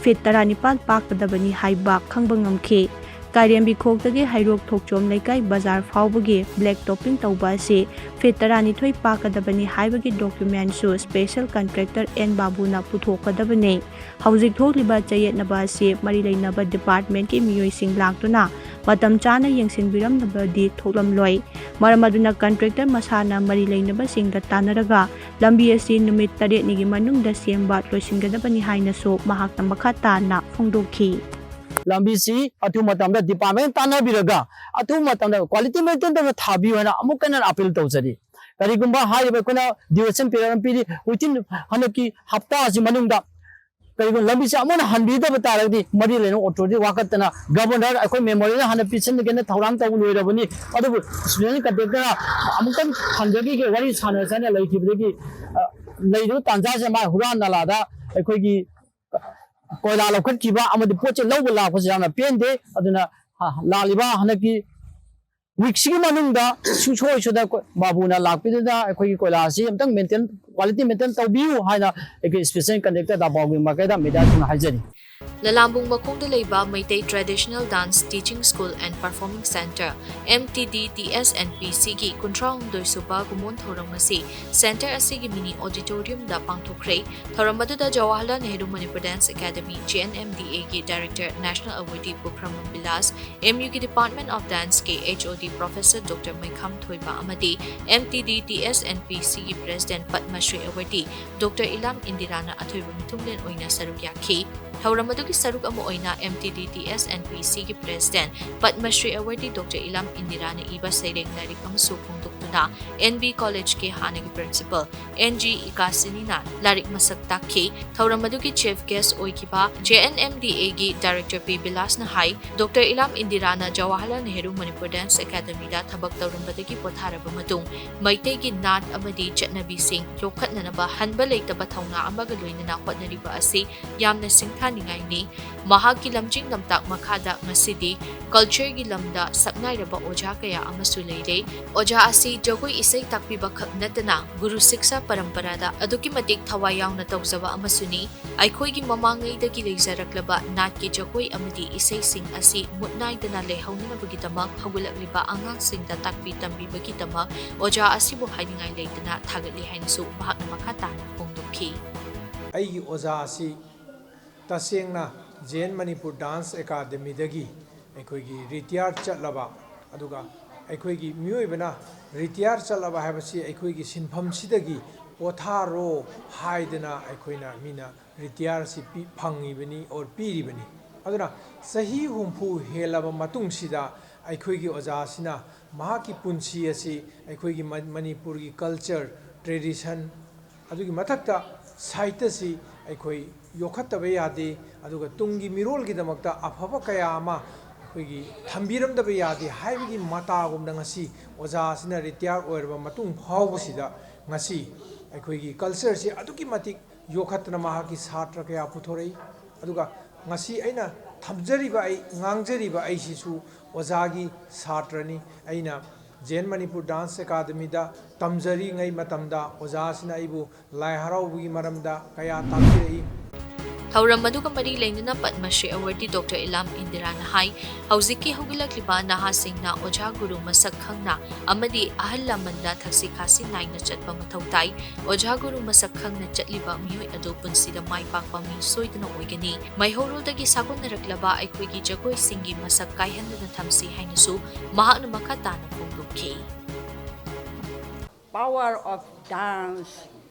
feet ꯇꯔꯥꯅꯤꯄꯥꯜ ꯄꯥꯛꯀꯗꯕꯅꯤ ꯍꯥꯏꯕ ꯈꯪꯕ ꯉꯝꯈꯤ꯫ ꯀꯥꯏꯔꯦꯝꯕꯤꯈꯣꯛꯇꯒꯤ ꯍꯩꯔꯣꯛ ꯊꯣꯛꯆꯣꯝ ꯂꯩꯀꯥꯏ ꯕꯖꯥꯔ ꯐꯥꯎꯕꯒꯤ black topping ꯇꯧꯕ ꯑꯁꯤ feet ꯇꯔꯥꯅꯤꯊꯣꯏ ꯄꯥꯛꯀꯗꯕꯅꯤ ꯍꯥꯏꯕꯒꯤ documentꯁꯨ special contractor ꯑꯦꯟ ꯕꯥꯕꯨꯅ ꯄꯨꯊꯣꯛꯀꯗꯕꯅꯤ꯫ ꯍꯧꯖꯤꯛ ꯊꯣꯛꯂꯤꯕ ꯆꯌꯦꯠꯅꯕ ꯑꯁꯤ ꯃꯔꯤ ꯂꯩꯅꯕ departmentꯀꯤ ꯃꯤꯑꯣꯏꯁꯤꯡ ꯂꯥꯛꯇꯨꯅ ꯃꯇꯝ ꯆꯥꯅ ꯌꯦꯡꯁꯤꯟꯕꯤꯔꯝꯗꯕꯗꯤ ꯊꯣꯛꯂꯝꯂꯣꯏ꯫ ꯃꯔꯝ ꯑꯗꯨꯅ contractor ꯃꯁꯥꯅ ꯃꯔꯤ ꯂꯩꯅꯕꯁꯤꯡꯒ ꯇꯥꯟꯅꯔꯒ ꯂꯝꯕꯤ ꯑꯁꯤ ꯅꯨꯃꯤꯠ ꯇꯔꯦꯠꯅꯤꯒꯤ ꯃꯅꯨꯡꯗ ꯁꯦꯝꯕ ꯂꯣꯏꯁꯤꯟꯒꯗꯕꯅꯤ ꯍꯥꯏꯅꯁꯨ ꯃꯍꯥꯛꯅ ꯃꯈꯥ ꯇꯥꯅ ꯐꯣꯡꯗꯣꯛꯈꯤ꯫ ꯂꯝꯕꯤꯁꯤ ꯑꯊꯨꯕ ꯃꯇꯝꯗ department ꯇꯥꯟꯅꯕꯤꯔꯒ ꯑꯊꯨꯕ ꯃꯇꯝꯗ quality maintain ꯇꯧꯅ ꯊꯥꯕꯤꯌꯨ ꯍꯥꯏꯅ ꯑꯃꯨꯛ ꯍꯟꯅ appeal ꯇꯧꯖꯔꯤ꯫ ꯀꯔꯤꯒꯨꯝꯕ ꯍꯥꯏꯔꯤꯕ ꯑꯩꯈꯣꯏꯅ duration period ꯑꯃ ꯄꯤꯔꯤ, within ꯍꯟꯗꯛꯀꯤ ꯍꯞꯇꯥ ꯑꯁꯤ ꯃꯅꯨꯡꯗ ꯀꯔꯤꯒꯨꯝꯕ ꯂꯝꯕꯤꯁꯤ ꯑꯃꯨꯛ ꯍꯟꯅ ꯍꯟꯕꯤꯗꯕ ꯇꯥꯔꯒꯗꯤ ꯃꯔꯤ ꯂꯩꯅꯕ authority ꯋꯥꯀꯠꯇꯅ governorꯗ ꯑꯩꯈꯣꯏ memorial ꯍꯥꯟꯅ ꯄꯤꯁꯤꯟꯒꯦꯅ ꯊꯧꯔꯥꯡ ꯇꯧꯕ ꯂꯣꯏꯔꯕꯅꯤ꯫ ꯑꯗꯨꯕꯨ special contractorꯅ ꯑꯃꯨꯛꯇꯪ ꯍꯟꯖꯈꯤꯒꯦ, ꯋꯥꯔꯤ ꯁꯥꯟꯅꯁꯦꯅ ꯂꯩꯈꯤꯕꯗꯒꯤ, ꯑ, ꯂꯩꯔꯤꯕ ꯇꯥꯟꯖꯥꯁꯦ ꯃꯥ ꯍꯨꯔꯥꯟ ꯅꯂꯥꯗ ꯑꯩꯈꯣꯏꯒꯤ ꯀꯣꯏꯂꯥ ꯂꯧꯈꯠꯈꯤꯕ ꯑꯃꯗꯤ ꯄꯣꯠ ꯆꯩ ꯂꯧꯕ ꯂꯥꯛꯄꯁꯦ ꯌꯥꯝꯅ ꯄꯦꯟꯗꯦ꯫ ꯑꯗꯨꯅ, ꯑ, ꯂꯥꯛꯂꯤꯕ ꯍꯟꯗꯛꯀꯤ weekꯁꯤꯒꯤ ꯃꯅꯨꯡꯗ ꯁꯨꯡꯁꯣꯏ ꯁꯣꯏꯗꯅ ꯀꯣ-, ꯕꯥꯕꯨꯅ ꯂꯥꯛꯄꯤꯗꯨꯅ ꯑꯩꯈꯣꯏꯒꯤ ꯀꯣꯏꯂꯥ ꯑꯁꯤ ꯑꯝꯇꯪ maintain, quality maintain ꯇꯧꯕꯤꯌꯨ ꯍꯥꯏꯅ ꯑꯩꯈꯣꯏ special contractor ꯗꯥ ꯕꯥꯕꯨꯒꯤ ꯃꯥꯏꯀꯩꯗ mediaꯁꯤꯡꯅ ꯍꯥꯏꯖꯔꯤ꯫ ꯂꯂꯥꯝꯕꯨꯡ ꯃꯈꯣꯡꯗ ꯂꯩꯕ Meitei Traditional Dance Teaching School and Performing Centre, M T D T S and P Cꯒꯤ ꯀꯨꯟꯊ꯭ꯔꯥ ꯍꯨꯝꯗꯣꯏ ꯁꯨꯕ ꯀꯨꯝꯑꯣꯟ ꯊꯧꯔꯝ ꯑꯁꯤ centre ꯑꯁꯤꯒꯤ mini auditoriumꯗ ꯄꯥꯡꯊꯣꯛꯈ꯭ꯔꯦ꯫ ꯊꯧꯔꯝ ꯑꯗꯨꯗ Jawaharlal Nehru Manipur Dance Academy, J N M D Aꯒꯤ director National Awardee Pukhrambam Bilash, M Uꯒꯤ Department of Danceꯀꯤ H O D Professor Doctor Meikham Thoiba ꯑꯃꯗꯤ M T D T S and P Cꯒꯤ President Padma Shri Awardee Doctor ꯏꯂꯥꯝ ꯏꯟꯗꯤꯔꯥꯅ ꯑꯊꯣꯏꯕ ꯃꯤꯊꯨꯡꯂꯦꯟ ꯑꯣꯏꯅ ꯁꯔꯨꯛ ꯌꯥꯈꯤ꯫ ꯊꯧꯔꯝ ꯑꯗꯨꯒꯤ ꯁꯔꯨꯛ ꯑꯃ ꯑꯣꯏꯅ M T D T S and P Cꯒꯤ President Padma Shri Awardee Doctor ꯏꯂꯥꯝ ꯏꯟꯗꯤꯔꯥꯅ ꯏꯕ ꯁꯩꯔꯦꯡ ꯂꯥꯏꯔꯤꯛ ꯑꯃꯁꯨ ꯐꯣꯡꯗꯣꯛꯇꯨꯅ ꯑꯦꯟ ꯕꯤ ꯀꯣꯂꯦꯖꯀꯤ ꯍꯥꯟꯅꯒꯤ ꯄ꯭ꯔꯤꯟꯁꯤꯄꯜ ꯑꯦꯟ ꯖꯤ ꯏꯀꯥꯁꯤꯅꯤꯅ ꯂꯥꯏꯔꯤꯛ ꯃꯁꯛ ꯇꯥꯛꯈꯤ꯫ ꯊꯧꯔꯝ ꯑꯗꯨꯒꯤ ꯆꯤꯐ ꯒꯦꯁ ꯑꯣꯏꯈꯤꯕ ꯖꯦ ꯑꯦꯟ ꯑꯦꯝ ꯗꯤ ꯑꯦꯒꯤ ꯗꯥꯏꯔꯦꯛꯇꯔ ꯄꯤ ꯕꯤꯂꯥꯁꯅ ꯍꯥꯏ, ꯗꯣꯛꯇꯔ ꯏꯂꯥꯝ ꯏꯟꯗꯤꯔꯥꯅ ꯖꯋꯥꯍꯔꯂꯥꯜ ꯅꯦꯍꯔꯨ ꯃꯅꯤꯄꯨꯔ ꯗꯥꯟꯁ ꯑꯦꯀꯥꯗꯃꯤꯗ ꯊꯕꯛ ꯇꯧꯔꯝꯕꯗꯒꯤ ꯄꯣꯊꯥꯔꯕ ꯃꯇꯨꯡ ꯃꯩꯇꯩꯒꯤ ꯅꯥꯠ ꯑꯃꯗꯤ ꯆꯠꯅꯕꯤꯁꯤꯡ ꯌꯣꯛꯈꯠꯅꯅꯕ ꯍꯟꯕ ꯂꯩꯇꯕ ꯊꯧꯅꯥ ꯑꯃꯒ ꯂꯣꯏꯅꯅ ꯍꯣꯠꯅꯔꯤꯕ ꯑꯁꯤ ꯌꯥꯝꯅ ꯁꯤꯡꯊꯥꯅꯤꯡꯉꯥꯏꯅꯤ꯫ ꯃꯍꯥꯛꯀꯤ ꯂꯝꯖꯤꯡ ꯂꯝꯇꯥꯛ ꯃꯈꯥꯗ ꯉꯁꯤꯗꯤ ꯀꯜꯆꯔꯒꯤ ꯂꯝꯗ ꯁꯛꯅꯥꯏꯔꯕ ꯑꯣꯖꯥ ꯀꯌꯥ ꯑꯃꯁꯨ ꯂꯩꯔꯦ꯫ ꯑꯣꯖꯥ ꯑꯁꯤ ꯖꯒꯣꯏ ꯏꯁꯩ ꯇꯥꯛꯄꯤꯕ ꯈꯛ ꯅꯠꯇꯅ ꯒꯨꯔꯨ ꯁꯤꯛꯁꯥ ꯄꯔꯝꯄꯔꯥꯗ ꯑꯗꯨꯛꯀꯤ ꯃꯇꯤꯛ ꯊꯋꯥꯏ ꯌꯥꯎꯅ ꯇꯧꯖꯕ ꯑꯃꯁꯨꯅꯤ꯫ ꯑꯩꯈꯣꯏꯒꯤ ꯃꯃꯥꯡꯉꯩꯗꯒꯤ ꯂꯩꯖꯔꯛꯂꯕ ꯅꯥꯠꯀꯤ ꯖꯒꯣꯏ ꯑꯃꯗꯤ ꯏꯁꯩꯁꯤꯡ ꯑꯁꯤ ꯃꯨꯠ ꯅꯥꯏꯗꯅ ꯂꯩꯍꯧꯅꯅꯕꯒꯤꯗꯃꯛ ꯍꯧꯒꯠꯂꯛꯂꯤꯕ ꯑꯉꯥꯡꯁꯤꯡꯗ ꯇꯥꯛꯄꯤ ꯇꯝꯕꯤꯕꯒꯤꯗꯃꯛ ꯑꯣꯖꯥ ꯑꯁꯤꯕꯨ ꯍꯥꯏꯅꯤꯡꯉꯥꯏ ꯂꯩꯇꯅ ꯊꯥꯒꯠꯂꯤ ꯍꯥꯏꯅꯁꯨ ꯃꯍꯥꯛꯅ ꯃꯈꯥ ꯇꯥꯅ ꯐꯣꯡꯗꯣꯛꯈꯤ꯫ ꯑꯩꯒꯤ ꯑꯣꯖꯥ ꯑꯁꯤ ꯇꯁꯦꯡꯅ ꯖꯦ ꯑꯦꯟ ꯃꯅꯤꯄꯨꯔ ꯗꯥꯟꯁ ꯑꯦꯀꯥꯗꯃꯤꯗꯒꯤ ꯑꯩꯈꯣꯏꯒꯤ ꯔꯤꯇꯤꯌꯥꯔ ꯆꯠꯂꯕ, ꯑꯗꯨꯒ ꯑꯩꯈꯣꯏꯒꯤ ꯃꯤꯑꯣꯏꯕꯅ ꯔꯤꯇꯤꯌꯥꯔ ꯆꯠꯂꯕ ꯍꯥꯏꯕꯁꯤ ꯑꯩꯈꯣꯏꯒꯤ ꯁꯤꯟꯐꯝꯁꯤꯗꯒꯤ ꯄꯣꯊꯥꯔꯣ ꯍꯥꯏꯗꯅ ꯑꯩꯈꯣꯏꯅ ꯃꯤꯅ ꯔꯤꯇꯤꯌꯥꯔꯁꯤ ꯄꯤ-, ꯐꯪꯉꯤꯕꯅꯤ or ꯄꯤꯔꯤꯕꯅꯤ꯫ ꯑꯗꯨꯅ ꯆꯍꯤ ꯍꯨꯝꯐꯨ ꯍꯦꯜꯂꯕ ꯃꯇꯨꯡꯁꯤꯗ ꯑꯩꯈꯣꯏꯒꯤ ꯑꯣꯖꯥꯁꯤꯅ ꯃꯍꯥꯛꯀꯤ ꯄꯨꯟꯁꯤ ꯑꯁꯤ ꯑꯩꯈꯣꯏꯒꯤ ꯃ-, ꯃꯅꯤꯄꯨꯔꯒꯤ ꯀꯜꯆꯔ, ꯇ꯭ꯔꯦꯗꯤꯁꯟ, ꯑꯗꯨꯒꯤ ꯃꯊꯛꯇ ꯁꯥꯍꯤꯇ꯭ꯌꯁꯤ ꯑꯩꯈꯣꯏ ꯌꯣꯛꯈꯠꯇꯕ ꯌꯥꯗꯦ, ꯑꯗꯨꯒ ꯇꯨꯡꯒꯤ ꯃꯤꯔꯣꯜꯒꯤꯗꯃꯛꯇ ꯑꯐꯕ ꯀꯌꯥ ꯑꯃ ꯑꯩꯈꯣꯏꯒꯤ ꯊꯝꯕꯤꯔꯝꯗꯕ ꯌꯥꯗꯦ ꯍꯥꯏꯕꯒꯤ ꯃꯇꯥꯒꯨꯝꯅ ꯉꯁꯤ ꯑꯣꯖꯥ ꯑꯁꯤꯅ ꯔꯤꯇꯤꯌꯥꯔ ꯑꯣꯏꯔꯕ ꯃꯇꯨꯡ ꯐꯥꯎꯕꯁꯤꯗ ꯉꯁꯤ ꯑꯩꯈꯣꯏꯒꯤ ꯀꯜꯆꯔꯁꯤ ꯑꯗꯨꯛꯀꯤ ꯃꯇꯤꯛ ꯌꯣꯛꯈꯠꯇꯅ ꯃꯍꯥꯛꯀꯤ ꯁꯥꯇ꯭ꯔ ꯀꯌꯥ ꯄꯨꯊꯣꯔꯛꯏ꯫ ꯑꯗꯨꯒ ꯉꯁꯤ ꯑꯩꯅ ꯊꯝꯖꯔꯤꯕ, ꯑꯩ ꯉꯥꯡꯖꯔꯤꯕ ꯑꯩꯁꯤꯁꯨ ꯑꯣꯖꯥꯒꯤ ꯁꯥꯇ꯭ꯔꯅꯤ꯫ ꯑꯩꯅ ꯖꯦꯟ ꯃꯅꯤꯄꯨꯔ ꯗꯥꯟꯁ ꯑꯦꯀꯥꯗꯃꯤꯗ ꯇꯝꯖꯔꯤꯉꯩ ꯃꯇꯝꯗ ꯑꯣꯖꯥꯁꯤꯅ ꯑꯩꯕꯨ ꯂꯥꯏ ꯍꯔꯥꯎꯕꯒꯤ ꯃꯔꯝꯗ ꯀꯌꯥ ꯇꯥꯛꯄꯤꯔꯛꯏ꯫ ꯊꯧꯔꯝ ꯑꯗꯨꯒ ꯃꯔꯤ ꯂꯩꯅꯅ ꯄꯗꯃ ꯁ꯭ꯔꯤ ꯑꯦꯋꯥꯔꯗꯤ ꯗꯣꯛꯇꯔ ꯏꯂꯥꯝ ꯏꯟꯗꯤꯔꯥꯅ ꯍꯥꯏ, ꯍꯧꯖꯤꯛꯀꯤ ꯍꯧꯒꯠꯂꯛꯂꯤꯕ ꯅꯍꯥꯁꯤꯡꯅ ꯑꯣꯖꯥ ꯒꯨꯔꯨ ꯃꯁꯛ ꯈꯪꯅ ꯑꯃꯗꯤ ꯑꯍꯜ ꯂꯃꯟꯗ ꯊꯛꯁꯤ ꯈꯥꯁꯤ ꯅꯥꯏꯅ ꯆꯠꯄ ꯃꯊꯧ ꯇꯥꯏ꯫ ꯑꯣꯖꯥ ꯒꯨꯔꯨ ꯃꯁꯛ ꯈꯪꯅ ꯆꯠꯂꯤꯕ ꯃꯤꯑꯣꯏ ꯑꯗꯨ ꯄꯨꯟꯁꯤꯗ ꯃꯥꯏ ꯄꯥꯛꯄ ꯃꯤ ꯁꯣꯏꯗꯅ ꯑꯣꯏꯒꯅꯤ꯫ ꯃꯩꯍꯧꯔꯣꯜꯗꯒꯤ ꯁꯥꯒꯣꯟꯅꯔꯛꯂꯕ ꯑꯩꯈꯣꯏꯒꯤ ꯖꯒꯣꯏꯁꯤꯡꯒꯤ ꯃꯁꯛ ꯀꯥꯏꯍꯟꯗꯅ ꯊꯝꯁꯤ ꯍꯥꯏꯅꯁꯨ ꯃꯍꯥꯛꯅ ꯃꯈꯥ ꯇꯥꯅ ꯐꯣꯡꯗꯣꯛꯈꯤ꯫ Power of dance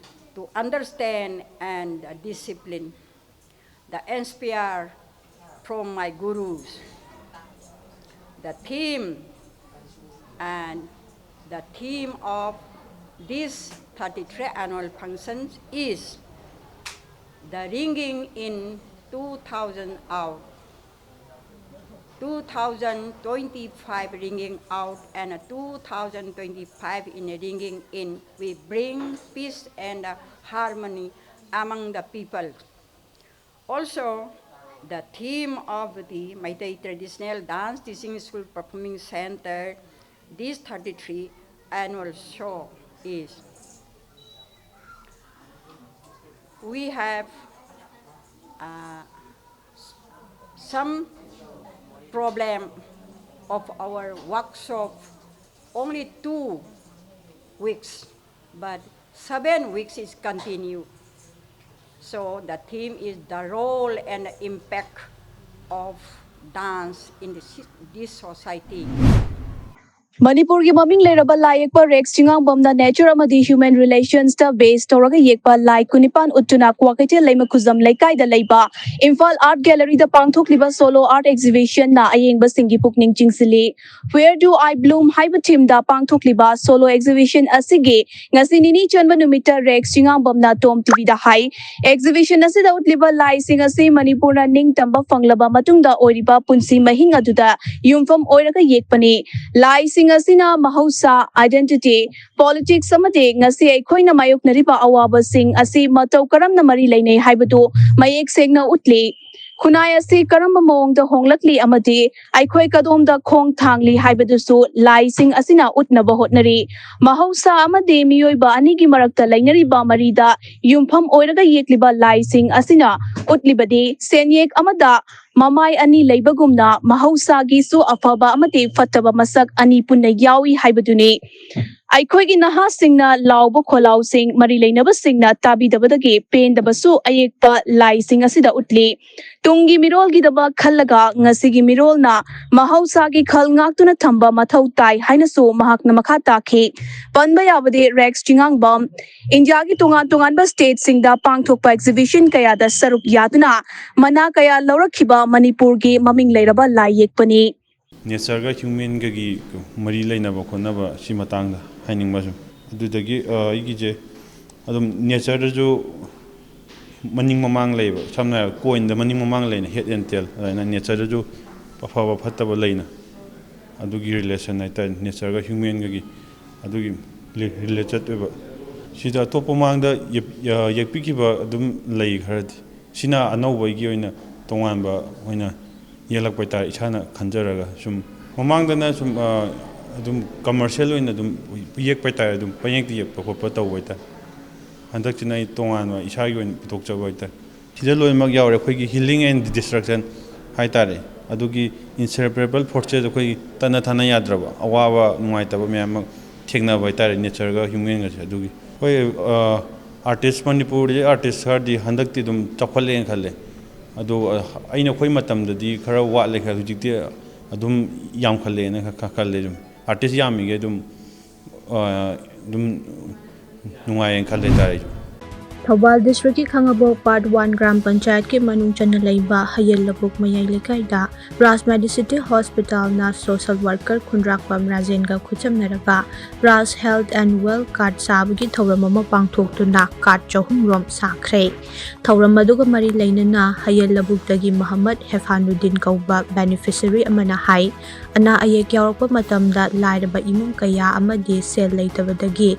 to understand and discipline. The inspire from my gurus. The theme and The theme of this thirty-three annual function is the ringing in two thousand out, two thousand twenty-five ringing out, and two thousand twenty-five in ringing in. We bring peace and harmony among the people. Also, the theme of the Meitei Traditional Dance Teaching School Performing Center, this thirty-three annual show is, we have uh, some problem of our workshop, only two weeks, but seven weeks is continue. So the theme is the role and the impact of dance in the, si- this society. ꯃꯅꯤꯄꯨꯔꯒꯤ ꯃꯃꯤꯡ ꯂꯩꯔꯕ ꯂꯥꯏ ꯌꯦꯛꯄ ꯔꯦꯛꯁ ꯆꯤꯉꯥꯡꯕꯝꯅ nature ꯑꯃꯗꯤ human ꯔꯤꯂꯦꯁꯟꯁꯇ ꯕꯦꯁ ꯇꯧꯔꯒ ꯌꯦꯛꯄ ꯂꯥꯏ ꯀꯨꯟꯅꯤꯄꯥꯟ ꯎꯠꯇꯨꯅ ꯀ꯭ꯋꯥꯀꯩꯊꯦꯜ ꯂꯩꯃꯈꯨꯖꯝ ꯂꯩꯀꯥꯏꯗ ꯂꯩꯕ Imphal art ꯒꯦꯂꯔꯤꯗ ꯄꯥꯡꯊꯣꯛꯂꯤꯕ solo art ꯑꯦꯛꯖꯤꯕꯤꯁꯟꯅ ꯑꯌꯦꯡꯕꯁꯤꯡꯒꯤ ꯄꯨꯛꯅꯤꯡ ꯆꯤꯡꯁꯤꯜꯂꯤ꯫ Where do I bloom ꯍꯥꯏꯕ ꯊꯤꯝꯗ ꯄꯥꯡꯊꯣꯛꯂꯤꯕ ꯁꯣꯂꯣ ꯑꯦꯛꯖꯤꯕꯤꯁꯟ ꯑꯁꯤꯒꯤ ꯉꯁꯤ ꯅꯤꯅꯤ ꯆꯟꯕ ꯅꯨꯃꯤꯠꯇ ꯔꯦꯛꯁ ꯆꯤꯉꯥꯡꯕꯝꯅ ꯇꯣꯝ ꯇꯤꯚꯤꯗ ꯍꯥꯏ, ꯑꯦꯛꯖꯤꯕꯤꯁꯟ ꯑꯁꯤꯗ ꯎꯠꯂꯤꯕ ꯂꯥꯏꯁꯤꯡ ꯑꯁꯤ ꯃꯅꯤꯄꯨꯔꯅ ꯅꯤꯡꯇꯝꯕ ꯐꯪꯂꯕ ꯃꯇꯨꯡꯗ ꯑꯣꯏꯔꯤꯕ ꯄꯨꯟꯁꯤ ꯃꯍꯤꯡ ꯑꯗꯨꯗ ꯌꯨꯝꯐꯝ ꯑꯣꯏꯔꯒ ꯌꯦꯛꯄꯅꯤ꯫ ꯂꯥꯏꯁꯤꯡ ꯑꯁꯤꯅ ꯃꯍꯧꯁꯥ, ꯑꯥꯏꯗꯦꯟꯇꯤꯇꯤ, ꯄꯣꯂꯤꯇꯤꯛꯁ ꯑꯃꯗꯤ ꯉꯁꯤ ꯑꯩꯈꯣꯏꯅ ꯃꯥꯌꯣꯛꯅꯔꯤꯕ ꯑꯋꯥꯕꯁꯤꯡ ꯑꯁꯤ ꯃꯇꯧ ꯀꯔꯝꯅ ꯃꯔꯤ ꯂꯩꯅꯩ ꯍꯥꯏꯕꯗꯨ ꯃꯌꯦꯛ ꯁꯦꯡꯅ ꯎꯠꯂꯤ꯫ ꯈꯨꯟꯅꯥꯏ ꯑꯁꯤ ꯀꯔꯝꯕ ꯃꯑꯣꯡꯗ ꯍꯣꯡꯂꯛꯂꯤ ꯑꯃꯗꯤ ꯑꯩꯈꯣꯏ ꯀꯗꯣꯝꯗ ꯈꯣꯡ ꯊꯥꯡꯂꯤ ꯍꯥꯏꯕꯗꯨꯁꯨ ꯂꯥꯏꯁꯤꯡ ꯑꯁꯤꯅ ꯎꯠꯅꯕ ꯍꯣꯠꯅꯔꯤ꯫ ꯃꯍꯧꯁꯥ ꯑꯃꯗꯤ ꯃꯤꯑꯣꯏꯕ ꯑꯅꯤꯒꯤ ꯃꯔꯛꯇ ꯂꯩꯅꯔꯤꯕ ꯃꯔꯤꯗ ꯌꯨꯝꯐꯝ ꯑꯣꯏꯔꯒ ꯌꯦꯛꯂꯤꯕ ꯂꯥꯏꯁꯤꯡ ꯑꯁꯤꯅ ꯎꯠꯂꯤꯕꯗꯤ ꯁꯦꯟꯌꯦꯛ ꯑꯃꯗ ꯃꯃꯥꯏ ꯑꯅꯤ ꯂꯩꯕꯒꯨꯝꯅ ꯃꯍꯧꯁꯥꯒꯤꯁꯨ ꯑꯐꯕ ꯑꯃꯗꯤ ꯐꯠꯇꯕ ꯃꯁꯛ ꯑꯅꯤ ꯄꯨꯟꯅ ꯌꯥꯎꯏ ꯍꯥꯏꯕꯗꯨꯅꯤ꯫ ꯑꯩꯈꯣꯏꯒꯤ ꯅꯍꯥꯁꯤꯡꯅ ꯂꯥꯎꯕ ꯈꯣꯜꯂꯥꯎꯁꯤꯡ ꯃꯔꯤ ꯂꯩꯅꯕꯁꯤꯡꯅ ꯇꯥꯕꯤꯗꯕꯗꯒꯤ ꯄꯦꯟꯗꯕꯁꯨ ꯑꯌꯦꯛꯄ ꯂꯥꯏꯁꯤꯡ ꯑꯁꯤꯗ ꯎꯠꯂꯤ꯫ ꯇꯨꯡꯒꯤ ꯃꯤꯔꯣꯜꯒꯤꯗꯃꯛ ꯈꯜꯂꯒ ꯉꯁꯤꯒꯤ ꯃꯤꯔꯣꯜꯅ ꯃꯍꯧꯁꯥꯒꯤ ꯈꯜ ꯉꯥꯛꯇꯨꯅ ꯊꯝꯕ ꯃꯊꯧ ꯇꯥꯏ ꯍꯥꯏꯅꯁꯨ ꯃꯍꯥꯛꯅ ꯃꯈꯥ ꯇꯥꯈꯤ꯫ ꯄꯟꯕ ꯌꯥꯕꯗꯤ ꯔꯦꯛꯁ ꯆꯤꯉꯥꯡꯕꯝ ꯏꯟꯗꯤꯌꯥꯒꯤ ꯇꯣꯉꯥꯟ ꯇꯣꯉꯥꯟꯕ ꯁ꯭ꯇꯦꯠꯁꯤꯡꯗ ꯄꯥꯡꯊꯣꯛꯄ ꯑꯦꯛꯖꯤꯕꯤꯁꯟ ꯀꯌꯥꯗ ꯁꯔꯨꯛ ꯌꯥꯗꯨꯅ ꯃꯅꯥ ꯀꯌꯥ ꯂꯧꯔꯛꯈꯤꯕ ꯃꯅꯤꯄꯨꯔꯒꯤ ꯃꯃꯤꯡ ꯂꯩꯔꯕ ꯂꯥꯏ ꯌꯦꯛꯄꯅꯤ꯫ ꯅꯦꯆꯔꯒ ꯍ꯭ꯌꯨꯃꯦꯟꯒꯒꯤ ꯃꯔꯤ ꯂꯩꯅꯕ ꯈꯣꯠꯅꯕ ꯁꯤ ꯃꯇꯥꯡꯗ ꯍꯥꯏꯅꯤꯡꯕ ꯁꯨꯝ꯫ ꯑꯗꯨꯗꯒꯤ ꯑꯩꯒꯤꯁꯦ ꯑꯗꯨꯝ ꯅꯦꯆꯔꯗꯁꯨ ꯃꯅꯤꯡ ꯃꯃꯥꯡ ꯂꯩꯕ, ꯁꯝꯅ ꯍꯥꯏꯔꯕꯗ ꯀꯣꯏꯟꯗ ꯃꯅꯤꯡ ꯃꯃꯥꯡ ꯂꯩꯅ, ꯍꯦꯠ ꯑꯦꯟ ꯇꯦꯜ ꯑꯗꯨꯃꯥꯏꯅ ꯅꯦꯆꯔꯗꯁꯨ ꯑꯐꯕ ꯐꯠꯇꯕ ꯂꯩꯅ, ꯑꯗꯨꯒꯤ ꯔꯤꯂꯦꯁꯟ ꯍꯥꯏꯇꯥꯔꯦ, ꯅꯦꯆꯔꯒ ꯍ꯭ꯌꯨꯃꯦꯟꯒꯒꯤ ꯑꯗꯨꯒꯤ ꯔꯤꯂꯦꯇꯦꯠ ꯑꯣꯏꯕ꯫ ꯁꯤꯗ ꯑꯇꯣꯞꯄ ꯃꯃꯥꯡꯗ ꯌꯦꯛꯄꯤꯈꯤꯕ ꯑꯗꯨꯝ ꯂꯩ ꯈꯔꯗꯤ꯫ ꯁꯤꯅ ꯑꯅꯧꯕꯒꯤ ꯑꯣꯏꯅ ꯇꯣꯉꯥꯟꯕ ꯑꯣꯏꯅ ꯌꯦꯛꯂꯛꯄ ꯍꯥꯏꯇꯥꯔꯦ, ꯏꯁꯥꯅ ꯈꯟꯖꯔꯒ ꯁꯨꯝ꯫ ꯃꯃꯥꯡꯗꯅ ꯁꯨꯝ ꯑꯗꯨꯝ ꯀꯃꯔꯁꯤꯌꯦꯜ ꯑꯣꯏꯅ ꯑꯗꯨꯝ ꯌꯦꯛꯄ ꯍꯥꯏꯇꯥꯔꯦ, ꯑꯗꯨꯝ ꯄꯪꯌꯦꯛꯇ ꯌꯦꯛꯄ ꯈꯣꯠꯄ ꯇꯧꯕ ꯍꯥꯏꯇꯥꯔꯦ꯫ ꯍꯟꯗꯛꯁꯤꯅ ꯑꯩ ꯇꯣꯉꯥꯟꯕ ꯏꯁꯥꯒꯤ ꯑꯣꯏꯅ ꯄꯨꯊꯣꯛꯆꯕ ꯍꯥꯏꯇꯥꯔꯦ꯫ ꯁꯤꯗ ꯂꯣꯏꯅꯃꯛ ꯌꯥꯎꯔꯦ, ꯑꯩꯈꯣꯏꯒꯤ healing and destruction ꯍꯥꯏꯇꯥꯔꯦ꯫ ꯑꯗꯨꯒꯤ inseparable forces, ꯑꯩꯈꯣꯏꯒꯤ ꯇꯠꯅ ꯊꯥꯅ ꯌꯥꯗ꯭ꯔꯕ ꯑꯋꯥꯕ ꯅꯨꯡꯉꯥꯏꯇꯕ ꯃꯌꯥꯝ ꯑꯃ ꯊꯦꯡꯅꯕ ꯍꯥꯏꯇꯥꯔꯦ, ꯅꯦꯆꯔꯒ ꯍ꯭ꯌꯨꯃꯦꯟꯒꯁꯦ꯫ ꯑꯗꯨꯒꯤ ꯑꯩꯈꯣꯏ ꯑꯥꯔꯇꯤꯁ, ꯃꯅꯤꯄꯨꯔꯗꯤ ꯑꯥꯔꯇꯤꯁ ꯈꯔꯗꯤ ꯍꯟꯗꯛꯇꯤ ꯑꯗꯨꯝ ꯆꯥꯎꯈꯠꯂꯦꯅ ꯈꯜꯂꯦ꯫ ꯑꯗꯣ ꯑꯩꯅ ꯑꯩꯈꯣꯏ ꯃꯇꯝꯗꯗꯤ ꯈꯔ ꯋꯥꯠꯂꯦ ꯈꯜꯂꯦ, ꯍꯧꯖꯤꯛꯇꯤ ꯑꯗꯨꯝ ꯌꯥꯝꯈꯠꯂꯦꯅ ꯈ- ꯈ- ꯈꯜꯂꯦ꯫ ꯑꯗꯨꯝ ꯑꯥꯔꯇꯤꯁ ꯌꯥꯝꯃꯤꯒꯩ ꯑꯗꯨꯝ ꯑꯗꯨꯝ ꯅꯨꯡꯉꯥꯏꯌꯦꯅ ꯈꯜꯂꯦ ꯍꯥꯏꯇꯥꯔꯦ ꯑꯩꯁꯨ꯫ ꯊꯧꯕꯥꯜ ꯗꯤꯁꯇ꯭ꯔꯤꯛꯀꯤ ꯈꯥꯉꯕꯣꯛ ꯄꯥꯔꯠ ꯋꯥꯟ ꯒ꯭ꯔꯥꯝ ꯄꯟꯆꯥꯌꯠꯀꯤ ꯃꯅꯨꯡ ꯆꯟꯅ ꯂꯩꯕ ꯍꯌꯦꯜ ꯂꯕꯨꯛ ꯃꯌꯥꯏ ꯂꯩꯀꯥꯏꯗ ꯔꯥꯖ ꯃꯦꯗꯤꯁꯤꯇꯤ ꯍꯣꯁꯄꯤꯇꯥꯜꯅ ꯁꯣꯁꯦꯜ ꯋꯥꯔꯀꯔ ꯈꯨꯟꯗ꯭ꯔꯥꯛꯄꯝ ꯔꯥꯖꯦꯟꯒ ꯈꯨꯠꯁꯝꯅꯔꯒ Raj health and wealth card ꯁꯥꯕꯒꯤ ꯊꯧꯔꯝ ꯑꯃ ꯄꯥꯡꯊꯣꯛꯇꯨꯅ ꯀꯥꯔꯗ ꯆꯍꯨꯝ ꯔꯣꯝ ꯁꯥꯈ꯭ꯔꯦ꯫ ꯊꯧꯔꯝ ꯑꯗꯨꯒ ꯃꯔꯤ ꯂꯩꯅꯅ ꯍꯌꯦꯜ ꯂꯕꯨꯛꯇꯒꯤ ꯃꯍꯝꯃꯗ ꯍꯦꯐꯥꯅꯨꯗꯤꯟ ꯀꯧꯕ ꯕꯦꯅꯤꯐꯤꯁꯔꯤ ꯑꯃꯅ ꯍꯥꯏ, ꯑꯅꯥ ꯑꯌꯦꯛ ꯌꯥꯎꯔꯛꯄ ꯃꯇꯝꯗ ꯂꯥꯏꯔꯕ ꯏꯃꯨꯡ ꯀꯌꯥ ꯑꯃꯗꯤ ꯁꯦꯜ ꯂꯩꯇꯕꯗꯒꯤ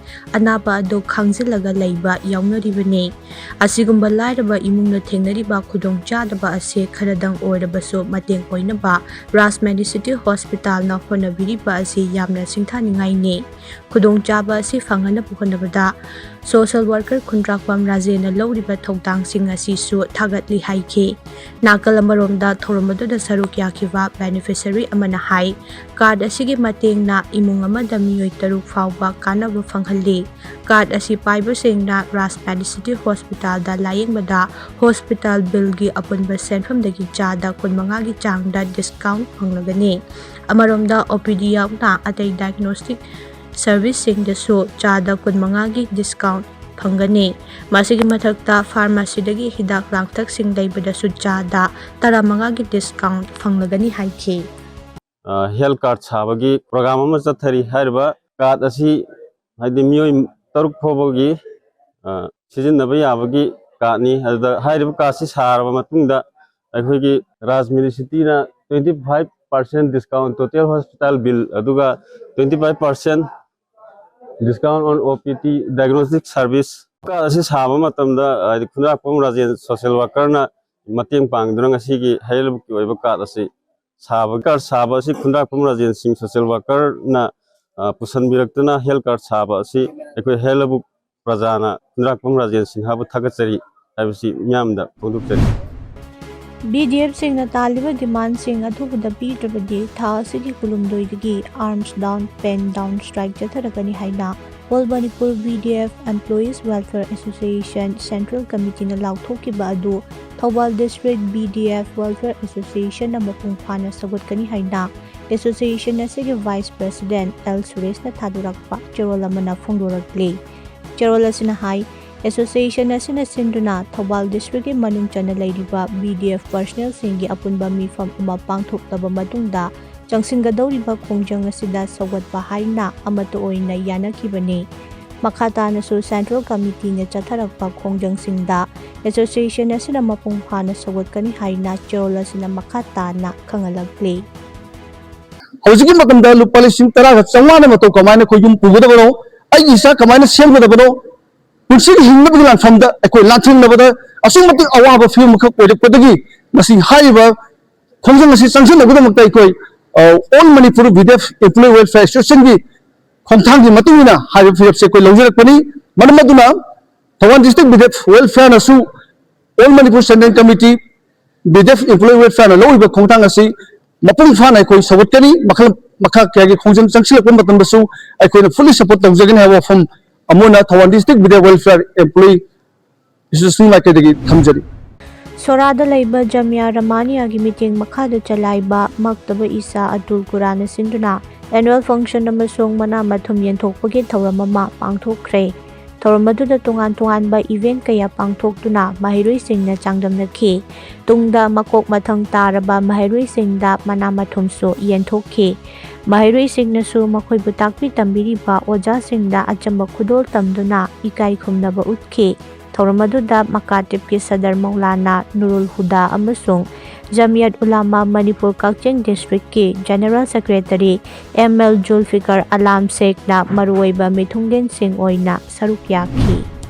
ꯑꯅꯥꯕ ꯑꯗꯨ ꯈꯥꯡꯖꯤꯜꯂꯒ ꯂꯩꯕ ꯌꯥꯎꯅꯔꯤꯕꯅꯤ꯫ ꯑꯁꯤꯒꯨꯝꯕ ꯂꯥꯏꯔꯕ ꯏꯃꯨꯡꯅ ꯊꯦꯡꯅꯔꯤꯕ ꯈꯨꯗꯣꯡꯆꯥꯗꯕ ꯑꯁꯤ ꯈꯔꯗꯪ ꯑꯣꯏꯔꯕꯁꯨ ꯃꯇꯦꯡ ꯑꯣꯏꯅꯕ ꯔꯥꯖ ꯃꯦꯗꯤꯁꯤꯇꯤ ꯍꯣꯁꯄꯤꯇꯥꯜꯅ ꯍꯣꯠꯅꯕꯤꯔꯤꯕ ꯑꯁꯤ ꯌꯥꯝꯅ ꯁꯤꯡꯊꯥꯅꯤꯡꯉꯥꯏꯅꯤ꯫ ꯈꯨꯗꯣꯡꯆꯥꯕ ꯑꯁꯤ ꯐꯪꯅꯅꯕ ꯍꯣꯠꯅꯕꯗ ꯁꯣꯁꯦꯜ ꯋꯥꯔꯀꯔ ꯈꯨꯟꯗ꯭ꯔꯥꯛꯄꯝ ꯔꯥꯖꯦꯟꯅ ꯂꯧꯔꯤꯕ ꯊꯧꯗꯥꯡꯁꯤꯡ ꯑꯁꯤꯁꯨ ꯊꯥꯒꯠꯂꯤ ꯍꯥꯏꯈꯤ꯫ ꯅꯥꯀꯜ ꯑꯃꯔꯣꯝꯗ ꯊꯧꯔꯝ ꯑꯗꯨꯗ ꯁꯔꯨꯛ ꯌꯥꯈꯤꯕ ꯕꯦꯅꯤꯐꯤꯁꯔꯤ ꯑꯃꯅ ꯍꯥꯏ, ꯀꯥꯔꯗ ꯑꯁꯤꯒꯤ ꯃꯇꯦꯡꯅ ꯏꯃꯨꯡ ꯑꯃꯗ ꯃꯤꯑꯣꯏ ꯇꯔꯨꯛ ꯐꯥꯎꯕ ꯀꯥꯟꯅꯕ ꯐꯪꯍꯜꯂꯤ꯫ ꯀꯥꯔꯗ ꯑꯁꯤ ꯄꯥꯏꯕꯁꯤꯡꯅ ꯔꯥꯖ ꯃꯦꯗꯤꯁꯤꯇꯤ ꯍꯣꯁꯄꯤꯇꯥꯜꯗ ꯂꯥꯌꯦꯡꯕꯗ ꯍꯣꯁꯄꯤꯇꯥꯜ ꯕꯤꯜꯒꯤ ꯑꯄꯨꯟꯕ ꯁꯦꯟꯐꯝꯗꯒꯤ ꯆꯥꯗ ꯀꯨꯟꯃꯉꯥꯒꯤ ꯆꯥꯡꯗ ꯗꯤꯁꯀꯥꯎꯟ ꯐꯪꯂꯒꯅꯤ꯫ ꯑꯃꯔꯣꯝꯗ ꯑꯣ ꯄꯤ ꯗꯤ ꯌꯥꯎꯅ ꯑꯇꯩ ꯗꯥꯏꯒꯅꯣꯁꯇꯤꯛ ꯁꯔꯚꯤꯁꯁꯤꯡꯗꯁꯨ ꯆꯥꯗ ꯀꯨꯟꯃꯉꯥꯒꯤ ꯗꯤꯁꯀꯥꯎꯟ ꯐꯪꯒꯅꯤ꯫ ꯃꯁꯤꯒꯤ ꯃꯊꯛꯇ ꯐꯥꯔꯃꯥꯁꯤꯗꯒꯤ ꯍꯤꯗꯥꯛ ꯂꯥꯡꯊꯛꯁꯤꯡ ꯂꯩꯕꯗꯁꯨ ꯆꯥꯗ ꯇꯔꯥꯃꯉꯥꯒꯤ ꯗꯤꯁꯀꯥꯎꯟ ꯐꯪꯂꯒꯅꯤ ꯍꯥꯏꯈꯤ꯫ ꯍꯦꯜꯊ ꯀꯥꯔꯗ ꯁꯥꯕꯒꯤ ꯄ꯭ꯔꯣꯒ꯭ꯔꯥꯝ ꯑꯃ ꯆꯠꯊꯔꯤ꯫ ꯍꯥꯏꯔꯤꯕ ꯀꯥꯔꯗ ꯑꯁꯤ ꯍꯥꯏꯗꯤ ꯃꯤꯑꯣꯏ ꯇꯔꯨꯛ ꯐꯥꯎꯕꯒꯤ ꯑ, ꯁꯤꯖꯤꯟꯅꯕ ꯌꯥꯕꯒꯤ ꯀꯥꯔꯗꯅꯤ꯫ ꯑꯗꯨꯗ ꯍꯥꯏꯔꯤꯕ ꯀꯥꯔꯗꯁꯤ ꯁꯥꯔꯕ ꯃꯇꯨꯡꯗ ꯑꯩꯈꯣꯏꯒꯤ ꯔꯥꯖ ꯃꯤꯅꯤꯁꯤꯇꯤꯅ twenty five percent discount total hospital bill, ꯑꯗꯨꯒ twenty five percent discount on O P D diagnostic service꯫ Card ꯑꯁꯤ ꯁꯥꯕ ꯃꯇꯝꯗ ꯍꯥꯏꯗꯤ ꯈꯨꯟꯗ꯭ꯔꯥꯛꯄꯝ ꯔꯥꯖꯦꯟ ꯁꯣꯁꯦꯜ ꯋꯥꯀꯔꯅ ꯃꯇꯦꯡ ꯄꯥꯡꯗꯨꯅ ꯉꯁꯤꯒꯤ ꯍꯦꯜꯊ ꯀꯥꯔꯗ ꯁꯥꯕ, ꯀꯥꯔꯗ ꯁꯥꯕ ꯑꯁꯤ ꯈꯨꯟꯗ꯭ꯔꯥꯛꯄꯝ ꯔꯥꯖꯦꯟ ꯁꯤꯡ ꯁꯣꯁꯦꯜ ꯋꯥꯀꯔꯅ, ꯑ, ꯄꯨꯁꯟꯕꯤꯔꯛꯇꯨꯅ ꯍꯦꯜꯊ ꯀꯥꯔꯗ ꯁꯥꯕ ꯑꯁꯤ ꯑꯩꯈꯣꯏ ꯍꯦꯜꯊ ꯂꯧꯕꯨꯛ ꯄ꯭ꯔꯖꯥꯅ ꯈꯨꯟꯗ꯭ꯔꯥꯛꯄꯝ ꯔꯥꯖꯦꯟ ꯁꯤꯡꯍꯕꯨ ꯊꯥꯒꯠꯆꯔꯤ ꯍꯥꯏꯕꯁꯤ ꯃꯤꯌꯥꯝꯗ ꯐꯣꯡꯗꯣꯛꯆꯔꯤ꯫ ꯕꯤ ꯗꯤ ꯑꯦꯐꯁꯤꯡꯅ ꯇꯥꯜꯂꯤꯕ ꯗꯤꯃꯥꯟꯁꯤꯡ ꯑꯊꯨꯕꯗ ꯄꯤꯗ꯭ꯔꯕꯗꯤ ꯊꯥ ꯑꯁꯤꯒꯤ ꯀꯨꯟꯍꯨꯝꯗꯣꯏꯗꯒꯤ ꯑꯥꯔꯝꯁ ꯗꯥꯎꯟ, ꯄꯦꯟ ꯗꯥꯎꯟ ꯁ꯭ꯇ꯭ꯔꯥꯏꯛ ꯆꯠꯊꯔꯛꯀꯅꯤ ꯍꯥꯏꯅ All Manipur B D F Employees Welfare Association Central Committeeꯅ ꯂꯥꯎꯊꯣꯛꯈꯤꯕ ꯑꯗꯨ Thoubal District B D F Welfare Associationꯅ ꯃꯄꯨꯡ ꯐꯥꯅ ꯁꯧꯒꯠꯀꯅꯤ ꯍꯥꯏꯅ ꯑꯦꯁꯣꯁꯤꯌꯦꯁꯟ ꯑꯁꯤꯒꯤ ꯚꯥꯏꯁ ꯄ꯭ꯔꯦꯁꯤꯗꯦꯟꯠ ꯑꯦꯜ ꯁꯨꯔꯦꯁꯅ ꯊꯥꯗꯣꯔꯛꯄ ꯆꯦꯔꯣꯜ ꯑꯃꯅ ꯐꯣꯡꯗꯣꯔꯛꯂꯤ꯫ ꯆꯦꯔꯣꯜ ꯑꯁꯤꯅ ꯍꯥꯏ, ꯑꯦꯁꯣꯁꯤꯌꯦꯁꯟ ꯑꯁꯤꯅ ꯁꯤꯟꯗꯨꯅ ꯊꯧꯕꯥꯜ ꯗꯤꯁꯇ꯭ꯔꯤꯛꯀꯤ ꯃꯅꯨꯡ ꯆꯟꯅ ꯂꯩꯔꯤꯕ B D F ꯄꯔꯁꯅꯦꯜꯁꯤꯡꯒꯤ ꯑꯄꯨꯟꯕ ꯃꯤꯐꯝ ꯑꯃ ꯄꯥꯡꯊꯣꯛꯂꯕ ꯃꯇꯨꯡꯗ ꯆꯪꯁꯤꯟꯒꯗꯧꯔꯤꯕ ꯈꯣꯡꯖꯪ ꯑꯁꯤꯗ ꯁꯧꯒꯠꯄ ꯍꯥꯏꯅ ꯑꯃꯠꯇ ꯑꯣꯏꯅ ꯌꯥꯅꯈꯤꯕꯅꯤ꯫ ꯃꯈꯥ ꯇꯥꯅꯁꯨ ꯁꯦꯟꯇ꯭ꯔꯦꯜ ꯀꯃꯤꯇꯤꯅ ꯆꯠꯊꯔꯛꯄ ꯈꯣꯡꯖꯪꯁꯤꯡꯗ ꯑꯦꯁꯣꯁꯤꯌꯦꯁꯟ ꯑꯁꯤꯅ ꯃꯄꯨꯡ ꯐꯥꯅ ꯁꯧꯒꯠꯀꯅꯤ ꯍꯥꯏꯅ ꯆꯦꯔꯣꯜ ꯑꯁꯤꯅ ꯃꯈꯥ ꯇꯥꯅ ꯈꯪꯍꯜꯂꯛꯂꯤ꯫ ꯍꯧꯖꯤꯛꯀꯤ ꯃꯇꯝꯗ ꯂꯨꯄꯥ ꯂꯤꯁꯤꯡ ꯇꯔꯥꯒ ꯆꯥꯝꯃꯉꯥꯅ ꯃꯇꯧ ꯀꯃꯥꯏꯅ ꯑꯩꯈꯣꯏ ꯌꯨꯝ ꯄꯨꯒꯗꯕꯅꯣ, ꯑꯩꯒꯤ ꯏꯆꯥ ꯀꯃꯥꯏꯅ ꯁꯦꯝꯒꯗꯕꯅꯣ, ꯄꯨꯟꯁꯤꯒꯤ ꯍꯤꯡꯅꯕꯒꯤ ꯂꯥꯟꯐꯝꯗ ꯑꯩꯈꯣꯏ ꯂꯥꯟꯊꯦꯡꯅꯕꯗ ꯑꯁꯨꯛ ꯃꯇꯤꯛ ꯑꯋꯥꯕ ꯐꯤꯕꯝ ꯑꯃꯈꯛ ꯑꯣꯏꯔꯛꯄꯗꯒꯤ ꯉꯁꯤ ꯍꯥꯏꯔꯤꯕ ꯈꯣꯡꯖꯪ ꯑꯁꯤ ꯆꯪꯁꯤꯟꯅꯕꯒꯤꯗꯃꯛꯇ ꯑꯩꯈꯣꯏ, ꯑ, All Manipur B D F Employee Welfare Associationꯒꯤ ꯈꯣꯡꯊꯥꯡꯒꯤ ꯃꯇꯨꯡ ꯏꯟꯅ ꯍꯥꯏꯔꯤꯕ ꯐꯤꯔꯦꯞꯁꯦ ꯑꯩꯈꯣꯏ ꯂꯧꯖꯔꯛꯄꯅꯤ꯫ ꯃꯔꯝ ꯑꯗꯨꯅ Thoubal District B D F Welfareꯅꯁꯨ All Manipur Standing Committee B D F Employee Welfareꯅ ꯂꯧꯔꯤꯕ ꯈꯣꯡꯊꯥꯡ ꯑꯁꯤ ꯃꯄꯨꯡ ꯐꯥꯅ ꯑꯩꯈꯣꯏ ꯁꯧꯒꯠꯀꯅꯤ꯫ ꯃꯈꯜ ꯃꯈꯥ ꯀꯌꯥꯒꯤ ꯈꯣꯡꯖꯪ ꯆꯪꯁꯤꯜꯂꯛꯄ ꯃꯇꯝꯗꯁꯨ ꯑꯩꯈꯣꯏꯅ fully support ꯇꯧꯖꯒꯅꯤ ꯍꯥꯏꯕ ꯋꯥꯐꯝ ꯑꯃ ꯑꯣꯏꯅ Thoubal District B D F Welfare Employee Association ꯃꯥꯏꯀꯩꯗꯒꯤ ꯊꯝꯖꯔꯤ꯫ ꯁꯣꯔꯥꯗ ꯂꯩꯕ ꯖꯃꯤꯌꯥ ꯔꯃꯥꯅꯤꯌꯥꯒꯤ ꯃꯤꯠꯌꯦꯡ ꯃꯈꯥꯗ ꯆꯂꯥꯏꯕ ꯃꯛꯇꯕ ꯏꯁꯥ ꯑꯇꯨꯜ ꯀꯨꯔꯥꯟꯅ ꯁꯤꯟꯗꯨꯅ annual function ꯑꯃꯁꯨꯡ ꯃꯅꯥ ꯃꯊꯨꯝ ꯌꯦꯟꯊꯣꯛꯄꯒꯤ ꯊꯧꯔꯝ ꯑꯃ ꯄꯥꯡꯊꯣꯛꯈ꯭ꯔꯦ꯫ ꯊꯧꯔꯝ ꯑꯗꯨꯗ ꯇꯣꯉꯥꯟ ꯇꯣꯉꯥꯟꯕ event ꯀꯌꯥ ꯄꯥꯡꯊꯣꯛꯇꯨꯅ ꯃꯍꯩꯔꯣꯏꯁꯤꯡꯅ ꯆꯥꯡꯗꯝꯅꯈꯤ꯫ ꯇꯨꯡꯗ ꯃꯀꯣꯛ ꯃꯊꯪ ꯇꯥꯔꯕ ꯃꯍꯩꯔꯣꯏꯁꯤꯡꯗ ꯃꯅꯥ ꯃꯊꯨꯝꯁꯨ ꯌꯦꯟꯊꯣꯛꯈꯤ꯫ ꯃꯍꯩꯔꯣꯏꯁꯤꯡꯅꯁꯨ ꯃꯈꯣꯏꯕꯨ ꯇꯥꯛꯄꯤ ꯇꯝꯕꯤꯔꯤꯕ ꯑꯣꯖꯥꯁꯤꯡꯗ ꯑꯆꯝꯕ ꯈꯨꯗꯣꯜ ꯇꯝꯗꯨꯅ ꯏꯀꯥꯏ ꯈꯨꯝꯅꯕ ꯎꯠꯈꯤ꯫ ꯊꯧꯔꯝ ꯑꯗꯨꯗ ꯃꯀꯥꯇꯤꯞꯀꯤ ꯁꯗꯔ ꯃꯧꯂꯥꯅꯥ ꯅꯨꯔꯨꯜ ꯍꯨꯗꯥ ꯑꯃꯁꯨꯡ ꯖꯃꯤꯌꯠ ꯎꯂꯥꯃꯥ ꯃꯅꯤꯄꯨꯔ ꯀꯛꯆꯤꯡ district ꯀꯤ general secretary M L Zulfikar Alam ꯁꯦꯈꯅ ꯃꯔꯨꯑꯣꯏꯕ ꯃꯤꯊꯨꯡꯂꯦꯟꯁꯤꯡ ꯑꯣꯏꯅ ꯁꯔꯨꯛ ꯌꯥꯈꯤ꯫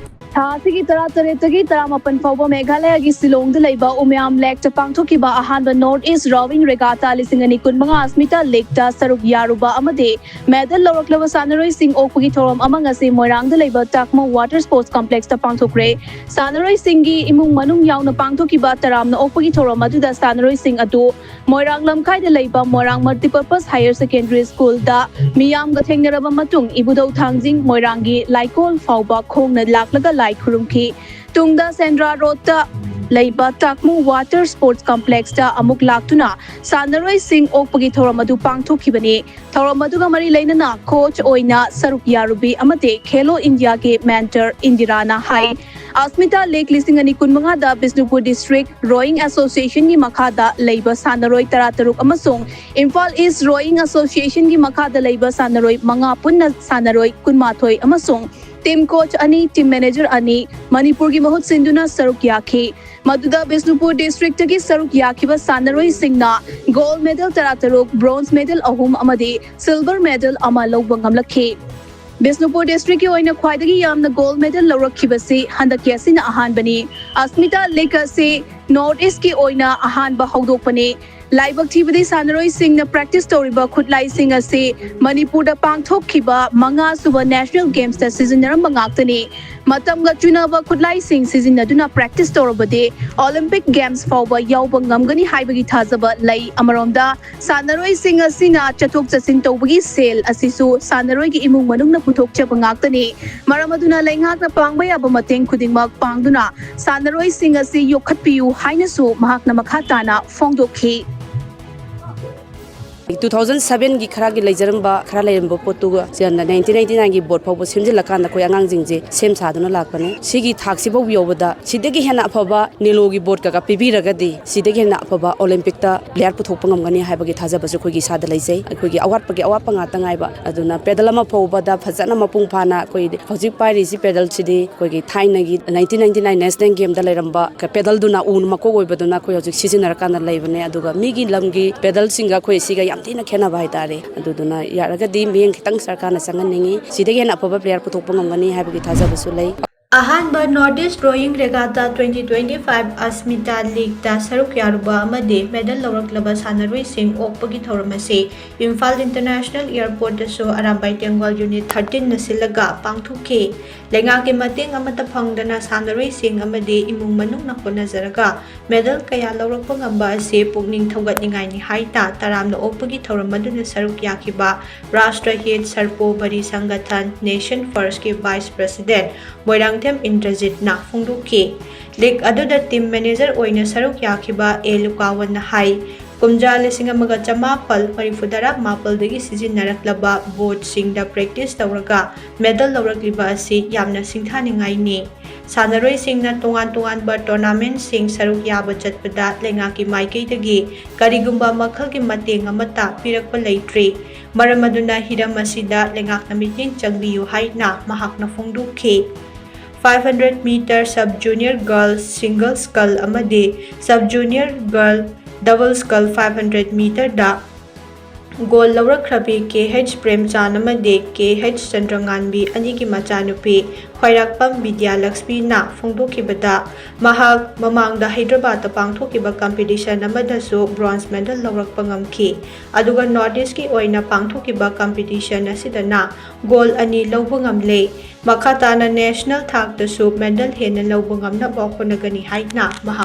ꯊꯥ ꯑꯁꯤꯒꯤ ꯇꯔꯥꯇꯔꯦꯠꯇꯒꯤ ꯇꯔꯥꯃꯥꯄꯟ ꯐꯥꯎꯕ ꯃꯦꯘꯥꯂꯌꯒꯤ ꯁꯤꯂꯣꯡꯗ ꯂꯩꯕ ꯎꯃꯤꯌꯥꯝ ꯂꯦꯛꯇ ꯄꯥꯡꯊꯣꯛꯈꯤꯕ ꯑꯍꯥꯟꯕ North East Rowing Regatta ꯂꯤꯁꯤꯡ ꯑꯅꯤ ꯀꯨꯟꯃꯉꯥ ꯑꯁꯃꯤꯇꯥ ꯂꯦꯛꯇ ꯁꯔꯨꯛ ꯌꯥꯔꯨꯕ ꯑꯃꯗꯤ medal ꯂꯧꯔꯛꯂꯕ ꯁꯥꯟꯅꯔꯣꯏꯁꯤꯡ ꯑꯣꯛꯄꯒꯤ ꯊꯧꯔꯝ ꯑꯃ ꯉꯁꯤ ꯃꯣꯏꯔꯥꯡꯗ ꯂꯩꯕ ꯇꯥꯛꯃꯣ Water Sports Complex ꯇ ꯄꯥꯡꯊꯣꯛꯈ꯭ꯔꯦ꯫ ꯁꯥꯟꯅꯔꯣꯏꯁꯤꯡꯒꯤ ꯏꯃꯨꯡ ꯃꯅꯨꯡ ꯌꯥꯎꯅ ꯄꯥꯡꯊꯣꯛꯈꯤꯕ ꯇꯔꯥꯝꯅ ꯑꯣꯛꯄꯒꯤ ꯊꯧꯔꯝ ꯑꯗꯨꯗ ꯁꯥꯟꯅꯔꯣꯏꯁꯤꯡ ꯑꯗꯨ ꯃꯣꯏꯔꯥꯡ ꯂꯝꯈꯥꯏꯗ ꯂꯩꯕ ꯃꯣꯏꯔꯥꯡ Multipurpose Higher Secondary School ꯗ ꯃꯤꯌꯥꯝꯒ ꯊꯦꯡꯅꯔꯕ ꯃꯇꯨꯡ ꯏꯕꯨꯙꯧ ꯊꯥꯡꯖꯤꯡ ꯃꯣꯏꯔꯥꯡꯒꯤ ꯂꯥꯏꯀꯣꯜ ꯐꯥꯎꯕ ꯈꯣꯡꯅ ꯂꯥꯛꯂꯒ ꯂꯥꯏ ꯈꯨꯔꯨꯝꯈꯤ꯫ ꯇꯨꯡꯗ ꯁꯦꯟꯗ꯭ꯔꯥ ꯔꯣꯗꯇ ꯂꯩꯕ ꯇꯥꯛꯃꯨ Water Sports Complex ꯇ ꯑꯃꯨꯛ ꯂꯥꯛꯇꯨꯅ ꯁꯥꯟꯅꯔꯣꯏꯁꯤꯡ ꯑꯣꯛꯄꯒꯤ ꯊꯧꯔꯝ ꯑꯗꯨ ꯄꯥꯡꯊꯣꯛꯈꯤꯕꯅꯤ꯫ ꯊꯧꯔꯝ ꯑꯗꯨꯒ ꯃꯔꯤ ꯂꯩꯅꯅ coach ꯑꯣꯏꯅ ꯁꯔꯨꯛ ꯌꯥꯔꯨꯕꯤ ꯑꯃꯗꯤ ꯈꯦꯂꯣ ꯏꯟꯗꯤꯌꯥꯒꯤ mentor ꯏꯟꯗꯤꯔꯥꯅ ꯍꯥꯏ꯫ ꯑꯁꯃꯤꯇꯥ ꯂꯦꯛ ꯂꯤꯁꯤꯡ ꯑꯅꯤ ꯀꯨꯟꯃꯉꯥꯗ ꯕꯤꯁꯅꯨꯄꯨꯔ District Rowing Association ꯒꯤ ꯃꯈꯥꯗ ꯂꯩꯕ ꯁꯥꯟꯅꯔꯣꯏ ꯇꯔꯥꯇꯔꯨꯛ ꯑꯃꯁꯨꯡ ꯏꯝꯐꯥꯜ East Rowing Association ꯒꯤ ꯃꯈꯥꯗ ꯂꯩꯕ ꯁꯥꯟꯅꯔꯣꯏ ꯃꯉꯥ ꯄꯨꯟꯅ ꯁꯥꯟꯅꯔꯣꯏ ꯀꯨꯟꯃꯥꯊꯣꯏ ꯑꯃꯁꯨꯡ team coach ꯑꯅꯤ, team manager ꯑꯅꯤ ꯃꯅꯤꯄꯨꯔꯒꯤ ꯃꯍꯨꯠ ꯁꯤꯟꯗꯨꯅ ꯁꯔꯨꯛ ꯌꯥꯈꯤ꯫ ꯃꯗꯨꯗ ꯕꯤꯁꯅꯨꯄꯨꯔ district ꯇꯒꯤ ꯁꯔꯨꯛ ꯌꯥꯈꯤꯕ ꯁꯥꯟꯅꯔꯣꯏꯁꯤꯡꯅ gold medal ꯇꯔꯥꯇꯔꯨꯛ, bronze medal ꯑꯍꯨꯝ ꯑꯃꯗꯤ silver medal ꯑꯃ ꯂꯧꯕ ꯉꯝꯂꯛꯈꯤ꯫ ꯕꯤꯁꯅꯨꯄꯨꯔ district ꯀꯤ ꯑꯣꯏꯅ ꯈ꯭ꯋꯥꯏꯗꯒꯤ ꯌꯥꯝꯅ gold medal ꯂꯧꯔꯛꯈꯤꯕꯁꯤ ꯍꯟꯗꯛꯀꯤ ꯑꯁꯤꯅ ꯑꯍꯥꯟꯕꯅꯤ꯫ ꯑꯁꯃꯤꯇꯥ ꯂꯦꯛ ꯑꯁꯤ North East ꯀꯤ ꯑꯣꯏꯅ ꯑꯍꯥꯟꯕ ꯍꯧꯗꯣꯛꯄꯅꯤ꯫ ꯂꯥꯏꯕꯛ ꯊꯤꯕꯗꯤ ꯁꯥꯟꯅꯔꯣꯏꯁꯤꯡꯅ practice ꯇꯧꯔꯤꯕ ꯈꯨꯠꯂꯥꯏꯁꯤꯡ ꯑꯁꯤ ꯃꯅꯤꯄꯨꯔꯗ ꯄꯥꯡꯊꯣꯛꯈꯤꯕ ꯃꯉꯥꯁꯨꯕ National Games ꯇ ꯁꯤꯖꯤꯟꯅꯔꯝꯕ ꯉꯥꯛꯇꯅꯤ꯫ ꯃꯇꯝꯒ ꯆꯨꯅꯕ ꯈꯨꯠꯂꯥꯏꯁꯤꯡ ꯁꯤꯖꯤꯟꯅꯗꯨꯅ practice ꯇꯧꯔꯕꯗꯤ Olympic Games ꯐꯥꯎꯕ ꯌꯥꯎꯕ ꯉꯝꯒꯅꯤ ꯍꯥꯏꯕꯒꯤ ꯊꯥꯖꯕ ꯂꯩ꯫ ꯑꯃꯔꯣꯝꯗ ꯁꯥꯟꯅꯔꯣꯏꯁꯤꯡ ꯑꯁꯤꯅ ꯆꯠꯊꯣꯛ ꯆꯠꯁꯤꯟ ꯇꯧꯕꯒꯤ ꯁꯦꯜ ꯑꯁꯤꯁꯨ ꯁꯥꯟꯅꯔꯣꯏꯒꯤ ꯏꯃꯨꯡ ꯃꯅꯨꯡꯅ ꯄꯨꯊꯣꯛꯆꯕ ꯉꯥꯛꯇꯅꯤ꯫ ꯃꯔꯝ ꯑꯗꯨꯅ ꯂꯩꯉꯥꯛꯅ ꯄꯥꯡꯕ ꯌꯥꯕ ꯃꯇꯦꯡ ꯈꯨꯗꯤꯡꯃꯛ ꯄꯥꯡꯗꯨꯅ ꯁꯥꯟꯅꯔꯣꯏꯁꯤꯡ ꯑꯁꯤ ꯌꯣꯛꯈꯠꯄꯤꯌꯨ ꯍꯥꯏꯅꯁꯨ ꯃꯍꯥꯛꯅ ꯃꯈꯥ ꯇꯥꯅ ꯐꯣꯡꯗꯣꯛꯈꯤ꯫ ꯇꯨ ꯊꯥꯎꯖꯟ ꯁꯕꯦꯟꯒꯤ ꯈꯔꯒꯤ ꯂꯩꯖꯔꯝꯕ, ꯈꯔ ꯂꯩꯔꯝꯕ ꯄꯣꯠꯇꯨꯒ ꯆꯦꯟꯅ ꯅꯥꯏꯟꯇꯤꯟ ꯅꯥꯏꯟꯇꯤ ꯅꯥꯏꯟꯒꯤ ꯕꯣꯔꯗ ꯐꯥꯎꯕ ꯁꯦꯝꯖꯤꯜꯂꯀꯥꯟꯗ ꯑꯩꯈꯣꯏ ꯑꯉꯥꯡꯁꯤꯡꯁꯦ ꯁꯦꯝ ꯁꯥꯗꯨꯅ ꯂꯥꯛꯄꯅꯦ꯫ ꯁꯤꯒꯤ ꯊꯥꯛꯁꯤꯐꯥꯎ ꯌꯧꯕꯗ ꯁꯤꯗꯒꯤ ꯍꯦꯟꯅ ꯑꯐꯕ ꯅꯦꯂꯣꯒꯤ ꯕꯣꯔꯗꯀꯒ ꯄꯤꯕꯤꯔꯒꯗꯤ ꯁꯤꯗꯒꯤ ꯍꯦꯟꯅ ꯑꯐꯕ ꯑꯣꯂꯦꯝꯄꯤꯛꯇ ꯄ꯭ꯂꯦꯌꯔ ꯄꯨꯊꯣꯛꯄ ꯉꯝꯒꯅꯤ ꯍꯥꯏꯕꯒꯤ ꯊꯥꯖꯕꯁꯨ ꯑꯩꯈꯣꯏꯒꯤ ꯏꯁꯥꯗ ꯂꯩꯖꯩ꯫ ꯑꯩꯈꯣꯏꯒꯤ ꯑꯋꯥꯠꯄꯒꯤ ꯑꯋꯥꯠꯄ ꯉꯥꯛꯇ ꯉꯥꯏꯕ꯫ ꯑꯗꯨꯅ ꯄꯦꯗꯜ ꯑꯃ ꯐꯥꯎꯕꯗ ꯐꯖꯅ ꯃꯄꯨꯡ ꯐꯥꯅ ꯑꯩꯈꯣꯏ ꯍꯧꯖꯤꯛ ꯄꯥꯏꯔꯤꯁꯤ ꯄꯦꯗꯜꯁꯤꯗꯤ ꯑꯩꯈꯣꯏꯒꯤ ꯊꯥꯏꯅꯒꯤ ꯅꯥꯏꯟꯇꯤꯟ ꯅꯥꯏꯟꯇꯤ ꯅꯥꯏꯟ ꯅꯦꯁꯅꯦꯜ ꯒꯦꯝꯗ ꯂꯩꯔꯝꯕ ꯄꯦꯗꯜꯗꯨꯅ ꯎꯅ ꯃꯀꯣꯛ ꯑꯣꯏꯕꯗꯨꯅ ꯑꯩꯈꯣꯏ ꯍꯧꯖꯤꯛ ꯁꯤꯖꯤꯟꯅꯔꯀꯥꯟꯗ ꯂꯩꯕꯅꯦ꯫ ꯑꯗꯨꯒ ꯃꯤꯒꯤ ꯂꯝꯒꯤ ꯄꯦꯗꯜꯁꯤꯡꯒ ꯑꯩꯈꯣꯏ ꯁꯤꯒ ꯌꯥꯝ ꯊꯤꯅ ꯈꯦꯠꯅꯕ ꯍꯥꯏꯇꯥꯔꯦ꯫ ꯑꯗꯨꯗꯨꯅ ꯌꯥꯔꯒꯗꯤ ꯃꯤꯠꯌꯦꯡ ꯈꯤꯇꯪ ꯁꯔꯀꯥꯔꯅ ꯆꯪꯍꯟꯅꯤꯡꯉꯤ꯫ ꯁꯤꯗꯒꯤ ꯍꯦꯟꯅ ꯑꯐꯕ ꯄ꯭ꯂꯦꯌꯔ ꯄꯨꯊꯣꯛꯄ ꯉꯝꯒꯅꯤ ꯍꯥꯏꯕꯒꯤ ꯊꯥꯖꯕꯁꯨ ꯂꯩ꯫ ꯑꯍꯥꯟꯕ North East Rowing Regatta twenty twenty five Asmita Leagueꯇ ꯁꯔꯨꯛ ꯌꯥꯔꯨꯕ ꯑꯃꯗꯤ ꯃꯦꯗꯜ ꯂꯧꯔꯛꯂꯕ ꯁꯥꯟꯅꯔꯣꯏꯁꯤꯡ ꯑꯣꯛꯄꯒꯤ ꯊꯧꯔꯝ ꯑꯁꯤ ꯏꯝꯐꯥꯜ International Airportꯇꯁꯨ ꯑꯔꯥꯝꯕꯥꯏ ꯇꯦꯡꯒꯣꯜ Unit thirteenꯅ ꯁꯤꯜꯂꯒ ꯄꯥꯡꯊꯣꯛꯈꯤ꯫ ꯂꯩꯉꯥꯛꯀꯤ ꯃꯇꯦꯡ ꯑꯃꯠꯇ ꯐꯪꯗꯅ ꯁꯥꯟꯅꯔꯣꯏꯁꯤꯡ ꯑꯃꯗꯤ ꯏꯃꯨꯡ ꯃꯅꯨꯡꯅ ꯍꯣꯠꯅꯖꯔꯒ ꯃꯦꯗꯜ ꯀꯌꯥ ꯂꯧꯔꯛꯄ ꯉꯝꯕ ꯑꯁꯤ ꯄꯨꯛꯅꯤꯡ ꯊꯧꯒꯠꯅꯤꯡꯉꯥꯏꯅꯤ ꯍꯥꯏꯅ ꯇꯔꯥꯝꯅ ꯑꯣꯛꯄꯒꯤ ꯊꯧꯔꯝ ꯑꯗꯨꯗ ꯁꯔꯨꯛ ꯌꯥꯈꯤꯕ ꯔꯥꯁꯇ꯭ꯔꯍꯤꯠ ꯁꯔꯄꯣꯕꯔꯤ ꯁꯪꯒꯊꯟ Nation Firstꯀꯤ Vice President ꯃꯣꯏꯔꯥꯡꯊꯦꯝ ꯏꯟꯗ꯭ꯔꯖꯤꯠꯅ ꯐꯣꯡꯗꯣꯛꯈꯤ꯫ ꯂꯤꯒ ꯑꯗꯨꯗ ꯇꯤꯝ ꯃꯦꯅꯦꯖꯔ ꯑꯣꯏꯅ ꯁꯔꯨꯛ ꯌꯥꯈꯤꯕ ꯑꯦ ꯂꯨꯀꯥꯋꯟꯅ ꯍꯥꯏ, ꯀꯨꯝꯖꯥ ꯂꯤꯁꯤꯡ ꯑꯃꯒ ꯆꯃꯥꯄꯜ ꯃꯔꯤꯐꯨꯇꯔꯥ ꯃꯥꯄꯜꯗꯒꯤ ꯁꯤꯖꯤꯟꯅꯔꯛꯂꯕ ꯕꯣꯔꯗꯁꯤꯡꯗ ꯄ꯭ꯔꯦꯛꯇꯤꯁ ꯇꯧꯔꯒ ꯃꯦꯗꯜ ꯂꯧꯔꯛꯂꯤꯕ ꯑꯁꯤ ꯌꯥꯝꯅ ꯁꯤꯡꯊꯥꯅꯤꯡꯉꯥꯏꯅꯤ꯫ ꯁꯥꯟꯅꯔꯣꯏꯁꯤꯡꯅ ꯇꯣꯉꯥꯟ ꯇꯣꯉꯥꯟꯕ ꯇꯣꯔꯅꯥꯃꯦꯟꯠꯁꯤꯡ ꯁꯔꯨꯛ ꯌꯥꯕ ꯆꯠꯄꯗ ꯂꯩꯉꯥꯛꯀꯤ ꯃꯥꯏꯀꯩꯗꯒꯤ ꯀꯔꯤꯒꯨꯝꯕ ꯃꯈꯜꯒꯤ ꯃꯇꯦꯡ ꯑꯃꯠꯇ ꯄꯤꯔꯛꯄ ꯂꯩꯇ꯭ꯔꯤ꯫ ꯃꯔꯝ ꯑꯗꯨꯅ ꯍꯤꯔꯝ ꯑꯁꯤꯗ ꯂꯩꯉꯥꯛꯅ ꯃꯤꯠꯌꯦꯡ ꯆꯪꯕꯤꯌꯨ ꯍꯥꯏꯅ ꯃꯍꯥꯛꯅ ꯐꯣꯡꯗꯣꯛꯈꯤ꯫ Five hundred meter sub junior girls single scull ꯑꯃꯗꯤ sub junior girl double scull five hundred meterꯗ ꯒꯣꯜ ꯂꯧꯔꯛꯈ꯭ꯔꯕꯤ ꯀꯦ ꯍꯩꯆ ꯄ꯭ꯔꯦꯝꯆꯥꯟ ꯑꯃꯗꯤ ꯀꯦ ꯍꯩꯆ ꯆꯟꯗ꯭ꯔꯉꯥꯟꯕꯤ ꯑꯅꯤꯒꯤ ꯃꯆꯥꯅꯨꯄꯤ ꯈ꯭ꯋꯥꯏꯔꯥꯛꯄꯝ ꯕꯤꯗ꯭ꯌꯥꯂꯛꯁꯃꯤꯅ ꯐꯣꯡꯗꯣꯛꯈꯤꯕꯗ, ꯃꯍꯥꯛ ꯃꯃꯥꯡꯗ ꯍꯩꯗ꯭ꯔꯕꯥꯗꯇ ꯄꯥꯡꯊꯣꯛꯈꯤꯕ ꯀꯝꯄꯤꯇꯤꯁꯟ ꯑꯃꯗꯁꯨ ꯕ꯭ꯔꯣꯟꯖ ꯃꯦꯗꯜ ꯂꯧꯔꯛꯄ ꯉꯝꯈꯤ꯫ ꯑꯗꯨꯒ ꯅꯣꯔꯠ ꯏꯁꯀꯤ ꯑꯣꯏꯅ ꯄꯥꯡꯊꯣꯛꯈꯤꯕ ꯀꯝꯄꯤꯇꯤꯁꯟ ꯑꯁꯤꯗꯅ ꯒꯣꯜ ꯑꯅꯤ ꯂꯧꯕ ꯉꯝꯂꯦ꯫ ꯃꯈꯥ ꯇꯥꯅ ꯅꯦꯁꯅꯦꯜ ꯊꯥꯛꯇꯁꯨ ꯃꯦꯗꯜ ꯍꯦꯟꯅ ꯂꯧꯕ ꯉꯝꯅꯕ ꯍꯣꯠꯅꯒꯅꯤ ꯍꯥꯏꯅ ꯃꯍꯥꯛ